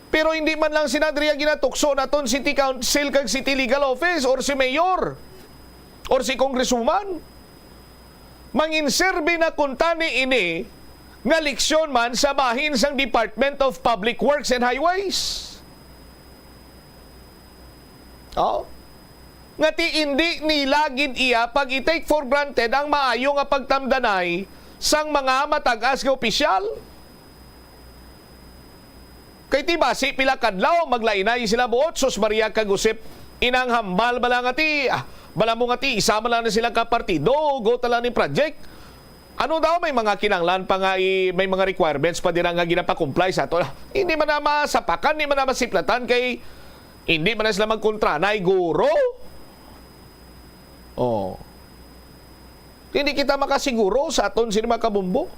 Pero hindi man lang sina diri ginatukso naton City Council kag City Legal Office or si Mayor or si Congresswoman. Manginserbi na kuntani ini nga leksyon man sa bahin sang Department of Public Works and Highways. Oh. nga ti indi nila gid iya pag i-take for granted ang maayo nga pagtamdanay sang mga matag-as nga opisyal. Kay ti basi pila kadlaw maglainay sila buot, sus Maria kag Josep, inang hambal bala nga ti, ah, bala mo nga ti isa man lang na sila ka partido, go ta lang ni project. Ano daw, may mga kinahanglan pa nga i-, may mga requirements pa dira nga ginapakomply sa ato. Ah, hindi man na masapakan, hindi man na masiplatan kay hindi man na sila magkontranay, guro. Oh. Hindi kita makasiguro sa aton sini mga kabombo.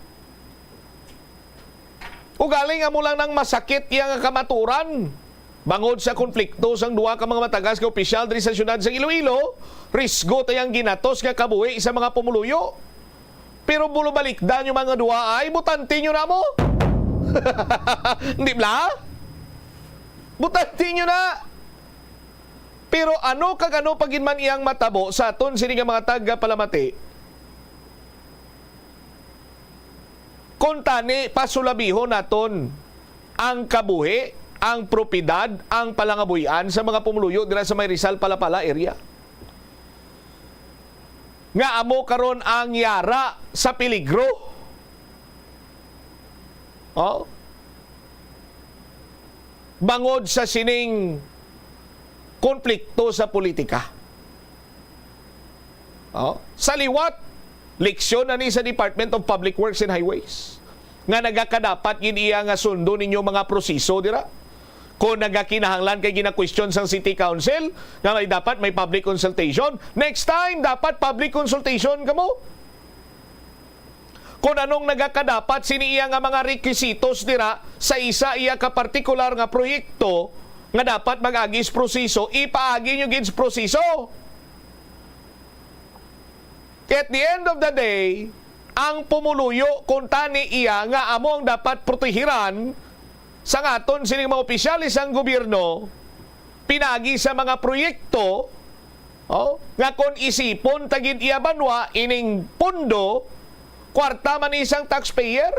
Ugaling amo lang nang masakit iya nga kamaturan. Bangod sa konflikto sang duha ka mga matagas nga opisyal diri sa siyudad sa Iloilo, risgo tayang ginatos nga kabuhi sa mga pumuluyo. Pero bulo balikdan yung mga duha ay, butante nyo na mo. Hindi bla? Butante nyo na. Pero ano kag ano pa gid man iyang matabo sa aton sini nga mga tagapalamati? Kung tani, pasulabihon naton ang kabuhi, ang propiedad, ang palangabuy-an sa mga pumuluyo dira sa may Rizal Palapala area, nga amo karon ang yara sa peligro. Oh? Bangod sa sining konflikto sa politika. Oh, sa liwat, leksyon na ni sa Department of Public Works and Highways nga nagakadapat gid iya nga sundon ninyo mga proseso dira. Kung nagakinahanglan kay ginakwestiyon sang City Council nga may dapat may public consultation, next time dapat public consultation kamo. Kung anong nagakadapat sini iya nga mga requisitos dira sa isa iya ka partikular nga proyekto nga dapat mag-agi sa proseso, ipaagi nyo gid sa proseso. Kay at the end of the day, ang pumuluyo, kung tani iya nga amo ang dapat protehiran sa aton sining mga opisyales sang gobyerno, pinagi sa mga proyekto, oh, nga kon isipon ta gid iya banwa, ining pondo, kwarta man ni sang taxpayer.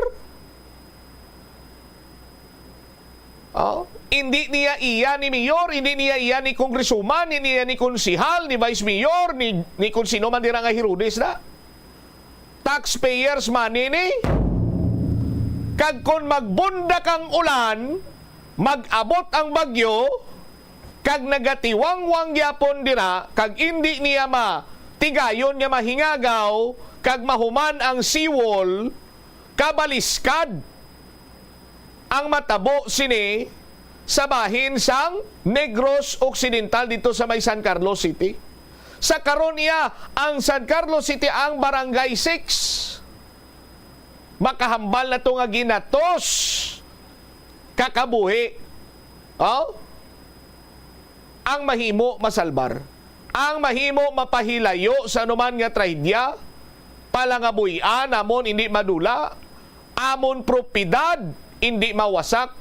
Oh, hindi niya iya ni mayor, hindi niya iya ni congresswoman, hindi niya ni konsehal, ni vice mayor, ni, ni kung sino man dira nga Herodes na. Taxpayers' money ni. Kag kon magbundak ang ulan, mag-abot ang bagyo, kag nagatiwangwang gyapon dira, kag indi niya matigayon nga mahingagaw, kag mahuman ang seawall, kabaliskad ang matabo sini sa bahin sang Negros Occidental dito sa may San Carlos City. Sa karon iya, ang San Carlos City ang Barangay six. Makahambal na to nga ginatos ka kabuhi. Oh? Ang mahimo masalbar. Ang mahimo mapahilayo sa anuman nga trahedya, palangabuy-an namon hindi madula, amon propiedad hindi mawasak,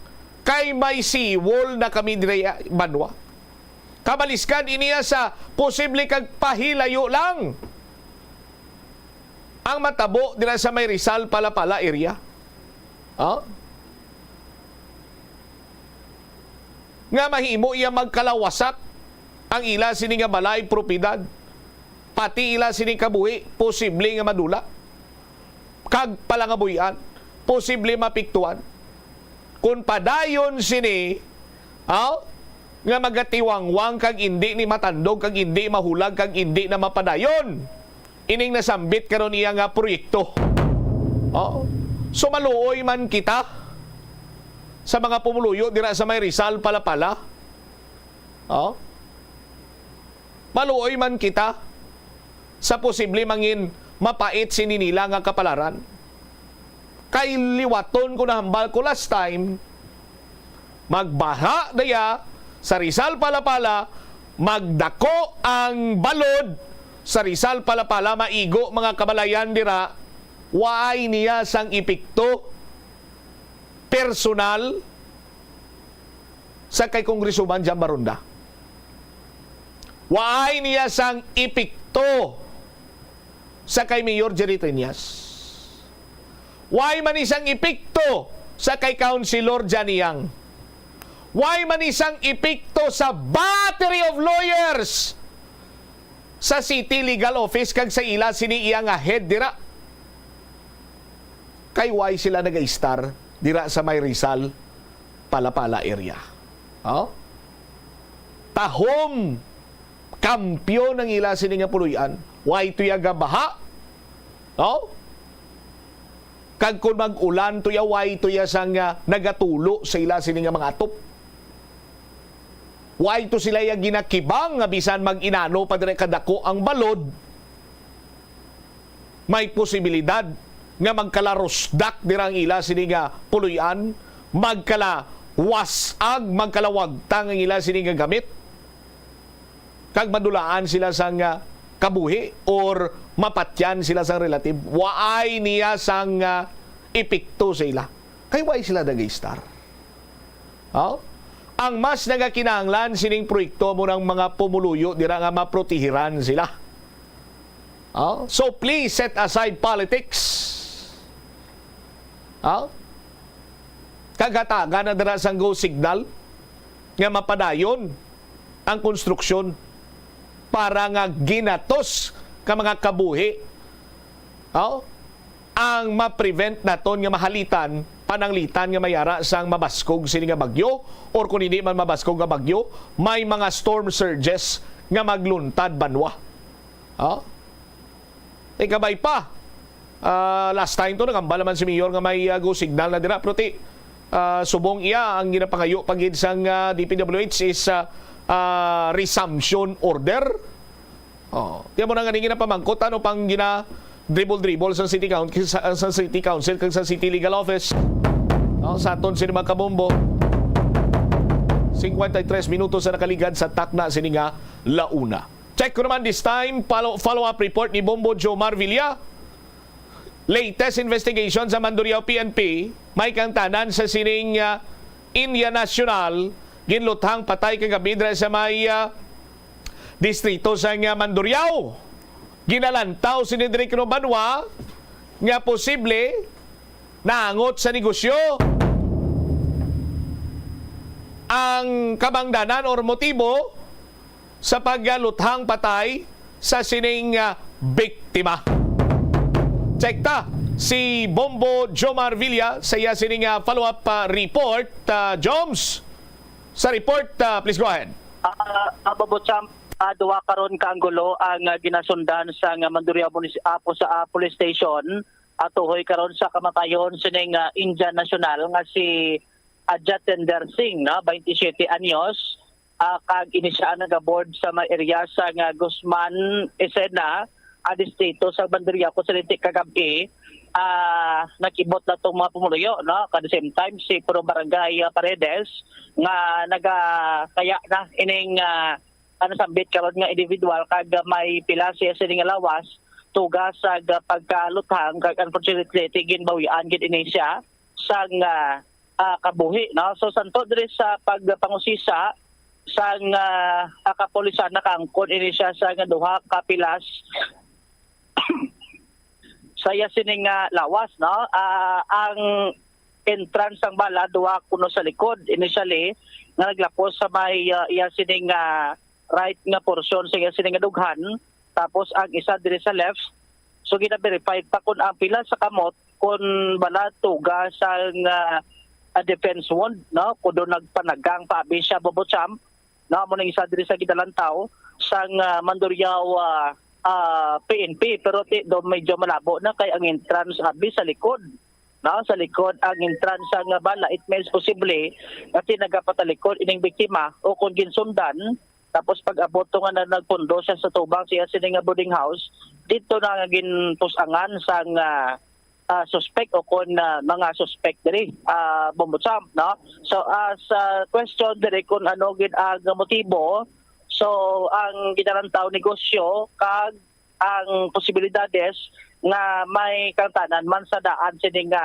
kay may seawall na kami diri banwa. Kabaliskan iniya sa posible kag pahilayo lang ang matabo dira sa may Rizal Palapala area. Oh? Nga mahimo iya magkalawasak ang ila sini nga balay, propiedad, pati ila sini kabuhi, posible nga madula kag palangabuy-an, posible mapiktuan. Kung padayon sini, aw, nga magatiwangwang kag indi ni matandog kag indi mahulag kag indi na mapadayon ining nasambit karon iya nga proyekto. Oh. So, maluoy man kita sa mga pumuluyo dira sa may Rizal, Palapala. Oh. Maluoy man kita sa posible mangin mapait sini nila nga kapalaran. Kay liwaton ko, nahambal ko last time, magbaha daya sa Rizal Palapala, magdako ang balod sa Rizal Palapala, maigo mga kabalayan dira, waay niya sang epekto personal sa kay Congresswoman Jam Baronda. Waay niya sang epekto sa kay Mayor Jerry Treñas. Waay man ni sang epekto sa kay Councilor Johnny Yang. Waay man ni sang epekto sa battery of lawyers sa City Legal Office kag sa ila sini iya nga head dira. Kay why sila nag-istar dira sa may Rizal, Palapala area? Oh? Tahom, kampiyon ang ila sini nga puloy-an. Why to ya gabaha? Oh? Kag kung mag-ulan to ya, why to ya sang, ah, nagatulo sa ila sini nga mga atop? Why to sila ya ginakibang nga bisan mag-inano pa diri kadako ang balod, may posibilidad nga magkalarusdak dira ang ila sini nga puloy-an, magkalawasag, magkalawagtang ang ila sini nga gamit, kag madulaan sila sang, ah, kabuhi or mapatyan sila sang relative. Waay niya sang, ah, epekto sa ila. Kay why sila nag-istar? Oh? Ang mas nagakinahanglan sining proyekto mo ng mga pumuluyo dira nga maprotehiran sila. Oh? So please set aside politics. Oh? Kag hatagan na dira sang go signal nga mapadayon ang konstruksyon para nga ginatos ka mga kabuhi, oh, ang ma-prevent naton nga mahalitan, pananglitan nga mayara sang mabaskog sini nga bagyo, or kung hindi man mabaskog nga bagyo, may mga storm surges nga magluntad banwa. Oh? Ikabay pa, ah, last time to, nagambal naman si Mayor nga may, ah, go signal na dira. Pero ti, ah, subong iya, ang ginapangayo pa gid sang, ah, D P W H is, ah, ah, resumption order. Oh, tiyan mo na nga ning ginapamangkot, ano pang gina-dribble-dribble sa City Council, sa, sa City Council kag sa City Legal Office. Oh, sa aton sini mga kabombo, cincuenta y tres minutos sa nakaligad sa takna sini nga launa. Check ko naman this time, follow, follow-up report ni Bombo Jomar Villa. Latest investigation sa Mandurriao P N P, may kangtanan sa sining, ah, India National, ginluthang patay kagabi dira sa may, ah, distrito sa nga Mandurriao. Ginalantaw si Nedrick Banwa nga posible naangot sa negosyo ang kabangdanan or motibo sa pagluthang patay sa sining, ah, biktima. Check ta si Bombo Jomar Villa sa iya sining, ah, follow-up, ah, report. Ah, Joms, sa report, ah, please go ahead. Ah, ah, Bobo Champ, ah, duha karon ka anggulo ang, ah, ginasundan sa nga Mandurriao Munis-, ah, po sa, ah, police station, ah, tuhoy karon sa kamatayon sining, ah, Indian national nga si, ah, Jatender Singh, no, twenty-seven anyos, ah, kag ini siya nagaboard sa may area sa nga Guzman Esena, ah, distrito sa Mandurriao, Occidente kagab-i. Ah, nakibot na tong mga pumuluyo, no? At the same time, si Pro Barangay, ah, Paredes nga nagakaya na ining, ah, ano, sambit karon nga individual kag may pila siya sini nga lawas, tuga sa pagkaluthang kag unfortunately ginbawian gid ini siya sang, ah, ah, kabuhi, no? So, santo diri sa pagpangusisa sang, ah, ah, kapulisan, nakaangkon ini siya sa nga duha ka pilas sa iya sini nga lawas, no? Ah, ang entrance sang bala duha kuno sa likod, initially, nga naglapos sa may, ah, iya sini nga right nga porsyon sa iya sini nga dughan, tapos ang isa diri sa left. So, gina-verify pa kung ang pila sa kamot, kung bala tuga sang, ah, ah, defense wound, no? Kung doon nagpanagang pa abi siya, Bobo Champ, no? Amo nang isa diri sa gidalantaw sang, ah, Mandurriao, ah, ah, P N P, pero ti, do medyo malabo na kay ang entrance abi sa likod, no? Sa likod ang entrance sang bala, it means posible nga ti nagapatalikod ining biktima o kung ginsundan, tapos pag-abot to nga na nagpundo siya sa tubang siya sini nga boarding house, dito na nga ginpusangan sang, ah, ah, suspect o kon, ah, mga suspect diri, ah, Bombo Champ, no? So, as, ah, question diri kung ano gid ang motibo, so, ang ginalantaw negosyo kag ang posibilidades nga may kangtanan man sa daan sini nga,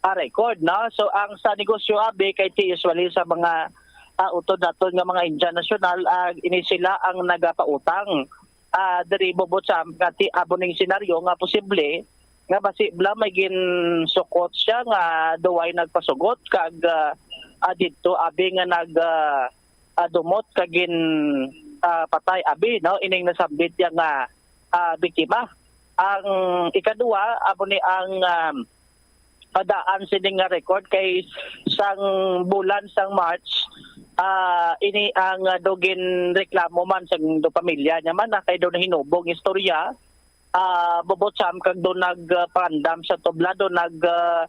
ah, record, no? So, ang sa negosyo abi kay ti usually sa mga, ah, utod naton nga mga Indian national, ah, ini sila ang nagapautang, ah, diri, Bobo Champ, nga ti amo ning senaryo nga posible nga basi bala may ginsukot siya nga duway nagpasugot kag, ah, ah, didto abi nga nag, ah, ah, dumot kag gin, ah, patay abi, no, ining nasambit niya nga, ah, biktima. Ang ikaduha, amo ni ang, um, padaan sini nga record kay sang bulan sang March, ah, ini ang, ah, do ginreklamo man sang do pamilya niya man, ah, kay do nahinubong istorya, ah, Bobo Cham, kag do nag, ah, pangandam sa tubla, do nag, ah,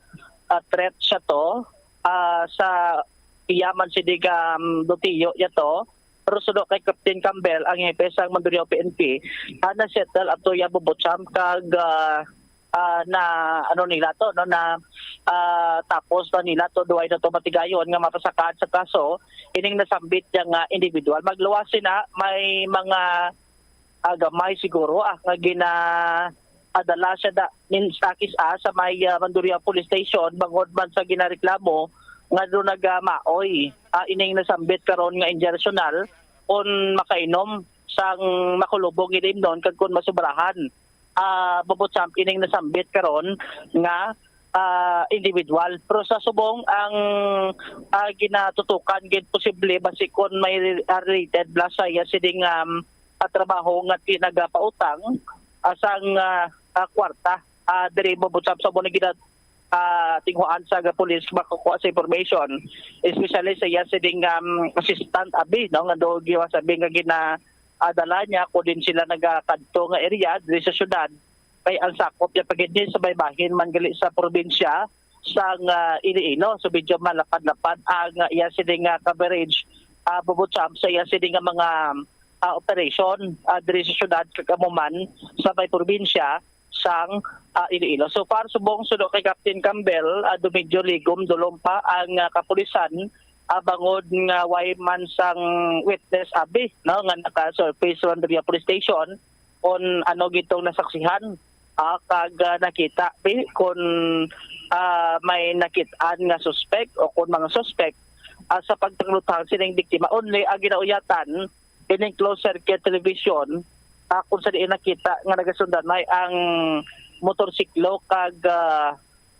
ah, threat siya to, ah, sa iya man sini nga, um, do tiyo niya to. Pero suno kay Captain Campbell, ang hepe sang Mandurriao P N P, ah, na-settle ato ya Bobo Cham kag, ah, ah, na ano nila to, no, na, ah, tapos na nila to, duway na to matigayon nga mapasakaan sa kaso ining nasambit niya nga individual. Magluwas sina, may mga, ah, gamay siguro, ah, nga gina adala siya da, min sa kis-a sa may, ah, Mandurriao Police Station bangod man sa ginareklamo nga do nagamaoy, ah, ining nasambit karon nga Indian national kon makainom sang makulubong nga ilimnon kag kon masubrahan, ah, Bobo Cham, ining nasambit karon nga, ah, individual. Pero sa subong ang, ah, ginatutukan gid posible basi kon may, ah, related bala sa iya sining, um, ah, trabaho nga ti-, nagapautang, ah, sang, ah, ah, kwarta, ah, diri Bobo Cham, sa mo na gina-, ah, tinguhaan sa ga-, police makukuha sa information, especially sa iya sining, um, assistant abi, no, nga do giwa sabi nga gina-, ah, dala niya ko din sila nagakadto nga area diri sa syudad, kay ang sakop niya pa gid ni sa baybahin man gali sa probinsya sang, ah, Iloilo. So medyo malapad-lapad ang, ah, iya sini nga coverage, ah, Bobo Cham, sa iya sini nga mga, ah, operation, ah, diri sa syudad kag amo man sa may probinsya sang, ah, Iloilo. So far, subong suno kay Captain Campbell, ah, do medyo ligom, dulom pa ang, ah, kapulisan, ah, bangod nga way man sang witness abi, no, nga naka-surface sa Mandurriao Police Station kon ano gitong nasaksihan, ah, kag, ah, nakita bi kon, ah, may nakit-an nga suspek o kon mga suspek, ah, sa pagtangluthang sining biktima. Only ang ginauyatan ining closed circuit television, ah, kung sa diin nakita nga nagasundanay ang motorsiklo kag, ah,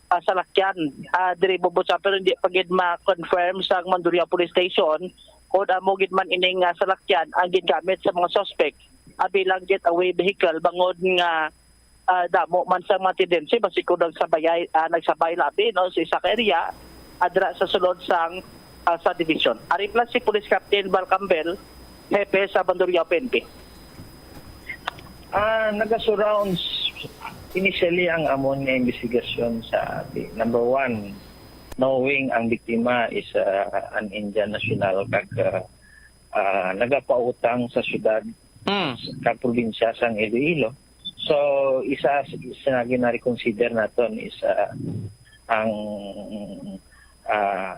ah, salakyan, ah, diri Bobo Cham, pero hindi pa gid ma-confirm sang Mandurriao Police Station kung amo gid man ining, ah, salakyan ang gingamit sa mga suspect, ah, bilang getaway vehicle bangod nga, ah, damo man sa mga tendency basi kung nagsabay, ah, nagsabay labi, no, sa isa ka area, ah, dira sa sulod sang, ah, sa division. Ari pala si Police Captain Val Campbell, hepe sa Mandurriao P N P. Ah, naga-surrounds initially ang amon nga investigasyon sa, di, number one, knowing ang biktima is, ah, an Indian national kag, ah, ah, nagapautang sa syudad Mm. kag probinsya sang Iloilo. So, isa, isa nga gina-reconsider naton is, ah, ang, ah,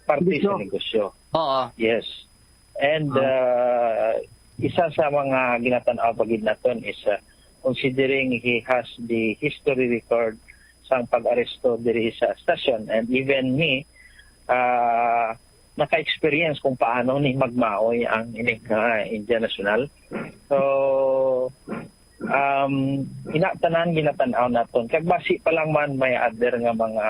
parte sa Negosyo. negosyo. Oo. Yes. And, Ah. uh, isa sa mga ginatan-aw pa gid naton is, uh, considering he has the history record sang pag-aresto diri sa stasyon, and even me, uh, naka-experience kung paano ni magmaoy ang ining, uh, India National. So, um, ina tanan ginatan-aw naton. Kag basi pa lang man may other nga mga,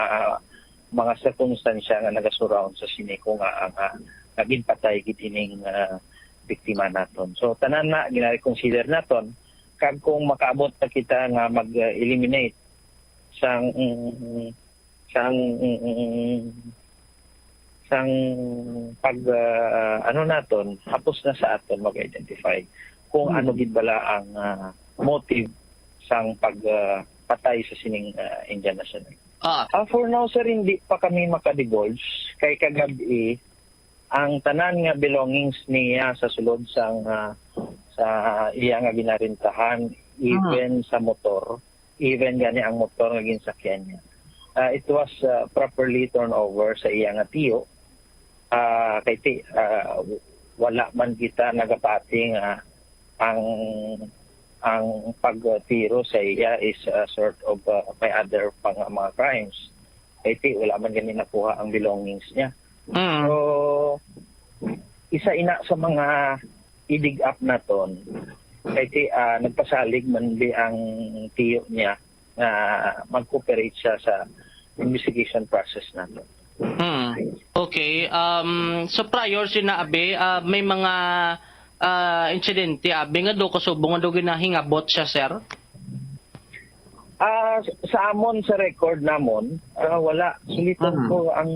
mga sirkumstansya nga nagasurround sa sini ko nga, nga, nga ginpatay gid ining, ah, biktima naton. So, tanan na gina-reconsider naton. Kag kung makaabot na kita nga mag-eliminate sang, sang, sang pag, ah, ano naton, hapos na sa aton mag-identify kung Hmm. ano gid bala ang, ah, motive sang pag, ah, patay sa sining, ah, Indian national. Ah. Ah, for now, sir, hindi pa kami makadivulge kay kagab-i ang tanan nga belongings niya sa sulod sang, ah, sa iya nga ginarintahan, even Hmm. sa motor, even gani ang motor nga ginsakyan niya. Ah, it was, ah, properly turned over sa iya nga tiyo. Ah, kay ti-, ah, wala man kita nagapati nga ang, ang pagtiro sa iya is, ah, sort of, ah, may other pa nga mga crimes. Kay ti-, wala man gani nakuha ang belongings niya. Mm. So, isa ina sa mga i-dig up naton. Kay ti-, ah, nagpasalig man di ang tiyo niya nga mag-cooperate siya sa investigation process naton. Hmm. Okay. Um, so prior sina abi, ah, may mga ah, insidente abi nga do kasubong nga do ginahingabot siya, sir? Ah, sa amon, sa record namon, ah, wala. Suliton Mhm. ko ang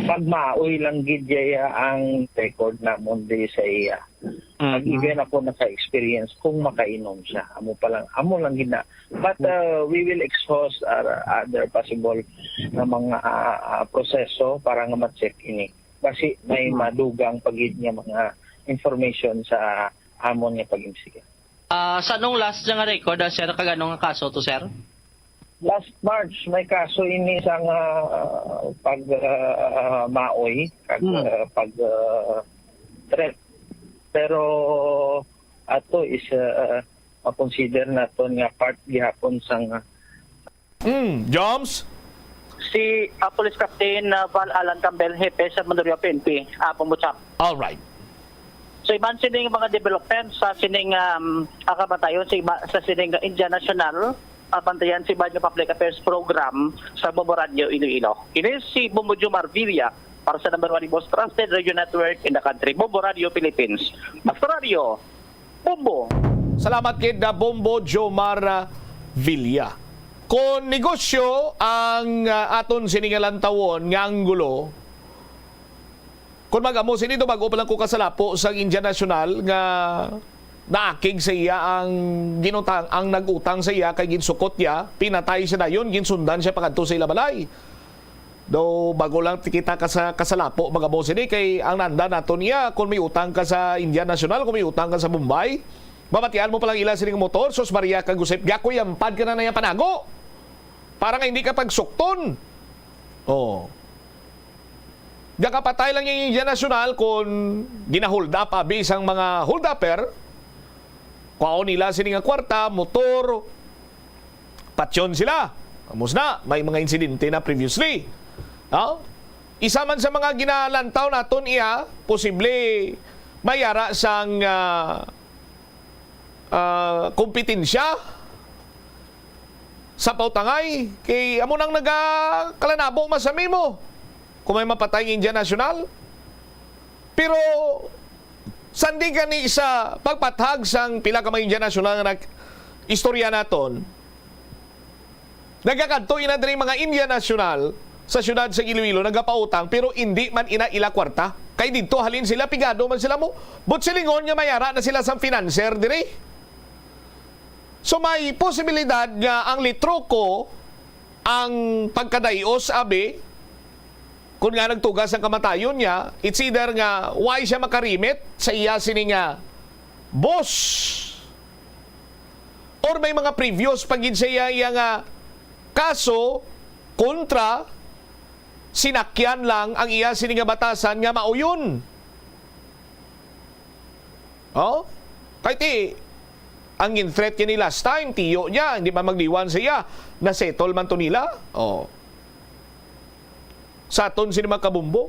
pagmaoy lang gid iya ang record namon di sa iya. Mhm. Nag-even ako naka-experience kung makainom siya. Amo pa lang, amo lang gid na. But uh, we will exhaust our other possible na mga ah, ah, proseso para nga ma-check ini. Kasi may Mhm. madugang pa gid nga mga information sa amon nga pag-imbestiga. Ah, sa anong last niya nga record, ah, sir, kag ano nga kaso to, sir? Last March, may kaso ini sa nga ah, pag ah, maoy, pag, Hmm. ah, pag ah, threat. Pero ato is ah, ma-consider naton nga part gihapon sang Mm, Joms? Si ah, Police Captain ah, Val Alan Campbell, Hepe sa Mandaluyong P N P, ah, Pambuchap. All right. So, iban sining mga development sa sining um, ah, kamatayon sa, iba, sa sining India National, ah, pantayan sa iban nga public affairs program sa Bombo Radio Iloilo. Ini si Bombo Jomar Villa para sa number one most trusted radio network in the country, Bombo Radio Philippines. Basta Radio, Bombo! Salamat kid na Bombo Jomar ah, Villa. Kon negosyo ang ah, aton sini nga lantawon nga anggulo, kung mag-amo sini, do bago pa lang ko kasalapo sa India National nga naakig sa iya ang ginutang, ang nag-utang sa iya kay ginsukot niya, pinatay siya dayon, ginsundan siya pakadto sa ila balay. Do bago lang kita kasa, kasalapo, mag-amo sini, kay ang nanda nato niya, kung may utang ka sa India National, kung may utang ka sa Bombay, mabatian mo pa lang ila sining motor, sus Maria kag Josep, gakuyampad ka na na iya panago para nga hindi ka pagsukton. Oh. Gakapatay lang yung India National kung gina-hold up abi sang mga hold-upper, kwaon nila sini nga kwarta, motor, patyon sila. Amos na, may mga insidente na previously. No? Isa man sa mga ginalantaw naton iya, posible mayara sang ah, ah, kompetensya sa pautangay, kay amo nang nagakalanabo man sa mimo kung may mapatay nga India National. Pero sandi gani sa pagpathag sang pila ka mga India National nga nag-istorya naton, nagakadto ina diri mga India National sa siyudad sa Iloilo nagapautang, pero indi man ina ila kwarta. Kay didto halin sila, pigado man sila mo. But silingon nga may ara na sila sang financer diri. So may posibilidad nga ang Litruco ang pagkadayos abi, kun nga nagtugas ang kamatayon niya, it's either nga why siya makarimit sa iya sini nga boss, or may mga previous pa gid sa iya, iya nga kaso kontra, sinakyan lang ang iya sini nga batasan nga mauyon. Oh? Kay ti, ang gin-threat niya ni last time, tiyo niya, hindi pa magliwan sa iya, na-settle man to nila. Oh. Sa aton sini mga kabumbo.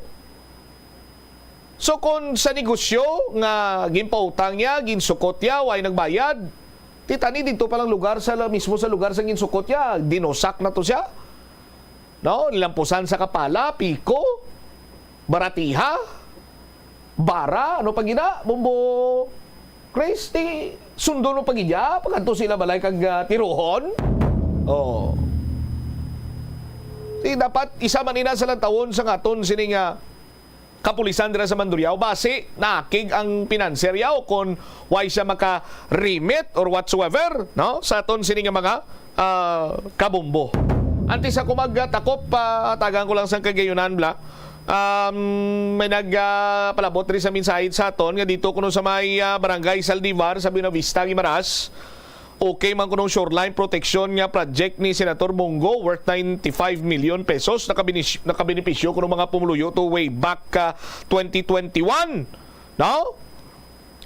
So, kung sa negosyo nga ginpautang niya, ginsukot niya, way nagbayad, ti tani dito palang lugar sa la-, mismo sa lugar sa ginsukot niya, dinusak na to siya. No? Nilampusan sa Kapala, Pico, Baratiha, Bara, ano pa gina? Bumbo, Chris, ti sundo no pa gid ya, pagkadto sila balay kag ah, tiruhon. Oh. Ti dapat isa man ina sa lantawon sa ngaton sini nga kapulisan dira sa Mandurriao, basi nakig ang pinanser ya o kon why siya maka-remit or whatsoever, no? Sa aton sini nga mga ah, kabumbo. Antes ako magtakop, ah, tagan ko lang sang kagayunan, bla. Um, may nag ah, palabot rin sa mensahe sa aton nga dito kuno sa may ah, Barangay Saldivar sa Buenavista, Guimaras. Okay man kuno shoreline protection nga project ni Senator Bong Go worth ninety-five million pesos, nakabenis-, nakabenepisyo kuno mga pumuluyo to way back ah, twenty twenty-one. No?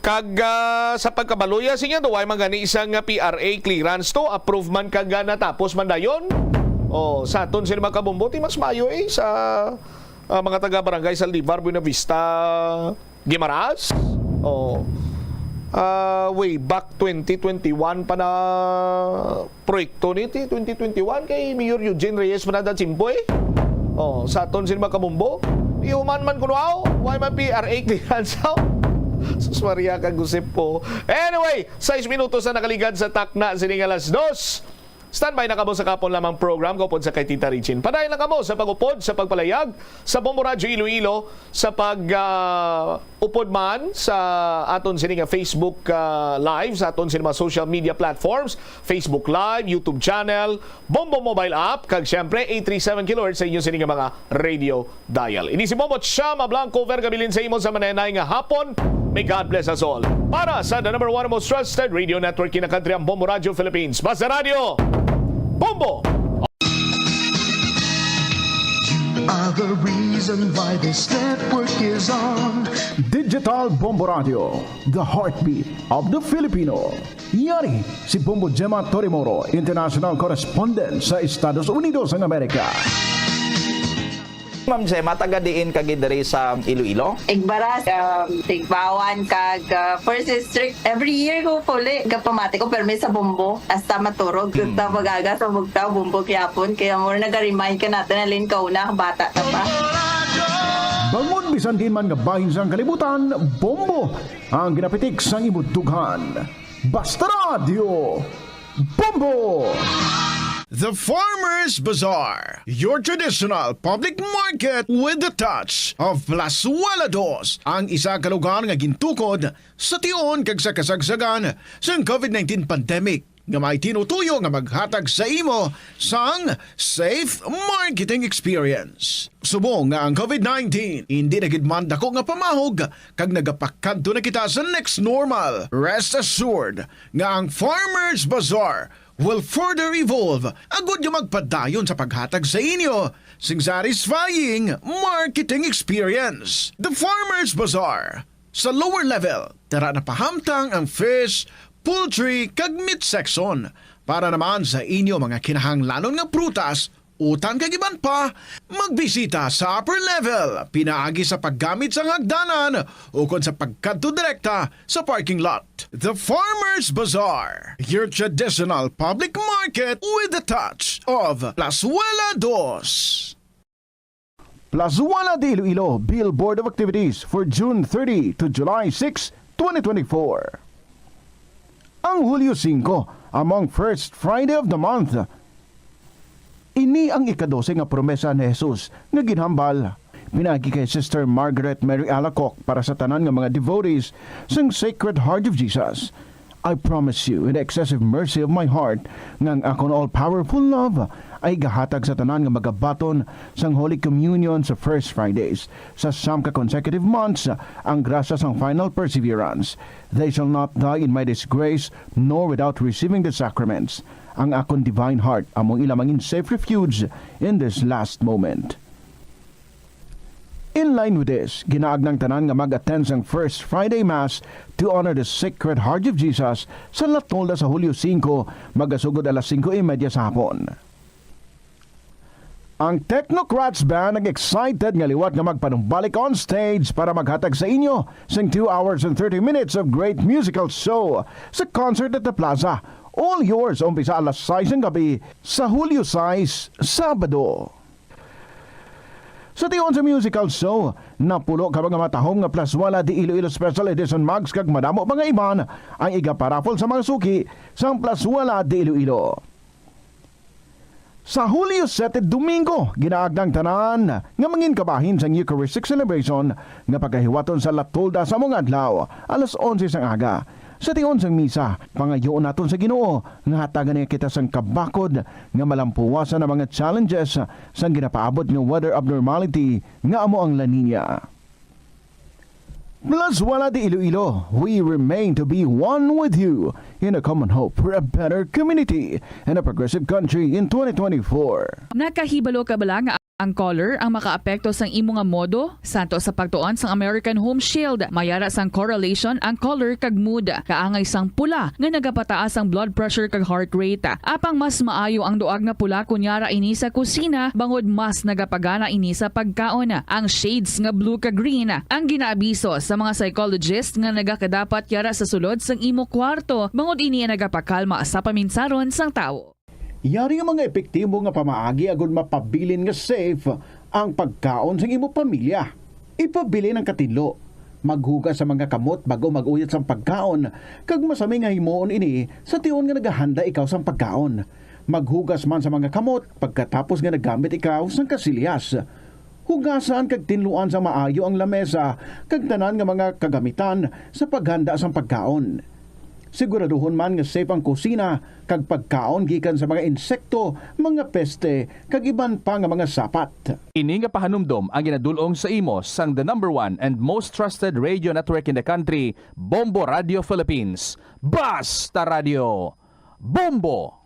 Kag ah, sa pagkabaloy sa inyo, way man gani isang ah, P R A clearance to, approve man kag ah, natapos man dayon. Oh, sa aton sini mga kabumbo, ti mas maayo eh sa ah, mga taga Barangay Saldivar, Buenavista, Guimaras. Oh. Ah, way back twenty twenty-one pa na proyekto ni ti twenty twenty-one kay Mayor Eugene Reyes pa na da tiyempo eh. Oh, sa aton sini mga kabumbo, ihuman man kuno aw, way man P R A clearance aw. Sus Maria, kagusip po. Anyway, sais minutos na nakaligad sa takna sini nga alas dos. Standby na kamo sa kapon lamang program kaupod sa kay Tita Richin. Padayon lang kamo sa pag-upod sa pagpalayag sa Bombo Radyo Iloilo sa pag, ah, upod man sa aton sini nga Facebook, ah, Live, sa aton sini mga social media platforms, Facebook Live, YouTube channel, Bombo Mobile App, kag siyempre eight three seven kilohertz sa inyo sini nga mga radio dial. Ini si Bombo Chama Blanco, Verga Bilin sa imo sa manenay nga hapon. May God bless us all. Para sa the number one most trusted radio network in the country, ang Bombo Radio Philippines. Basta Radio, Bombo! Are the reason why this network is on. Digital Bombo Radio, the heartbeat of the Filipino. Yari si Bombo Gemma Torimoro, international correspondent sa Estados Unidos ng Amerika. Ma'am Gemma, taga diin ka gid diri sa Iloilo? Igbaras, um, Tigbawan, kag uh, First District. Every year ko puli, kapamati ko permi sa Bombo. Hasta maturog, mm. Sa pag-aga sa bugtaw, Bombo gyapon. Kaya more nag-remind ka natin na lin kauna, bata ka pa. Bangod bisan diin man nga bahin sang kalibutan, Bombo ang ginapitik sang imo dughan. Basta Radyo, Bombo! The Farmers Bazaar, your traditional public market with the touch of Plazuela Dos, ang isa ka lugar nga gintukod sa tion kag sa kasagsagan sang COVID nineteen pandemic nga may tinutuyo nga maghatag sa imo sang safe marketing experience. Subong nga ang COVID nineteen indi na gid man dako nga pamahog kag nagapakadto na kita sa next normal, rest assured nga ang Farmers Bazaar will further evolve agud nga magpadayon sa paghatag sa inyo sing satisfying marketing experience. The Farmers Bazaar, sa lower level, tara na pahamtang ang fish, poultry, kag meat section. Para naman sa inyo mga kinahanglanon nga prutas, utan kag iban pa, magbisita sa upper level pinaagi sa paggamit sang hagdanan ukon sa pagkadto direkta sa parking lot. The Farmers Bazaar, your traditional public market with the touch of Plazuela Dos. Plazuela de Iloilo Billboard of Activities for June thirty to July six, twenty twenty-four. Ang Hulyo singko, among first Friday of the month, ini ang ikadose nga promesa ni Jesus nga ginhambal pinaagi kay Sister Margaret Mary Alacoc para sa tanan nga mga devotees sang Sacred Heart of Jesus. I promise you in the excessive mercy of my heart nga ang akon all-powerful love ay gahatag sa tanan nga magabaton sang Holy Communion sa First Fridays sa siyam ka consecutive months, ang grasya sang final perseverance. They shall not die in my disgrace, nor without receiving the sacraments. Ang akon divine heart amo ila mangin safe refuge in this last moment. In line with this, ginaagna ang tanan nga mag-attend sang First Friday Mass to honor the Sacred Heart of Jesus sa latulda sa Hulyo singko, magasugod alas singko y media sa hapon. Ang Technocrats Band nag-excited nga liwat nga magpanumbalik on stage para maghatag sa inyo sing two hours and thirty minutes of great musical show sa Concert at the Plaza. All yours, umpisa alas sais sang gabi sa Hulyo sais, Sabado. Sa tion sa musical show, napulo ka mga matahom nga Plazuela de Iloilo Special Edition mugs kag madamo pa nga iban ang igaparaffle sa mga suki sang Plazuela de Iloilo. Sa Hulyo sete, Domingo, ginaagda ang tanan nga mangin kabahin sang Eucharistic celebration nga pagahiwaton sa latulda sa among adlaw, alas onse sang aga. Sa tion sang misa, pangayoon naton sa Ginoo nga hatagan niya kita sang kabakod nga malampuwasan ang mga challenges sang ginapaabot nga weather abnormality nga amo ang La Niña. Plazuela de Iloilo, we remain to be one with you in a common hope for a better community and a progressive country in twenty twenty-four. Nakahibalo ka bala nga ang color ang makaapekto sang imo nga modo? Santo sa pagtuon sang American Home Shield, may ara sang correlation ang color kag mood. Kaangay sang pula nga nagapataas ang blood pressure kag heart rate. Apang mas maayo ang duag nga pula kon yara ini sa kusina, bangod mas nagapagana ini sa pagkaon. Ang shades nga blue kag green ang ginaabiso sa mga psychologist nga nagakadapat yara sa sulod sang imo kwarto, bangod ini ang nagapakalma sa paminsaron sang tawo. Yari nga mga epektibo nga pamaagi agud mapabilin nga safe ang pagkaon sang imo pamilya. Ipabilin ang katinlo. Maghugas sa mga kamot bag-o mag-uyat sang pagkaon, kag masami nga himuon ini sa tion nga nagahanda ikaw sang pagkaon. Maghugas man sa mga kamot pagkatapos nga nagamit ikaw sang kasilyas. Hugasan kag tinluan sa maayo ang lamesa kag tanan nga mga kagamitan sa paghanda sang pagkaon. Siguraduhon man nga safe ang kusina kag pagkaon gikan sa mga insekto, mga peste, kag iban pa nga mga sapat. Ini nga pahanumdom ang ginadul-ong sa imo sang the number one and most trusted radio network in the country, Bombo Radio Philippines. Basta Radio! Bombo!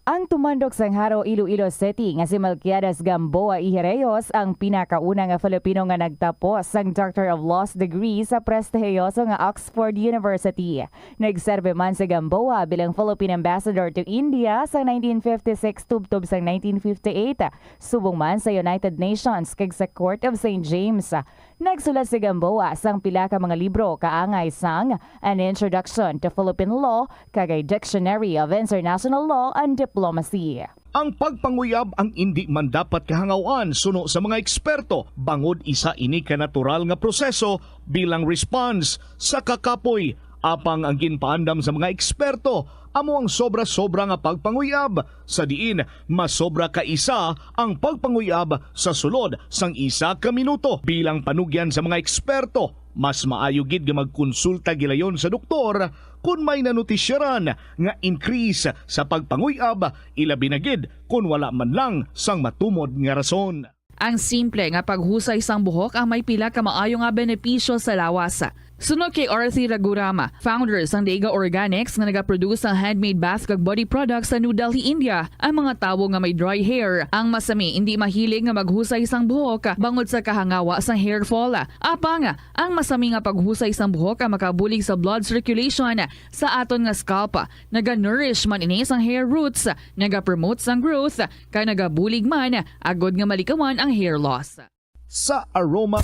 Ang tumandok sang Jaro, Iloilo City nga si Melquiades Gamboa Ijereyos ang pinakauna nga Filipino nga nagtapos sang Doctor of Laws degree sa prestihiyoso nga Oxford University. Nagserbi man si Gamboa bilang Philippine Ambassador to India sang nineteen fifty-six tubtob sang nineteen fifty-eight, subong man sa United Nations kag sa Court of Saint James. Nagsulat si Gamboa sang pila ka mga libro kaangay sang An Introduction to Philippine Law kag A Dictionary of International Law and Diplomacy. Ang pagpanguyab ang indi man dapat kahangawan suno sa mga eksperto, bangod isa ini ka natural nga proseso bilang response sa kakapoy. Apang ang ginpaandam sa mga eksperto amo ang sobra-sobra nga pagpanguyab, sa diin mas sobra ka isa ang pagpanguyab sa sulod sang isa ka minuto. Bilang panugyan sa mga eksperto, mas maayo gid nga magkonsulta gilayon sa doktor kon may nanutisyaran nga increase sa pagpanguyab, ilabi na gid kon wala man lang sang matumod nga rason. Ang simple nga paghusay sang buhok ang may pila ka maayo nga benepisyo sa lawas. Suno kay Arthi Ragurama, founder sang Daiga Organics nga nagaproduce sang handmade bath kag body products sa New Delhi, India, ang mga tawo nga may dry hair, ang masami indi mahilig nga maghusay sang buhok bangod sa kahangawa sang hair fall. Apang, ang masami nga paghusay sang buhok ang makabulig sa blood circulation sa aton nga scalp. Naga-nourish man ini sang hair roots, naga-promote sang growth, kag nagabulig man agod nga malikawan ang hair loss. Sa aroma.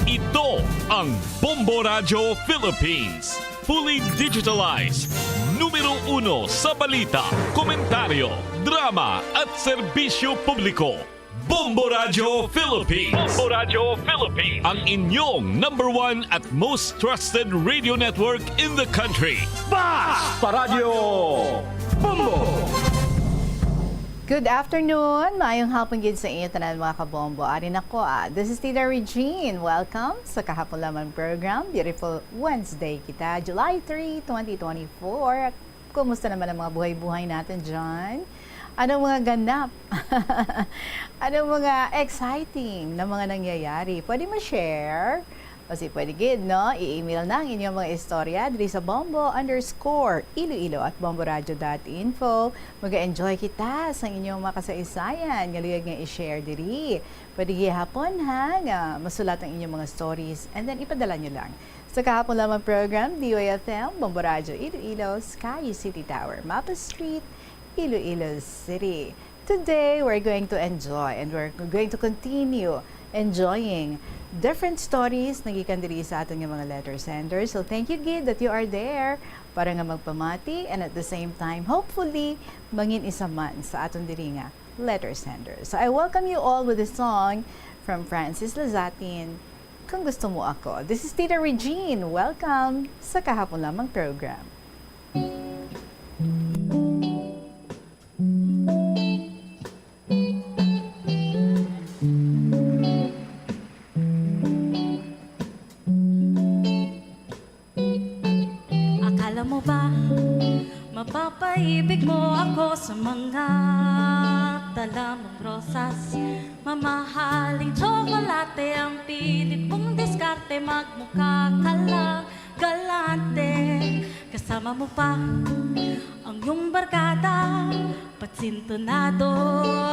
Ito ang Bombo Radyo Philippines. Fully digitalized. Numero uno sa balita, komentaryo, drama, at serbisyo publiko. Bombo Radyo Philippines. Bombo Radyo Philippines. Ang inyong number one at most trusted radio network in the country. Basta Radyo Bombo! Good afternoon! Maayong hapon gid sa inyo tanan, mga kabombo. Ari na ko, ah. This is Tita Regine. Welcome sa Kahapon Lamang program. Beautiful Wednesday kita, July three, twenty twenty-four. Kumusta naman ang mga buhay-buhay natin dyan? Anong mga ganap? Anong mga exciting na mga nangyayari? Pwede ma-share? O si pwede gid, no? I-email na ang inyong mga istorya diri sa bombo underscore iloilo at bomboradio dot info. Mag-enjoy kita sa inyong mga kasaysayan nga luyag nga i-share diri. Pwede gihapon, ha, nga masulat ang inyong mga stories and then ipadala nyo lang sa Kahapon Lamang program, D Y F M, Bombo Radyo Iloilo, Sky City Tower, Mapa Street, Iloilo City. Today, we're going to enjoy and we're going to continue enjoying different stories na gikan diri sa aton nga mga letter senders. So, thank you gid that you are there para nga magpamati and at the same time, hopefully, mangin isa man sa aton diri nga letter sender. So, I welcome you all with a song from Francis Lazatin, Kung Gusto Mo Ako. This is Tita Regine. Welcome sa Kahapon Lamang program. Akala mo ba mapapaibig mo ako sa mga dala mong rosas? Mamahaling tsokolate ang pilit mong diskarte, magmukha ka lang galante. Kasama mo pa ang iyong barkada, patsintonado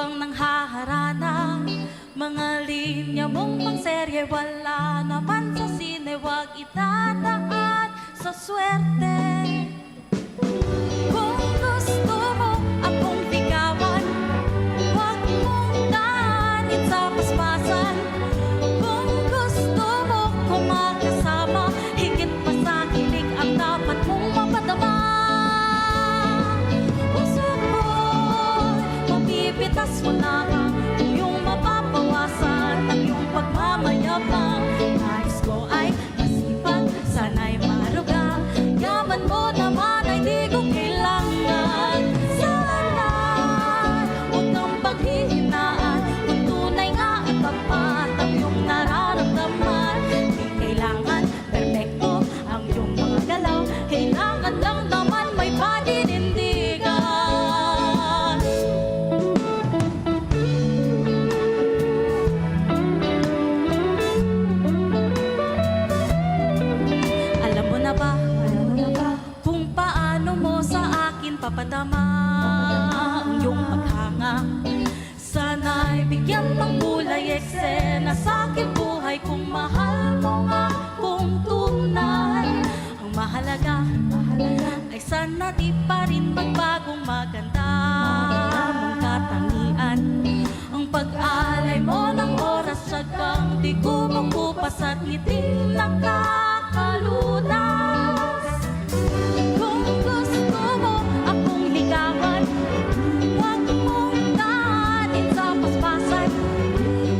ang nanghaharana. Mga linya mong pangserye, wala naman sa sine, wag idadaan sa swerte. Kung gusto mo akong ligawan, wag mong daanin sa paspasan. Kung gusto mo ko makasama, higit pa sa kilig ang dapat mong mapadama. Puso ko'y mapipitas mo lamang, kung iyong mapapawasan ang iyong pagmamayabang. Talaga, ay sana di pa rin magbagong maganda mong katangian. Ang pag-alay mo ng oras, tiyagang di kumukupas at ngiting nakakalunas. Kung gusto mo akong ligawan, huwag mong daanin sa paspasan.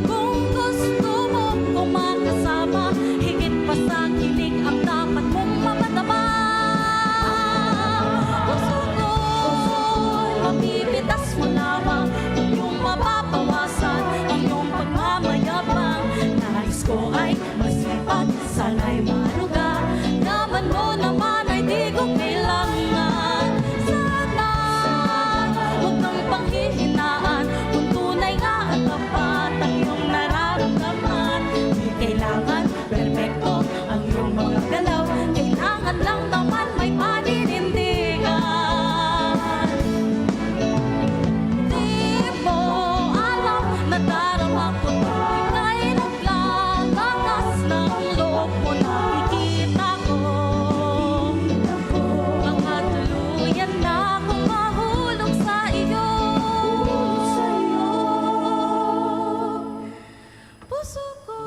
Kung gusto mo kong makasama, higit pa sa kilig ang dapat mong mapadama. Puso ko, mapipitas mo lamang kung iyong mapapawasan ang iyong pagmamayabang. Nais ko ay masipag, sana'y maluga. Yaman mo naman ay di ko kailangan. Sana huwag kang panghihinaan kung tunay nga at tapat ang iyong nararamdaman. Di kailangan perpekto ang iyong mga galaw. Kailangan lang naman may paninindigan. Di mo alam, nadarama ko tuloy kay naglalakas ng loob mo. Nakikita ko, baka tuluyan na akong mahulog sa iyo. Puso ko,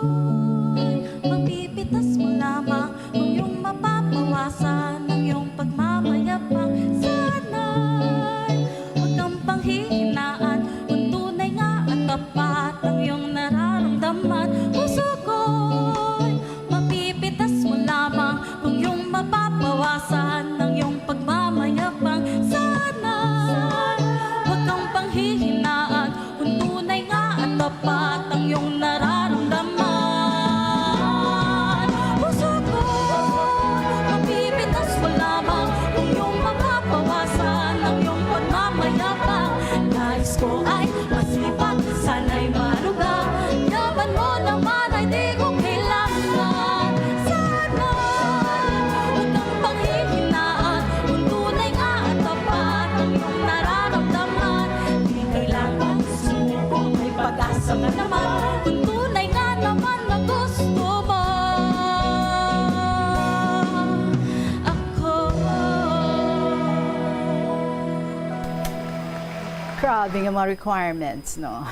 mapipitas mo lamang kung iyong mapapawasan ang iyong pagmamayabang. Sana'y huwag kang panghihinaan kung tunay nga at tapat ang iyong nararamdaman. Puso ko, mapipitas mo lamang kung iyong mapapawasan ang iyong pagmamayabang. Sana'y huwag kang panghihinaan kung tunay nga at tapat ang iyong nararamdaman. Puso ko, mapipitas mo lamang kung iyong mapapawasan ang iyong pagmamayabang. Nais ko ay masipag, sana'y maluga. Yaman mo naman ay di ko kailangan. Sana huwag kang panghihinaan kung tunay nga at tapat ang iyong nararamdaman. Di kailangan sumuko, may pag-asa ka naman kung tunay nga naman na gusto mo ako. Grabe nga mga requirements, no?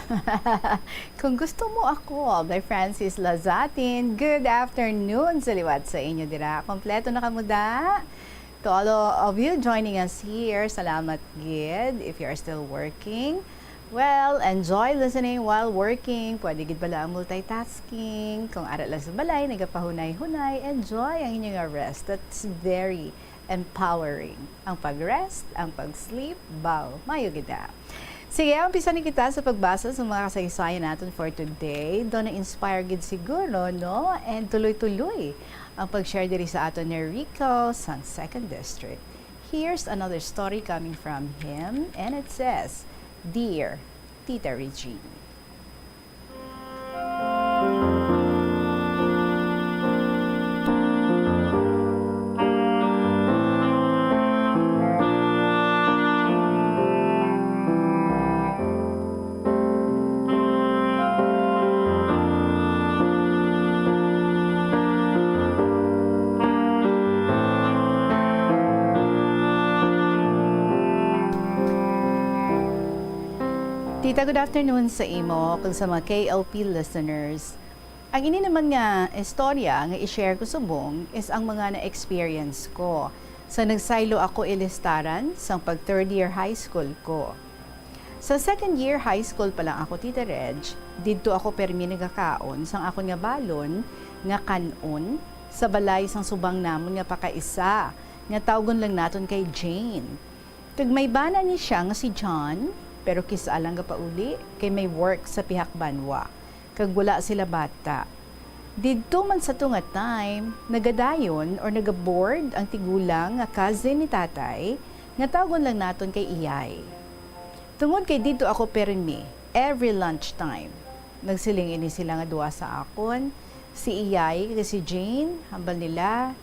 Kung Gusto Mo Ako by Francis Lazatin. Good afternoon sa liwat sa inyo dira. Kompleto na kamo da? To all of you joining us here, salamat gid. If you are still working, well, enjoy listening while working. Pwede gid bala ang multitasking. Kung ara lang sa balay, nagapahunay-hunay, enjoy ang inyo nga rest. That's very empowering. Ang pag-rest, ang pag-sleep, baw, maayo gid na. Sige, umpisa ni kita sa pagbasa sa mga kasaysayan naton for today. Daw na-inspire gid siguro, no? And tuloy-tuloy ang pag-share diri sa aton ni Rico sang Second District. Here's another story coming from him, and it says, "Dear Tita Regine." Tita, good afternoon sa imo kag sa mga K L P listeners. Ang ini naman nga istorya nga i-share ko subong is ang mga na-experience ko sa nagsaylo ako ilistaran sang pag third year high school ko. Sa second year high school pa lang ako, Tita Reg, didto ako permi nagakaon sang akon nga balon nga kan-on sa balay sang subang namon nga pakaisa, nga tawgon lang naton kay Jane. Kag may bana ni siya nga si John, pero kis-a lang gapauli kay may work sa pihak banwa, kag wala sila bata. Didto man sa to nga time, nagadayon or nagaboard ang tigulang nga cousin ni tatay, nga tawgon lang naton kay Iyay. Tungod kay didto ako permi every lunch time, nagsiling ini sila nga duha sa akon, si Iyay kag si Jane, hambal nila,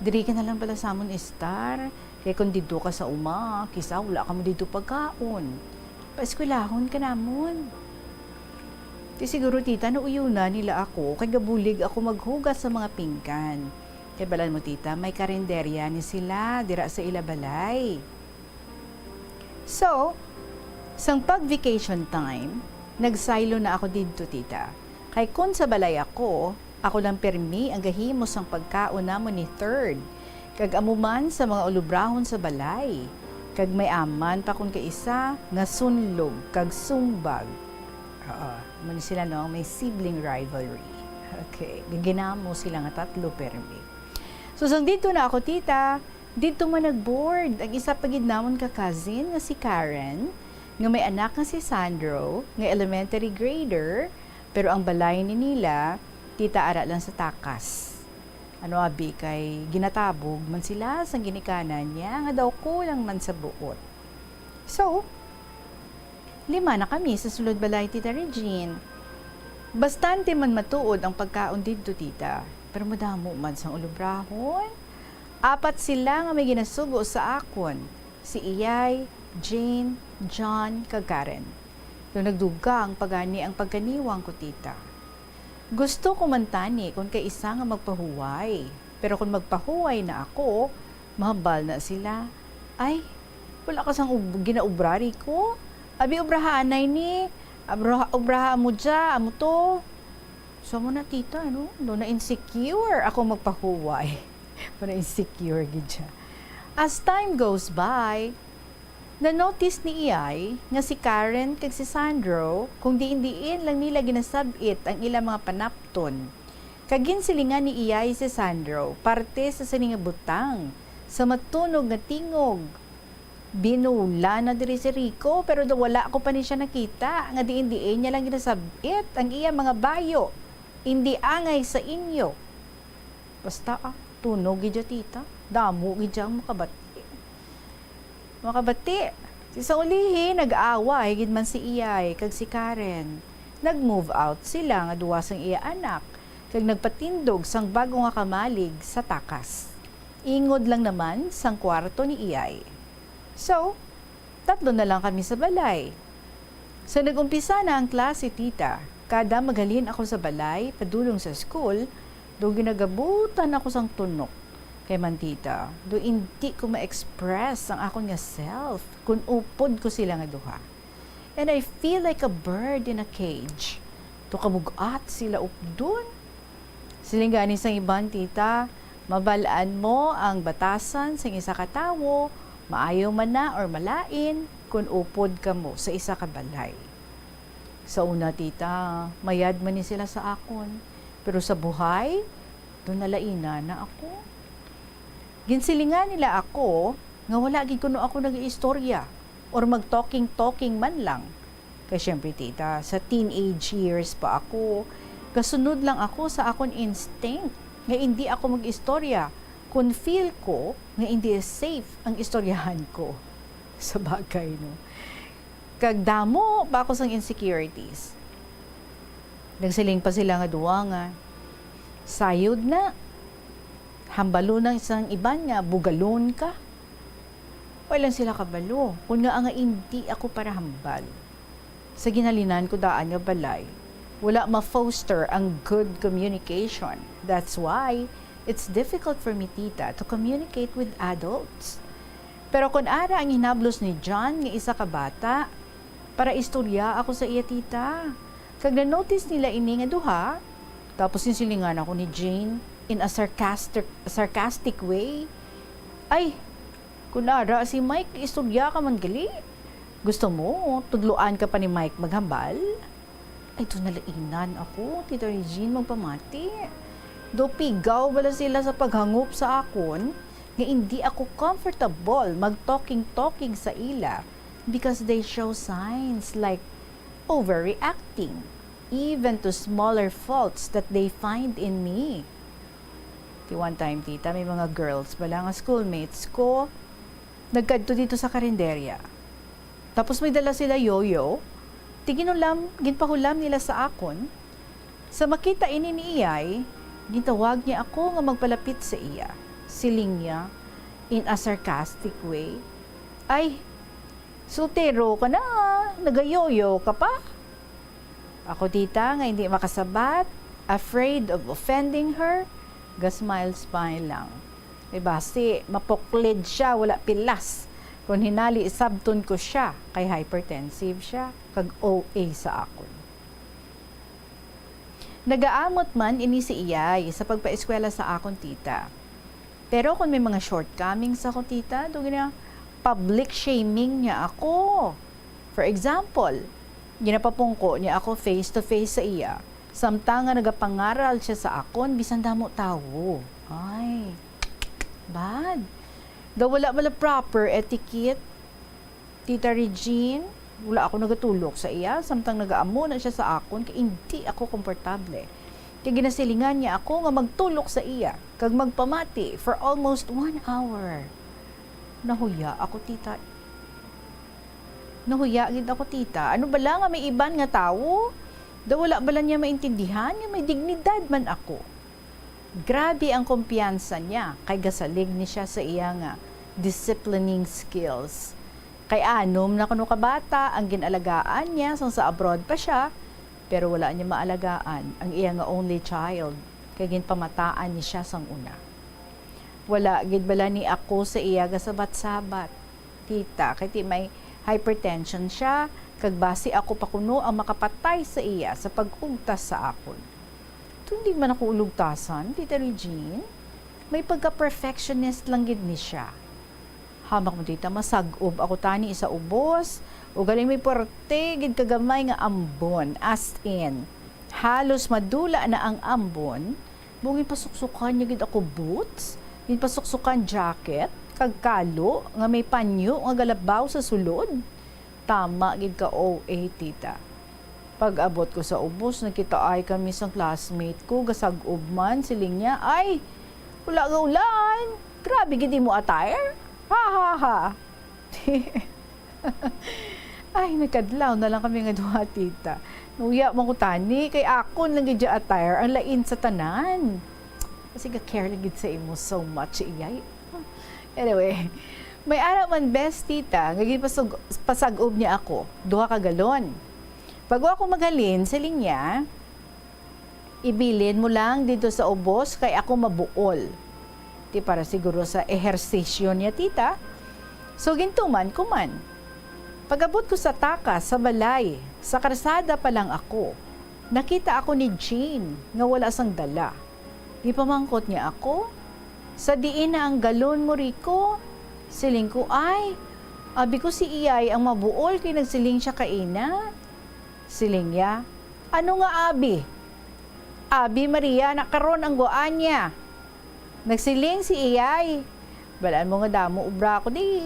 "Diri ka na lang bala sa amon istar, kay kon didto ka sa uma, kis-a wala kamo didto pagkaon. Paeskwelahon ka namon." Ti siguro, tita, nauyonan nila ako kay gabulig ako maghugas sa mga pinggan. Kay balaan mo, tita, may karinderya ni sila dira sa ila balay. So, sang pag-vacation time, nagsaylo na ako didto, tita. Kay kun sa balay ako, ako lang pirmi ang gahimo sang pagkaon namon ni Third, kag amo man sa mga ulubrahon sa balay, kag may aman pa kun kaisa nga sunlog kag sumbag. Oo, amo ni sila, no? May sibling rivalry. Okay, ginamo sila nga tatlo pirmi. So, sang didto na ako, tita, didto man nag-board ang isa pa gid namon ka cousin nga si Karen, nga may anak nga si Sandro, nga elementary grader, pero ang balay ni nila, tita, ara lang sa takas. Ano abi, kay ginatabog man sila sang ginikanan niya nga daw kulang man sa buot. So, lima na kami sa sulod balay, Tita Regine. Bastante man matuod ang pagkaon didto, tita, pero madamo man sang ulubrahon. Apat sila nga may ginasugo sa akon, si Iyay, Jane, John, kag Karen. Daw nagdugang pa gani ang pagkaniwang ko, tita. Gusto ko man tani kon kaisa nga magpahuway, pero kon magpahuway na ako, mahambal na sila, "Ay, wala ka sang ub-, ginaobrari ko? Abi, obraha anay ni, abra-, obraha mo dya, amo to." So, amo na, tita, no? Daw na-insecure ako magpahuway. Pero insecure gid siya. As time goes by, na-notice ni Iyay nga si Karen kag si Sandro, kung diin-diin lang nila ginasab-it ang ilang mga panapton. Kag ginsilingan ni Iyay si Sandro parte sa sini nga butang, sa matunog nga tingog. Binula na diri si Rico, pero daw wala ko pa ni siya nakita, nga diin-diin niya lang ginasab-it ang iya mga bayo. Indi angay sa inyo. Basta, ah, tunog gid dya, tita. Damo gid dya ang makabati. Makabati. Si sa ulihi, nag-away gid man si Iyay kag si Karen. Nag-move out sila nga duwa sang iya anak, kag nagpatindog sang bago nga kamalig sa takas. Ingod lang naman sang kwarto ni Iyay. So, tatlo na lang kami sa balay. Sa nag-umpisa na ang klase, tita, kada maghalin ako sa balay, padulong sa school, daw ginagabutan ako sang tunok. Kay man, tita, daw indi ko ma-express ang akon nga self kun upod ko sila nga duha. And I feel like a bird in a cage. Daw kabug-at sila updon. Siling gani sang iban, tita, mabal-an mo ang batasan sang isa ka tawo, maayo man na or malain, kun upod kamo sa isa ka balay. Sa una, tita, mayad man ni sila sa akon, pero sa buhay, daw nalainan na ako. Ginsilingan nila ako nga wala gid kuno ako nag-iistorya or mag-talking-talking man lang. Kay siyempre, tita, sa teenage years pa ako, gasunod lang ako sa akon instinct nga indi ako mag-istorya kon feel ko nga indi safe ang istoryahan ko. Sa bagay, no? Kag damo pa ako sang insecurities. Nagsiling pa sila nga duwa nga, "Sayod na. Hambalon na sang iban nga bugalon ka." Wala lang sila kabalo kon ngaa nga indi ako para hambal. Sa ginhalinan ko daan nga balay, wala ma-foster ang good communication. That's why it's difficult for me, tita, to communicate with adults. Pero kon ara ang hinablos ni John nga isa ka bata, para istorya ako sa iya, tita. Kag na-notice nila ini nga duha, tapos ginsilingan ako ni Jane in a sarcastic, sarcastic way. Ay, kun ara si Mike, istorya ka man gali. Gusto mo, tudloan ka pa ni Mike maghambal? Ay, daw nalainan ako, Tita Regine, magpamati. Daw pigaw bala sila sa paghangop sa akon nga indi ako comfortable mag-talking-talking sa ila because they show signs like overreacting, even to smaller faults that they find in me. Ti one time, tita, may mga girls bala nga schoolmates ko, nagkadto dito sa karinderya. Tapos may dala sila yoyo. Ti ginulam, ginpahulam nila sa akon. Sa makita ini ni Iyay, gintawag niya ako nga magpalapit sa iya. Siling niya, in a sarcastic way, "Ay, soltero ka na, nagayoyo ka pa?" Ako, tita, nga hindi makasabat, afraid of offending her, Ga-smile-smile lang. Kay basi, mapuklid siya, wala pilas. Kung hinali, isabton ko siya, kay hypertensive siya, kag O A sa akon. Nagaamot man ini si Iyay sa pagpaeskwela sa akon, tita. Pero kung may mga shortcomings ako, tita, do gina-, public shaming niya ako. For example, ginapapungko niya ako face to face sa iya, samtang nga nagapangaral siya sa akon bisan damo tawo. Ay, bad. Daw wala bala proper etiquette. Tita Regine, wala ako nagatulok sa iya, samtang nagaamo na siya sa akon, kay indi ako komportable. Kay ginasilingan niya ako nga magtulok sa iya, kag magpamati for almost one hour. Nahuya ako, tita. Nahuya gid ako, tita. Ano bala nga may iban nga tawo? Daw wala bala niya maintindihan nga may dignidad man ako? Grabe ang kumpiyansa niya, kay gasalig ni siya sa iya nga disciplining skills. Kay anom na kuno ka bata ang gin-alagaan niya sang sa abroad pa siya, pero wala niya maalagaan ang iya nga only child, kay ginpamataan ni siya sang una. Wala gid bala ni ako sa iya gasabat-sabat, tita, kay ti may hypertension siya, kag basi ako pa kuno ang makapatay sa iya sa pag-ugtas sa akon. Tunding man ako ulugtasan, Tita Regine. May pagka-perfectionist lang gid ni siya. Hamak mo, tita, masag-ob ako tani sa ubos, ugaling may puwerte gid kagamay nga ambon, as in, halos madula na ang ambon, mo ginpasuksukan niya gid ako boots, ginpasuksukan jacket, kag kalo nga may panyo nga galabaw sa sulod. Tama gid ka, O A, tita. Pag-abot ko sa ubos, nagkitaay kami sang classmate ko, gasag-ob man, siling niya, "Ay, wala ga ulan! Grabe gid imo attire! Ha, ha, ha!" Ay, nagkadlaw na lang kami nga duha, tita. Nauya man ko tani, kay akon lang gid ya attire, ang lain sa tanan. Kasi ga-care lang gid sa imo so much, iyay. Anyway, may ara man, best tita, nga ginpasug-, pasag-ob niya ako, duha ka galon. Bago ako maghalin, siling niya, "Ibilin mo lang dito sa ubos kay ako mabuol." Ti para siguro sa ehersisyo niya, tita. So, gintuman ko man. Pag-abot ko sa takas, sa balay, sa karsada pa lang ako, nakita ako ni Jean nga wala sang dala. Gipamangkot niya ako, "Sa diin na ang galon mo, Rico?" Siling ko, "Ay, abi ko si Iyay ang mabuol kay nagsiling siya kaina." Siling niya, "Ano nga abi? Abi Maria na karon ang guaan niya. Nagsiling si Iyay, 'Balaan mo nga damo ubra ako di.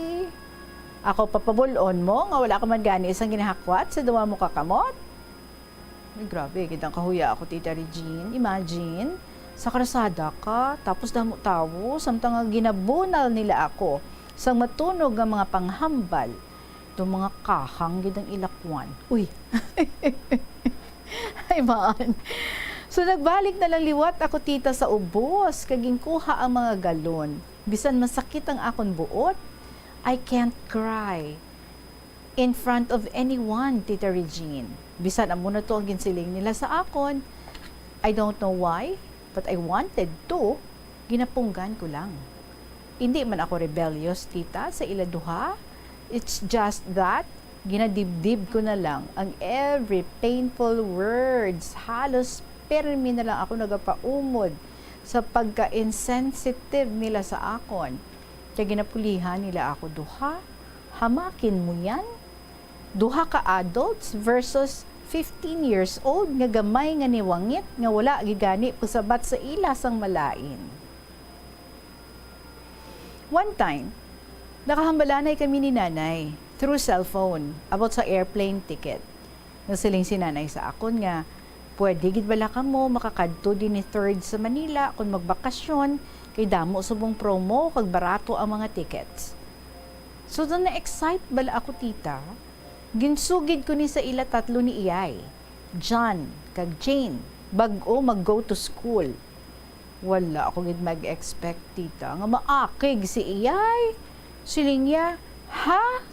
Ako papabul-on mo nga wala ka man gani sang ginahakwat sa duha mo ka kamot.'" Ay, grabe gid ang kahuya ako, Tita Regine. Imagine, sa karsada ka, tapos damo tawo, samtang nga ginabunal nila ako sang matunog nga mga panghambal. Itong mga kahang gid ang ilakwan. Uy! Ay, maan. So, nagbalik na lang liwat ako, tita, sa ubos, kag ginkuha ang mga galon. Bisan masakit ang akon buot, I can't cry in front of anyone, Tita Regine. Bisan amo na to ang ginsiling nila sa akon, I don't know why, but I wanted to. Ginapunggan ko lang. Hindi man ako rebellious, tita, sa ila duha. It's just that ginadibdib ko na lang ang every painful words. Halos pirmi na lang ako nagapaumod sa pagka-insensitive nila sa akon. Kay ginapulihan nila ako duha. Hamakin mo yan? Duha ka adults versus fifteen years old nga gamay nga niwangit nga wala gid gani pasabat sa ila sang malain. One time, nakahambalanay kami ni Nanay through cellphone about sa airplane ticket. Nasiling si Nanay sa akon nga, "Pwede gid bala kamo makakadto dinhi third sa Manila kon magbakasyon, kay damo subong promo kag barato ang mga tickets." So, daw na-excite bala ako, tita. Ginsugid ko ni sa ila tatlo ni Iyay, John, kag Jane, bag-o mag-go to school. Wala ako gid mag-expect, tita, nga maakig si Iyay. Siling niya, "Ha?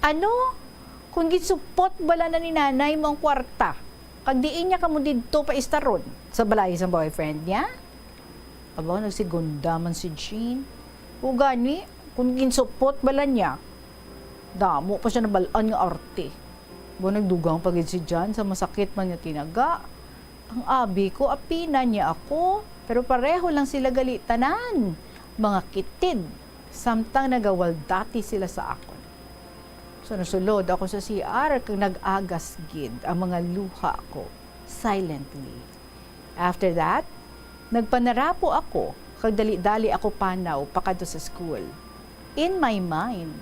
Ano? Kung ginsupot bala na ni Nanay mo ang kwarta, kag diin niya kamo didto paistaron? Sa balay sang boyfriend niya?" Aba, nagsegunda man si Jean. O gani, kung ginsupot bala niya, damo pa siya nabal-an nga arte. Aba, nagdugang pa gid si John sa masakit man nga tinaga. Ang abi ko, apina niya ako, pero pareho lang sila gali tanan, mga kitid, samtang nagawaldati sila sa akon. So, nasulod ako sa C R kag nag-agas gid ang mga luha ko, silently. After that, nagpanarapo ako kag dali-dali ako panaw pakadto sa school. In my mind,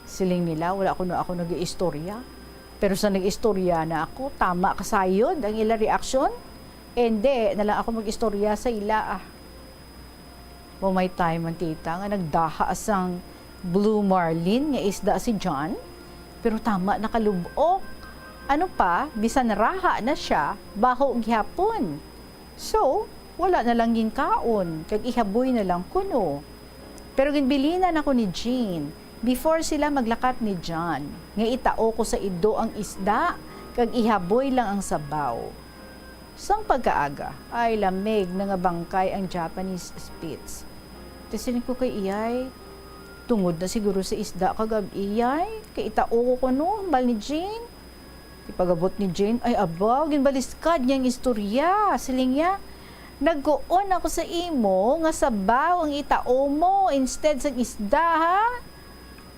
siling nila, wala kuno ako nag-iistorya. Pero sa nag-istorya na ako, tama kasayod ang ila reaksyon. Hindi na lang ako mag-istorya sa ila, ah. Wa may time man, tita, nga nagdaha sang blue marlin nga isda si John, pero tama nakalub-ok. Ano pa, bisan raha na siya, baho gihapon. So, wala na lang ginkaon, kag ihaboy na lang kuno. Pero ginbilinan ako ni Jean, before sila maglakat ni John, nga itao ko sa ido ang isda, kag ihaboy lang ang sabaw. Sang pagkaaga, ay lamig na nga bangkay ang Japanese spitz. Ti siling ko kay iyay, tungod na siguro sa isda kagab-i, iyay, kay itao ko kuno, hambal ni Jean. Ti pag-abot ni Jean, ay abaw, ginbaliskad niya ang istorya. Siling niya, "Nagkuon ako sa imo nga sabaw ang itao mo instead sang isda, ha?"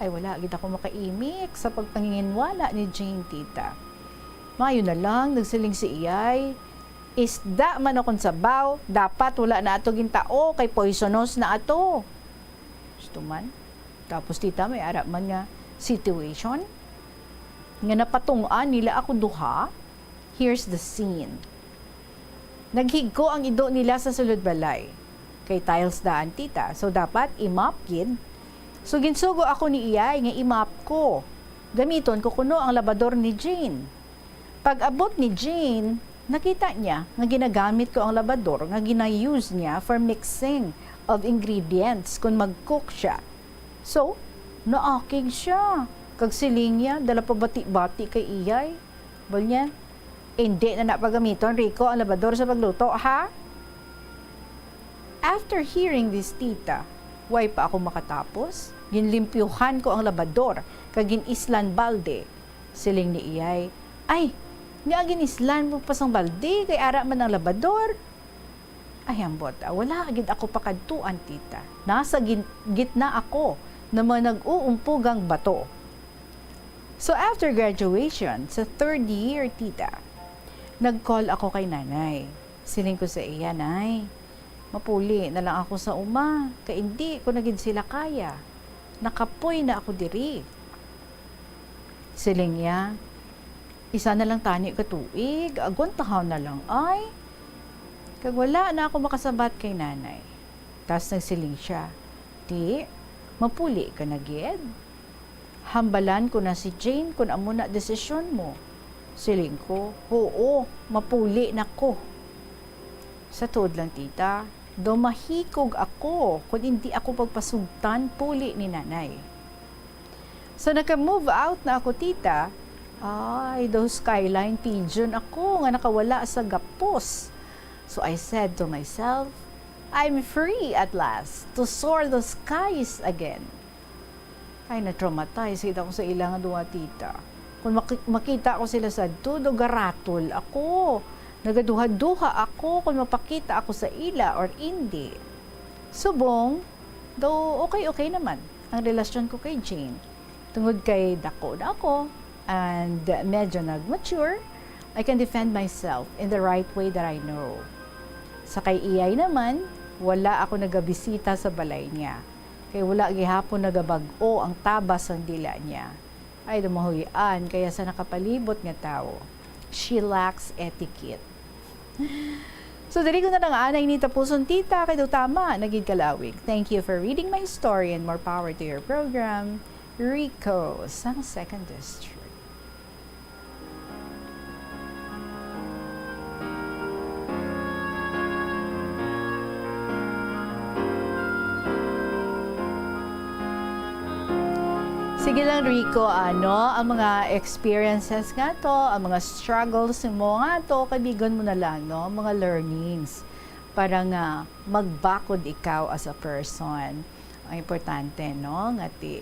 Ay, wala gid ako makaimik sa pagpanginginwala ni Jean, tita. Maayo na lang, nagsiling si iyay, "Isda man o kon sabaw, dapat wala na ato gintao kay poisonous na ato." Gusto man. Tapos, tita, may ara man nga situation nga napatung-an nila ako duha. Here's the scene. Naghigko ang ido nila sa sulod balay. Kay tiles daan, tita. So, dapat i-mop gid. So, ginsugo ako ni iyay nga i-mop ko. Gamiton ko kuno ang labador ni Jean. Pag-abot ni Jean, nakita niya nga ginagamit ko ang labador nga gina-use niya for mixing of ingredients kon mag-cook siya. So, naakig siya. Kag siling niya, dala pa bati-bati kay iyay. Bal niya, "Indi na na pagamiton, Rico, ang labador sa pagluto, ha?" After hearing this, tita, way pa ako makatapos, ginlimpyuhan ko ang labador kag gin-islan balde. Siling ni iyay, "Ay, nga gin-islan mo pa sang balde, kay ara man ang labador." Ay, ambot, ah, wala gid ako pakadtuan, tita. Nasa gin-, gitna ako na mga nag-uumpugang bato. So, after graduation, sa third year, tita, nag-call ako kay nanay. Siling ko sa iya, "Nay, mapuli na lang ako sa uma, kay indi ko na gid sila kaya. Nakapoy na ako diri." Siling niya, "Isa na lang tani ka tuig, agwantahaw na lang, ay." Kag wala na ako makasabat kay nanay. Tas nagsiling siya, "Ti, mapuli ka na gid? Hambalan ko na si Jean kon amo na desisyon mo." Siling ko, "Huo, mapuli na ko." Sa tuod lang, tita, daw mahikog ako kon indi ako pagpasugtan puli ni nanay. So, naka-move out na ako, tita. Ay, daw skyline pigeon ako nga nakawala sa gapos. So, I said to myself, "I'm free at last to soar the skies again." Ay, na-traumatize gid ako sa ila nga duha, tita. Kung maki-, makita ko sila sadto, daw garatol ako. Nagaduha-duha ako kung mapakita ako sa ila or indi. Subong, daw okay-okay naman ang relasyon ko kay Jean. Tungod kay dako na ako and medyo nag-mature, I can defend myself in the right way that I know. Sa kay iyay naman, wala ako nagabisita sa balay niya. Kay wala gihapon nagabag-o ang tabas sang dila niya. Ay, damahuy-an kaya sa nakapalibot nga tawo. She lacks etiquette. So, diri ko na lang anay ni tapuson, tita, kay daw tama na gid kalawig. Thank you for reading my story and more power to your program, Rico, sang Second District. Sige lang, Rico, ano, ang mga experiences nga to, ang mga struggles mo nga to, kaibigan mo na lang, no? Mga learnings. para nga magbakod ikaw as a person. Ang importante, no, nga ti,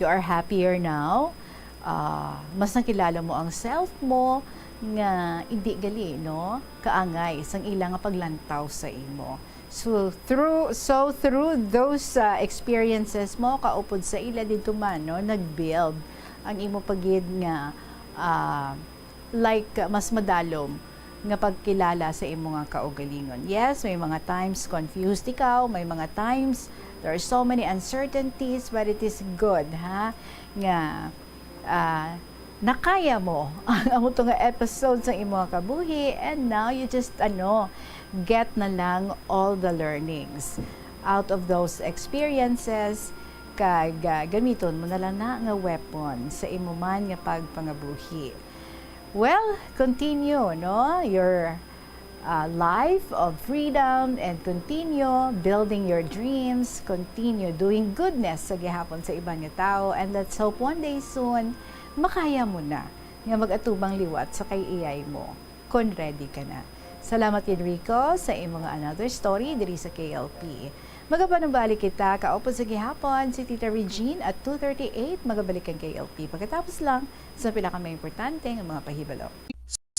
you are happier now. Ah, mas nakilala mo ang self mo nga hindi gali, no, kaangay sang ila nga paglantaw sa imo. So through, so through those, ah, experiences mo, kaupod sa ila didto man, no, nag-build ang imo pa gid nga, ah, like, mas madalom nga pagkilala sa imo nga kaugalingon. Yes, may mga times confused ikaw, may mga times there are so many uncertainties, but it is good, ha, nga, ah, nakaya mo ang amo to nga episode sa imo nga kabuhi, and now you just, ano, get na lang all the learnings out of those experiences, kag, ah, gamiton mo na lang na nga weapon sa imo man nga pagpangabuhi. Well, continue, no? Your, uh, life of freedom and continue building your dreams, continue doing goodness sa gihapon sa iban nga tao, and let's hope one day soon makaya mo na nga mag-atubang liwat sa kay iyay mo, kon ready ka na. Salamat, Enrico, sa imong another story diri sa K L P. Magapanumbalik kita kaupod sa gihapon si Tita Regine at two thirty-eight. Magabalik ang K L P pagkatapos lang sa pila ka mga importante nga mga pahibalo.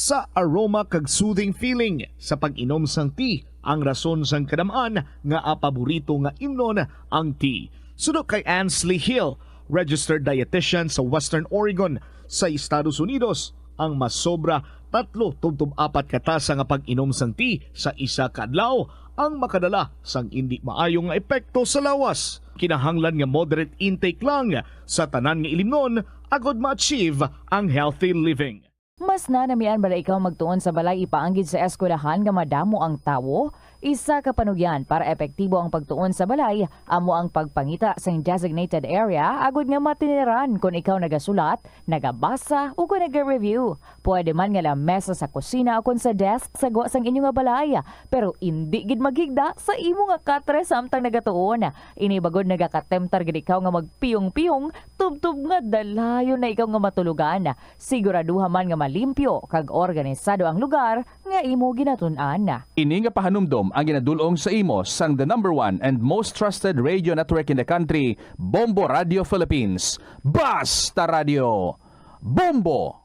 Sa aroma kag soothing feeling sa pag-inom sang tea, ang rason sang kadam-an nga apaborito nga imnon ang tea. Suno kay Ansley Hill, registered dietitian sa Western Oregon sa Estados Unidos, ang masobra tatlo tubtob apat ka tasa nga pag-inom sang tea sa isa ka adlaw ang makadala sang indi maayo nga epekto sa lawas. Kinahanglan nga moderate intake lang sa tanan nga ilimnon agod ma-achieve ang healthy living. Mas nanamian bala ikaw magtuon sa balay ipaanggid sa eskwelahan nga madamo ang tawo? Isa ka panugyan para epektibo ang pagtuon sa balay amo ang pagpangita sing designated area agud nga matiniran kon ikaw nagasulat, nagabasa, o kon naga-review. Pwede man nga lamesa sa kusina o kon sa desk sa gwa sang inyo nga balay, pero indi gid maghigda sa imo nga katre samtang nagatuon. Ini bagod nagakatemptar gid ikaw nga magpiyong-piyong tubtob nga dalayon na ikaw nga matulogan. Siguraduha man nga malimpyo kag organisado ang lugar nga imo ginatun-an. Ini nga pahanumdom ang ginadul-ong sa imo sang the number one and most trusted radio network in the country, Bombo Radio Philippines. Basta Radio, Bombo!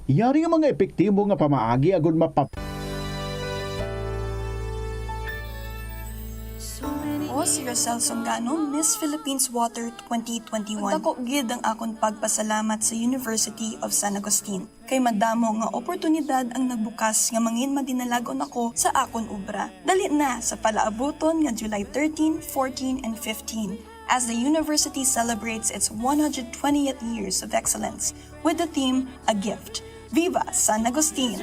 Yari nga mga epektibo nga pamaagi agud mapap- O, si Rosel Songano, Miss Philippines Water twenty twenty-one. Dako gid ang akon pagpasalamat sa University of San Agustin, kay madamo nga oportunidad ang nagbukas nga mangin madinalag-on ako sa akon obra. Dali na sa palaabuton nga July thirteen, fourteen, and fifteen, as the university celebrates its one hundred twentieth years of excellence with the theme A Gift. Viva San Agustin!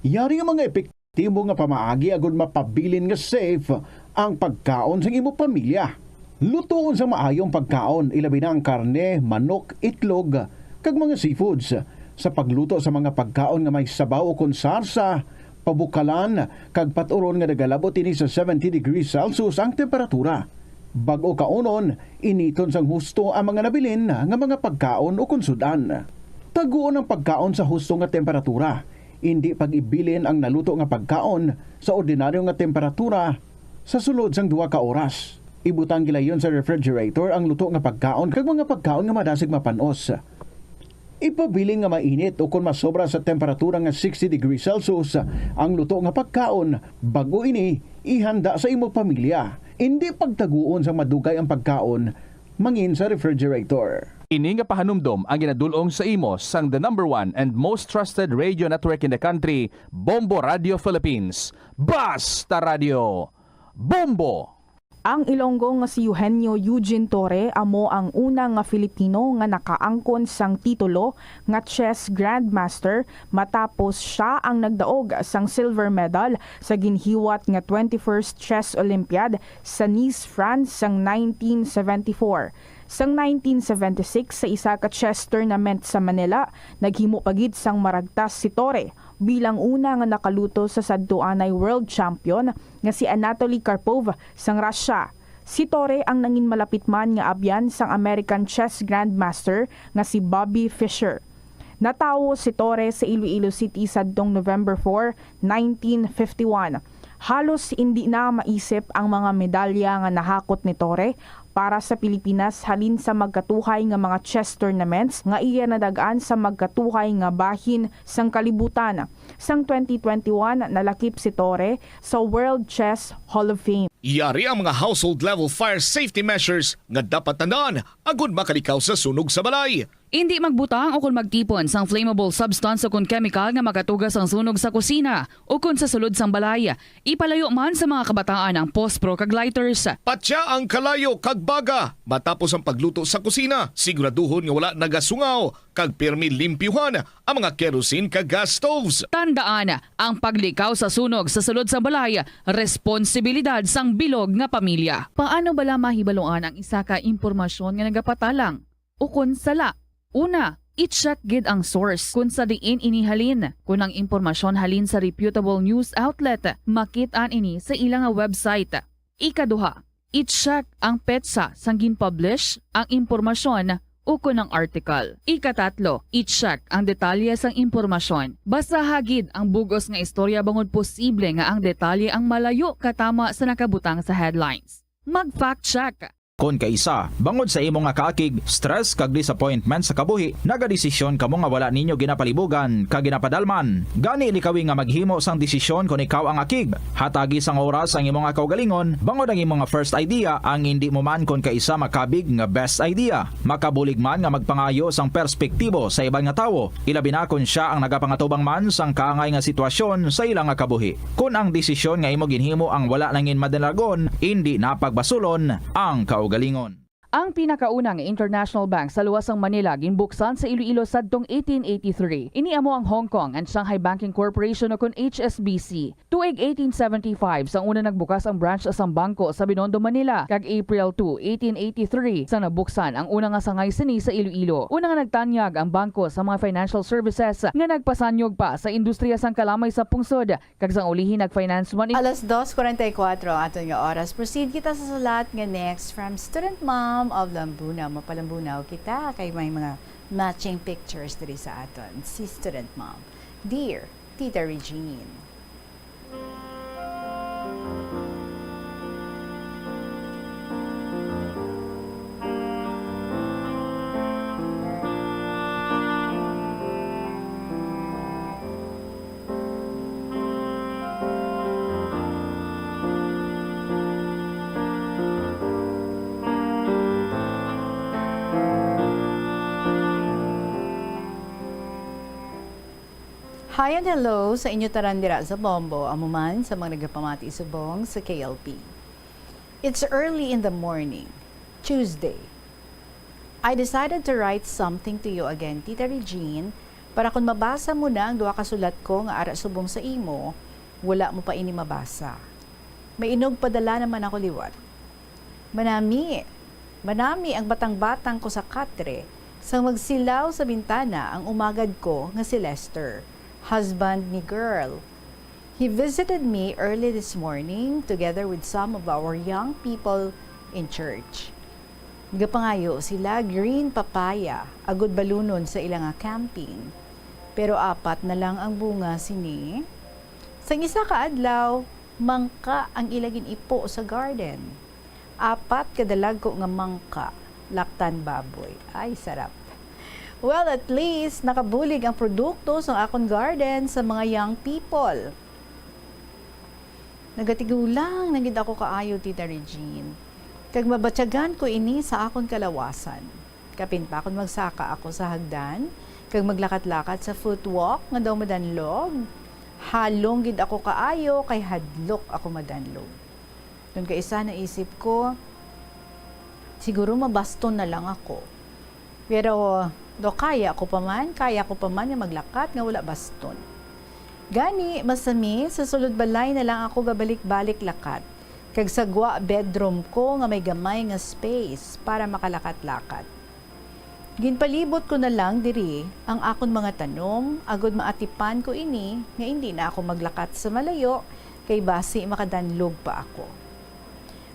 Yari nga mga epektibo nga pamaagi agud mapabilin nga safe ang pagkaon sang imo pamilya. Lutoon sang maayo ang pagkaon, ilabi na ang karne, manok, itlog, kag mga seafoods. Sa pagluto sa mga pagkaon nga may sabaw ukon sarsa, pabukalan, kag pat-uron nga nagalabot ini sa seventy degrees Celsius ang temperatura. Bag-o kaunon, initon sang husto ang mga nabilin nga mga pagkaon ukon sud-an. Taguon ang pagkaon sa husto nga temperatura. Indi pag-ibilin ang naluto nga pagkaon sa ordinaryo nga temperatura sa sulod sang duha ka oras. Ibutang gilayon sa refrigerator ang luto nga pagkaon kag mga pagkaon nga madasig mapan-os. Ipabilin nga mainit ukon masobra sa temperatura nga sixty degrees Celsius ang luto nga pagkaon, bag-o ini ihanda sa imo pamilya. Indi pagtaguon sang madugay ang pagkaon mangin sa refrigerator. Ini nga pahanumdom ang ginadul-ong sa imo sang the number one and most trusted radio network in the country, Bombo Radio Philippines. Basta Radio, Bombo! Ang Ilonggo nga si Eugenio Eugene Torre amo ang una nga Filipino nga nakaangkon sang titulo nga chess grandmaster, matapos sia ang nagdaog sang silver medal sa ginhiwat nga twenty-first Chess Olympiad sa Nice, France sang nineteen seventy-four. Sang nineteen seventy-six, sa isa ka chess tournament sa Manila, naghimo pa gid sang maragtas si Torre bilang una nga nakaluto sa sadtuanay world champion nga si Anatoly Karpov sang Russia. Si Torre ang nangin malapit man nga abyan sang American chess grandmaster nga si Bobby Fischer. Natawo si Torre sa Iloilo City sadtong November four, nineteen fifty-one. Halos indi na maisip ang mga medalya nga nahakot ni Torre para sa Pilipinas halin sa magkatuhay nga mga chess tournaments nga iya nadag-an sa magkatuhay nga bahin sang kalibutan. Sang twenty twenty-one, nalakip si Torre sa World Chess Hall of Fame. Yari ang mga household level fire safety measures nga dapat tandaan agud makalikaw sa sunog sa balay. Indi magbutang o kon magtipon sang flammable substance o kon chemical nga makatuga sang sunog sa kusina o kon sa sulod sang balay. Ipalayo man sa mga kabataan ang pospro kag lighters. Patya ang kalayo kag baga matapos ang pagluto sa kusina. Siguraduhon nga wala nagasungaw kag pirmi limpyuhan ang mga kerosene kag gas stoves. Tandaan, ang paglikaw sa sunog sa sulod sa balay, responsibilidad sang bilog nga pamilya. Paano bala mahibaluan ang isa ka impormasyon nga nagapatalang ukon sala? Una, i-check gid ang source kon sa diin ini halin. Kon ang impormasyon halin sa reputable news outlet, makit-an ini sa ila nga website. Ikaduha, i-check ang petsa sang gin-publish ang impormasyon ukon ang article. Ikatatlo, i-check ang detalye sang impormasyon. Basaha gid ang bug-os nga istorya bangod posible nga ang detalye ang malayo katama sa nakabutang sa headlines. Mag-fact check. Kon kaisa, bangod sa imo nga kaakig, stress kag disappointment sa kabuhi, nagadesisyon kamo nga wala ninyo ginapalibugan kag ginapadalman. Gani, likawi nga maghimo sang desisyon kon ikaw ang akig. Hatagi sang oras ang imo nga kaugalingon, bangod ang imo nga first idea ang indi mo man kon kaisa makabig nga best idea. Makabulig man nga magpangayo sang perspektibo sa iban nga tawo, ilabi na kon sia ang nagapangatubang man sang kaangay nga sitwasyon sa ila nga kabuhi. Kon ang desisyon nga imo ginhimo ang wala nangin madalagon, indi na pagbasulon ang kaugalingon. Ang pinakauna nga international bank sa luwas sang Manila ginbuksan sa Iloilo sadtong eighteen eighty-three. Ini amo ang Hong Kong and Shanghai Banking Corporation, o kon H S B C. Tuig eighteen seventy-five sang una nagbukas ang branch sang bangko sa Binondo, Manila, kag April two, eighteen eighty-three sang nabuksan ang una nga sangay sini sa Iloilo. Una nga nagtanyag ang bangko sa mga financial services nga nagpasanyog pa sa industriya sang kalamay sa pungsod, kag sang ulihi nag-finance man. Alas dos cuarenta y cuatro ang aton nga oras. Proceed kita sa sulat nga next from Student Mom of Lambunao. Mapalambunaw kita kay may mga matching pictures diri sa aton. Si Student Mom. Dear Tita Regine. Hi and hello sa inyo tanan dira sa Bombo, amo man sa mga nagapamati subong sa K L P. It's early in the morning, Tuesday. I decided to write something to you again, Tita Regine, para kung mabasa mo na ang duha ka sulat ko nga ara subong sa imo, wala mo pa ini mabasa. May inog padala naman ako liwat. Manami, manami ang batang-batang ko sa katre, sang magsilaw sa bintana ang umagad ko nga si Lester, husband ni girl. He visited me early this morning together with some of our young people in church. Nagapangayo sila green papaya agud balunon sa ila nga camping. Pero apat na lang ang bunga sini. Sang isa ka adlaw, mangka ang ila gin-ipo sa garden. Apat ka dalagko nga mangka, laktan baboy. Ay, sarap. Well, at least, nakabulig ang produkto sa akon garden sa mga young people. Nagatigulang na gid ako kaayo, Tita Regine. Kag mabatyagan ko ini sa akon kalawasan. Kapin pa kon magsaka ako sa hagdan, kag maglakat-lakat sa footwalk nga daw madanlog. Halong gid ako kaayo kay hadlok ako madanlog. Dun kay isa naisip ko, siguro mabaston na lang ako. Pero, do kaya ko pa man, kaya ko pa man nga maglakat nga wala baston. Gani, masami, sa sulod balay na lang ako gabalik-balik lakat, kag sa gwa bedroom ko nga may gamay nga space para makalakat-lakat. Ginpalibot ko na lang diri ang akon mga tanom, agod maatipan ko ini nga indi na ako maglakat sa malayo, kay basi makadanlog pa ako.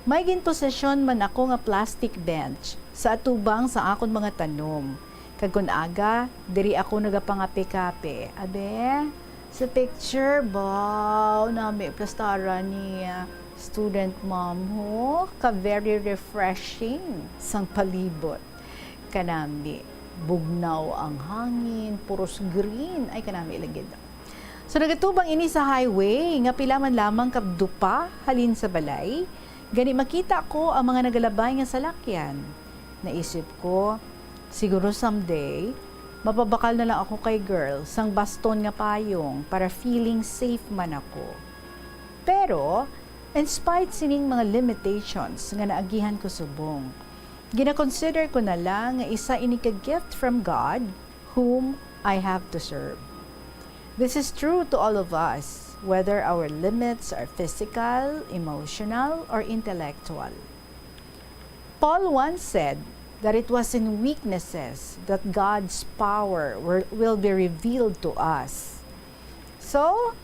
May ginposisyon man ako nga plastic bench sa atubang sa akon mga tanom, Kag kun aga, diri ako nagapangape-kape. Abe, sa picture, baw, nami plastaran ni, ah, student mom, ho? Ka very refreshing sang palibot. Kanami, bugnaw ang hangin, puros green. Ay, kanami lang gid. So, nagatubang ini sa highway, nga pila man lamang ka dupa halin sa balay. Gani, makita ko ang mga nagalabay nga salakyan. Naisip ko, "Siguro someday, mapabakal na lang ako kay girl sang baston nga payong para feeling safe man ako." Pero, in spite sining mga limitations nga naagihan ko subong, gina-consider ko na lang nga isa ini ka gift from God whom I have to serve. This is true to all of us, whether our limits are physical, emotional, or intellectual. Paul once said that it was in weaknesses that God's power were- will be revealed to us. So,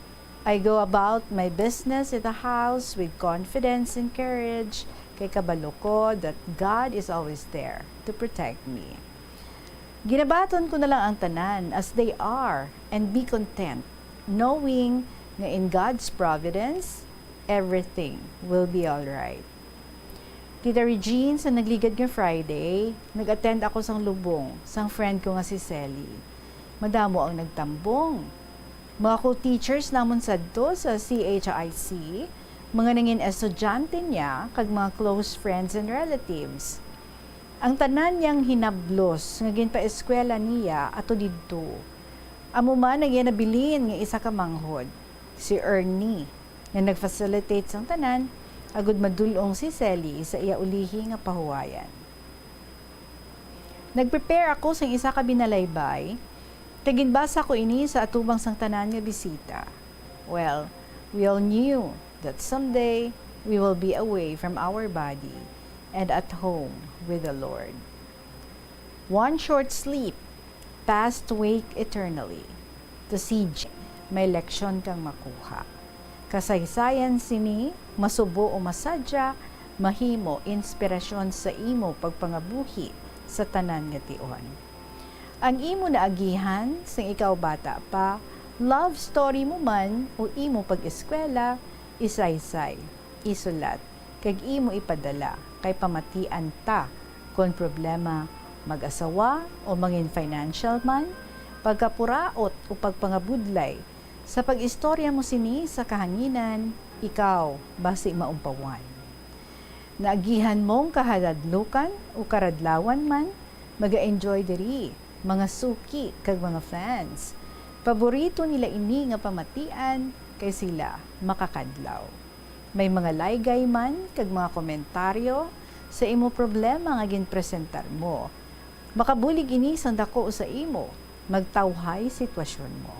I go about my business in the house with confidence and courage, kay kabalo ko that God is always there to protect me. Ginabaton ko na lang ang tanan as they are and be content, knowing nga in God's providence, everything will be all right. Tita Regine, sa nagligad nga Friday, nag-attend ako sang lubong sang friend ko nga si Sally. Madamo ang nagtambong. Mga co-teachers namon sadto sa C H I C, mga nangin estudyante niya, kag mga close friends and relatives. Ang tanan niyang hinablos nga ginpaeskwela niya ato didto, amo man ang iya nabilin nga isa ka manghod, si Ernie, nga nag-facilitate sang tanan, agud madul-ong si Sally sa iya ulihi nga pahuwayan. Nag-prepare ako sang isa ka binalaybay, kag ginbasa ko ini sa atubang sang tanan nga bisita. Well, we all knew that someday we will be away from our body and at home with the Lord. One short sleep, past wake eternally. To C J, may leksyon kang makuha. Kasaysayan sini, masubo o masadya, mahimo inspirasyon sa imo pagpangabuhi sa tanan nga tion. Ang imo naagihan sing ikaw bata pa, love story mo man o imo pag-eskwela, isaysay, isulat, kag imo ipadala kay pamatian ta kon problema mag-asawa o mangin financial man, pagkapuraot o pagpangabudlay. Sa pag-istorya mo sini sa kahanginan, ikaw basi maumpawan. Naagihan mong kahadadlukan o karadlawan man, maga-enjoy diri, mga suki kag mga fans. Paborito nila ini nga pamatian kay sila makakadlaw. May mga laygay man kag mga komentaryo sa imo problema nga ginpresentar mo. Makabulig ini sang daku sa imo, magtawhay sitwasyon mo.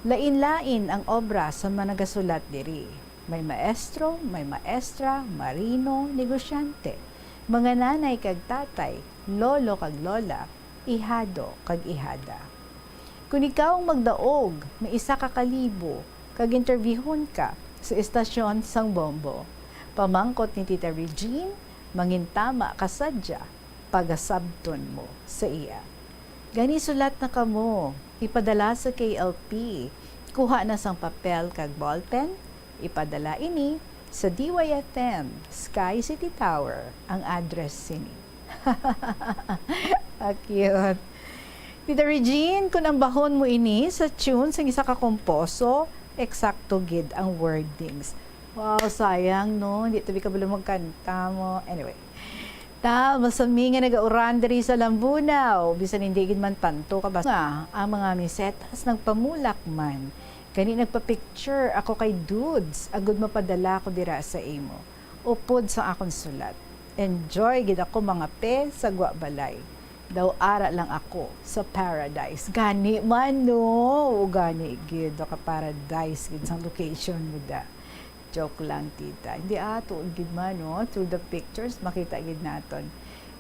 Lain-lain ang obra sa mga nagasulat diri. May maestro, may maestra, marino, negosyante, mga nanay kag tatay, lolo kag lola, ihado kag ihada. Kon ikaw ang magdaog nga isa ka kalibo kag interbyuhon ka sa estasyon sang Bombo, pamangkot ni Tita Regine, mangintama ka sadya, pagasabton mo sa iya. Gani, sulat na kamo, ipadala sa K L P, kuha na sang papel kag ballpen, ipadala ini sa D Y F M, Sky City Tower, ang address sini. Ah, cute. Tita Regine, kung ambahon mo ini sa tune sang isa ka komposo, eksakto gid ang wordings. Wow, sayang, no? Hindi tabi kabalo magkanta mo. Anyway. Ta, masami nga nagauran diri sa Lambunaw. Bisan hindi gid man tanto kabasa nga ang mga mesetas nagpamulak man. Gani nagpa-picture ako kay Dudes, agud mapadala ko dira sa imo. Upod sa akon sulat. Enjoy gid ako, mga pe, sa gwa balay. Daw ara lang ako sa paradise. Gani man, no? O gani gid, ka-paradise gid sang location mo da. Joke lang, tita. Hindi, ah, tuod gid man, no? Through the pictures, makita gid naton.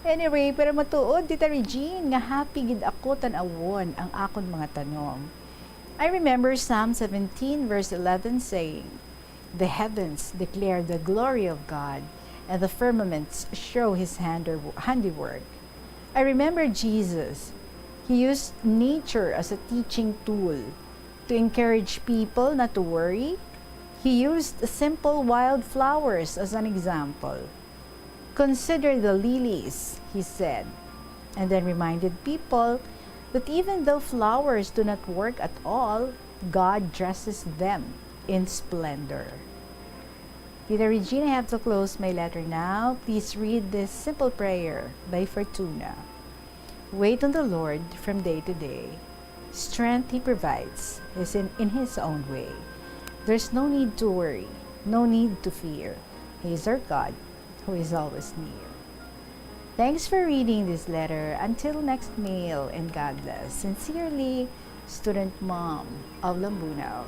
Anyway, pero matuod, Tita Regine, nga happy gid ako tan-awon ang akon mga tanom. I remember Psalm seventeen verse eleven saying, "The heavens declare the glory of God, and the firmaments show his hander-, handiwork." I remember Jesus He used nature as a teaching tool to encourage people not to worry. He used simple wildflowers as an example. "Consider the lilies," he said, and then reminded people that even though flowers do not work at all, God dresses them in splendor. Tita Regina, I have to close my letter now. Please read this simple prayer by Fortuna. "Wait on the Lord from day to day. Strength He provides is in, in His own way. There's no need to worry, no need to fear. He is our God who is always near." Thanks for reading this letter. Until next mail, and God bless. Sincerely, Student Mom of Lambunao.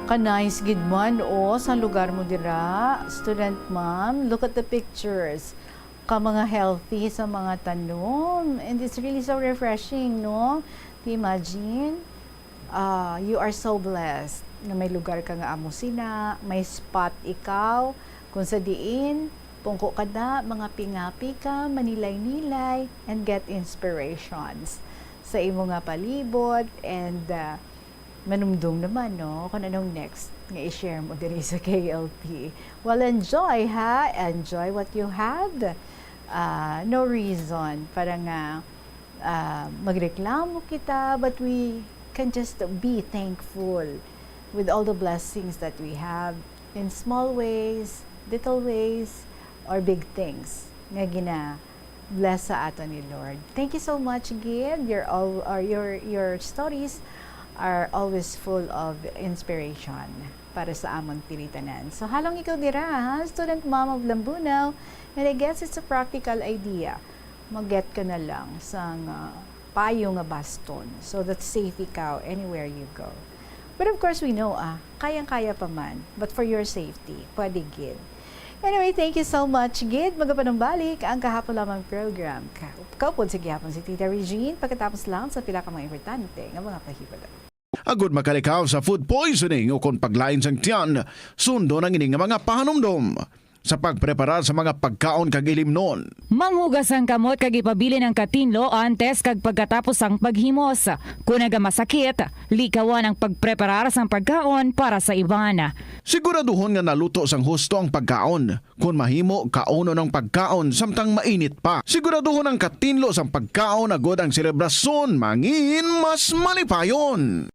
Ka-nice gid man, oh, sa lugar mo dira, student mom. Look at the pictures. Ka mga healthy sa mga tanom. And it's really so refreshing, no? Imagine, ah, you are so blessed na may lugar ka nga amo sina, may spot ikaw kung sa diin pungko ka na, mga pingapi ka, manilay-nilay, and get inspirations sa imo nga palibot, and, ah, manumdom naman, no, kung anong next nga i-share mo diri sa K L P. Well, enjoy, ha? Enjoy what you have. Ah, no reason para nga, ah, magreklamo kita, but we can just be thankful with all the blessings that we have in small ways, little ways, or big things nga gina-bless sa aton ni Lord. Thank you so much, Gid. Your all, or your, your stories are always full of inspiration para sa amon diri tanan. So, halong ikaw dira, ha? Student mom of Lambunao, and I guess it's a practical idea. Mag-get ka na lang sang, ah, payo nga baston so that safe ikaw anywhere you go. But of course, we know, ah, kayang-kaya pa man. But for your safety, pwede gid. Anyway, thank you so much, Gid. Magapanumbalik ang kahapon lamang program. Ka-, kaupod sa gihapon si Tita Regine, pagkatapos lang sa pila ka mga importante nga mga pahibalo. Agud makalikaw sa food poisoning o kon paglain sang tiyan, sundon ang ini nga mga pahanumdom sa pagpreparar sa mga pagkaon kag ilimnon. Manghugas ang kamot kag ipabilin ang katinlo antes kag pagkatapos sang paghimos. Kon nagamasakit, likawan ang pagpreparar sang pagkaon para sa iban. Siguraduhon nga naluto sang husto ang pagkaon. Kon mahimo, kaunon ang pagkaon samtang mainit pa. Siguraduhon ang katinlo sang pagkaon agud ang selebrasyon mangin mas malipayon.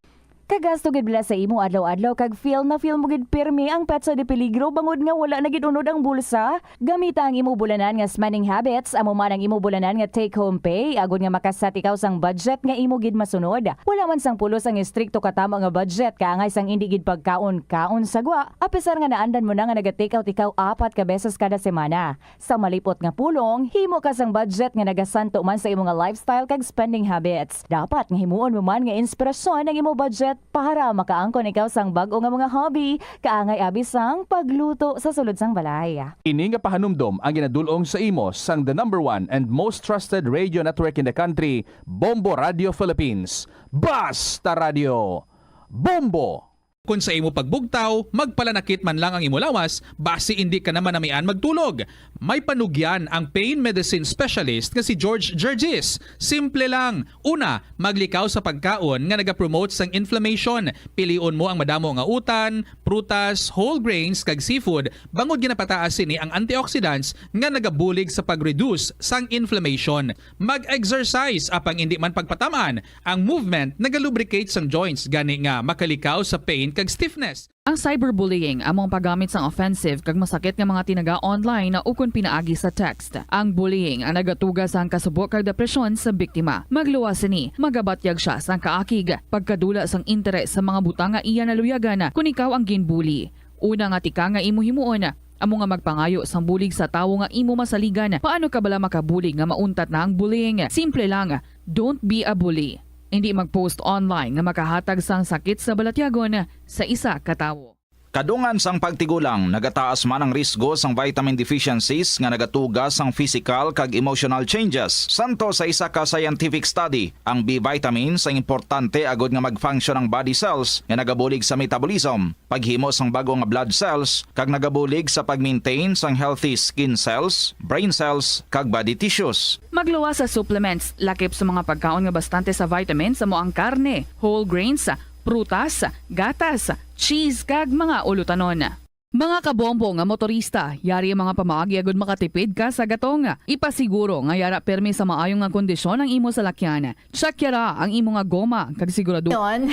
Kagasto gid bala sa imo adlaw-adlaw kag feel na feel mo gid pirmi ang petsa de peligro bangod nga wala na gid unod ang bulsa? Gamita ang imo bulanan nga spending habits, amo man ang imo bulanan nga take-home pay, agod nga makaset ikaw sang budget nga imo gid masunod. Wala man sang pulos ang estrikto katama nga budget, kaangay sang indi gid pagkaon-kaon sa gwa, apisar nga naandan mo na nga naga-take out ikaw apat ka beses kada semana. Sa malipot nga pulong, himo ka sang budget nga nagasanto man sa imo nga lifestyle kag spending habits. Dapat nga himuon mo man nga inspirasyon ang imo budget para makaangkon ikaw sang bag-o nga mga hobby, kaangay abi sang pagluto sa sulod sang balay. Ini nga pahanumdom ang ginadul-ong sa imo sang the number one and most trusted radio network in the country, Bombo Radio Philippines. Basta Radio! Bombo! Kon sa imo pagbugtaw, magpalanakit man lang ang imo lawas, basi indi ka na manamian magtulog. May panugyan ang pain medicine specialist nga si George Gergis. Simple lang. Una, maglikaw sa pagkaon nga nagapromote sang inflammation. Pilion mo ang madamo nga utan, prutas, whole grains, kag seafood, bangod ginapataas sini ang antioxidants nga nagabulig sa pag-reduce sang inflammation. Mag-exercise, apang indi man pagpatam-an. Ang movement nagalubricate sang joints, gani nga makalikaw sa pain kag stiffness. Ang cyberbullying amo ang paggamit sang offensive kag masakit nga mga tinaga online ukon pinaagi sa text. Ang bullying ang nagatuga sang kasubo kag depresyon sa biktima. Magluwas sini, magabatyag sia sang kaakig, pagkadula sang interes sa mga butang nga iya naluyagan kon ikaw ang ginbully. Una nga tikang nga imo himuon, amo nga magpangayo sang bulig sa tawo nga imo masaligan. Paano ka bala makabulig nga mauntat na ang bullying? Simple lang, don't be a bully. Indi mag-post online nga makahatag sang sakit sa balatyagon sa isa ka tawo. Adungan sang pagtigulang, nagataas man ang risgo sang vitamin deficiencies nga nagatuga sang physical kag emotional changes. Santo sa isa ka scientific study, ang B vitamins ang importante agud nga mag-function ang body cells nga nagabulig sa metabolism, paghimo sang bag-o nga blood cells, kag nagabulig sa pag-maintain sang healthy skin cells, brain cells, kag body tissues. Magluwas sa supplements, lakip sa mga pagkaon nga bastante sa vitamins, amo ang karne, whole grains, prutas, gatas, cheese, kag mga ulutanon. Mga kabombo nga motorista, yari ang mga pamaagi agud makatipid ka sa gatong. Ipasiguro nga yara permi sa maayo nga kondisyon ang imo salakyan. Check yara ang imo nga goma kag sigurado. Yon.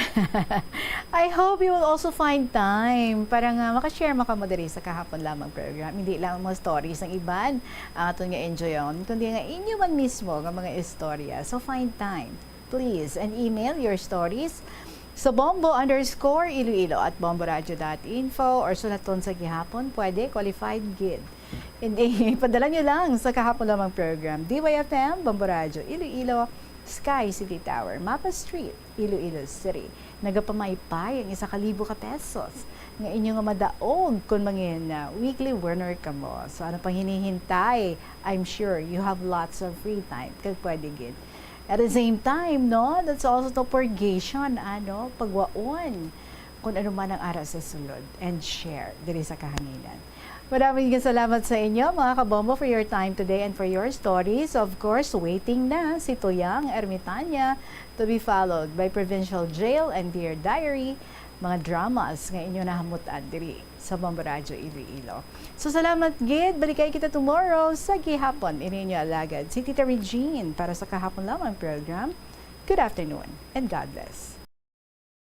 I hope you will also find time para nga makashare mo kamo diri sa Kahapon Lamang program. Hindi lang mga stories ang iban ang aton nga enjoyon, kundi nga inyo man mismo nga mga istorya. So find time, please, and email your stories sa bombo underscore iloilo at bomboradio dot info or sulaton sa gihapon, pwede, qualified gid. And ipadala nyo lang sa Kahapon Lamang program, D Y F M, Bombo Radyo Iloilo, Sky City Tower, Mapa Street, Iloilo City. Nagapamaypay ang isa ka libo ka pesos nga inyo nga madaog kon mangin, ah, weekly winner kamo. So, ano pang hinihintay? I'm sure you have lots of free time. Kag pwede gid. At the same time, no, that's also the purgation, ano, pagwaon kung ano man ang ara sa sulod and share diri sa kahanginan. Maraming salamat sa inyo, mga kabombo, for your time today and for your stories. Of course, waiting na si Tuyang Ermitanya, to be followed by Provincial Jail and Dear Diary, mga dramas nga inyo nahamutan diri sa Bombo Radyo Iloilo. So, salamat gid. Balikay kita tomorrow sa gihapon. Ini inyo alagad, si Tita Regine, para sa Kahapon Lamang program. Good afternoon and God bless.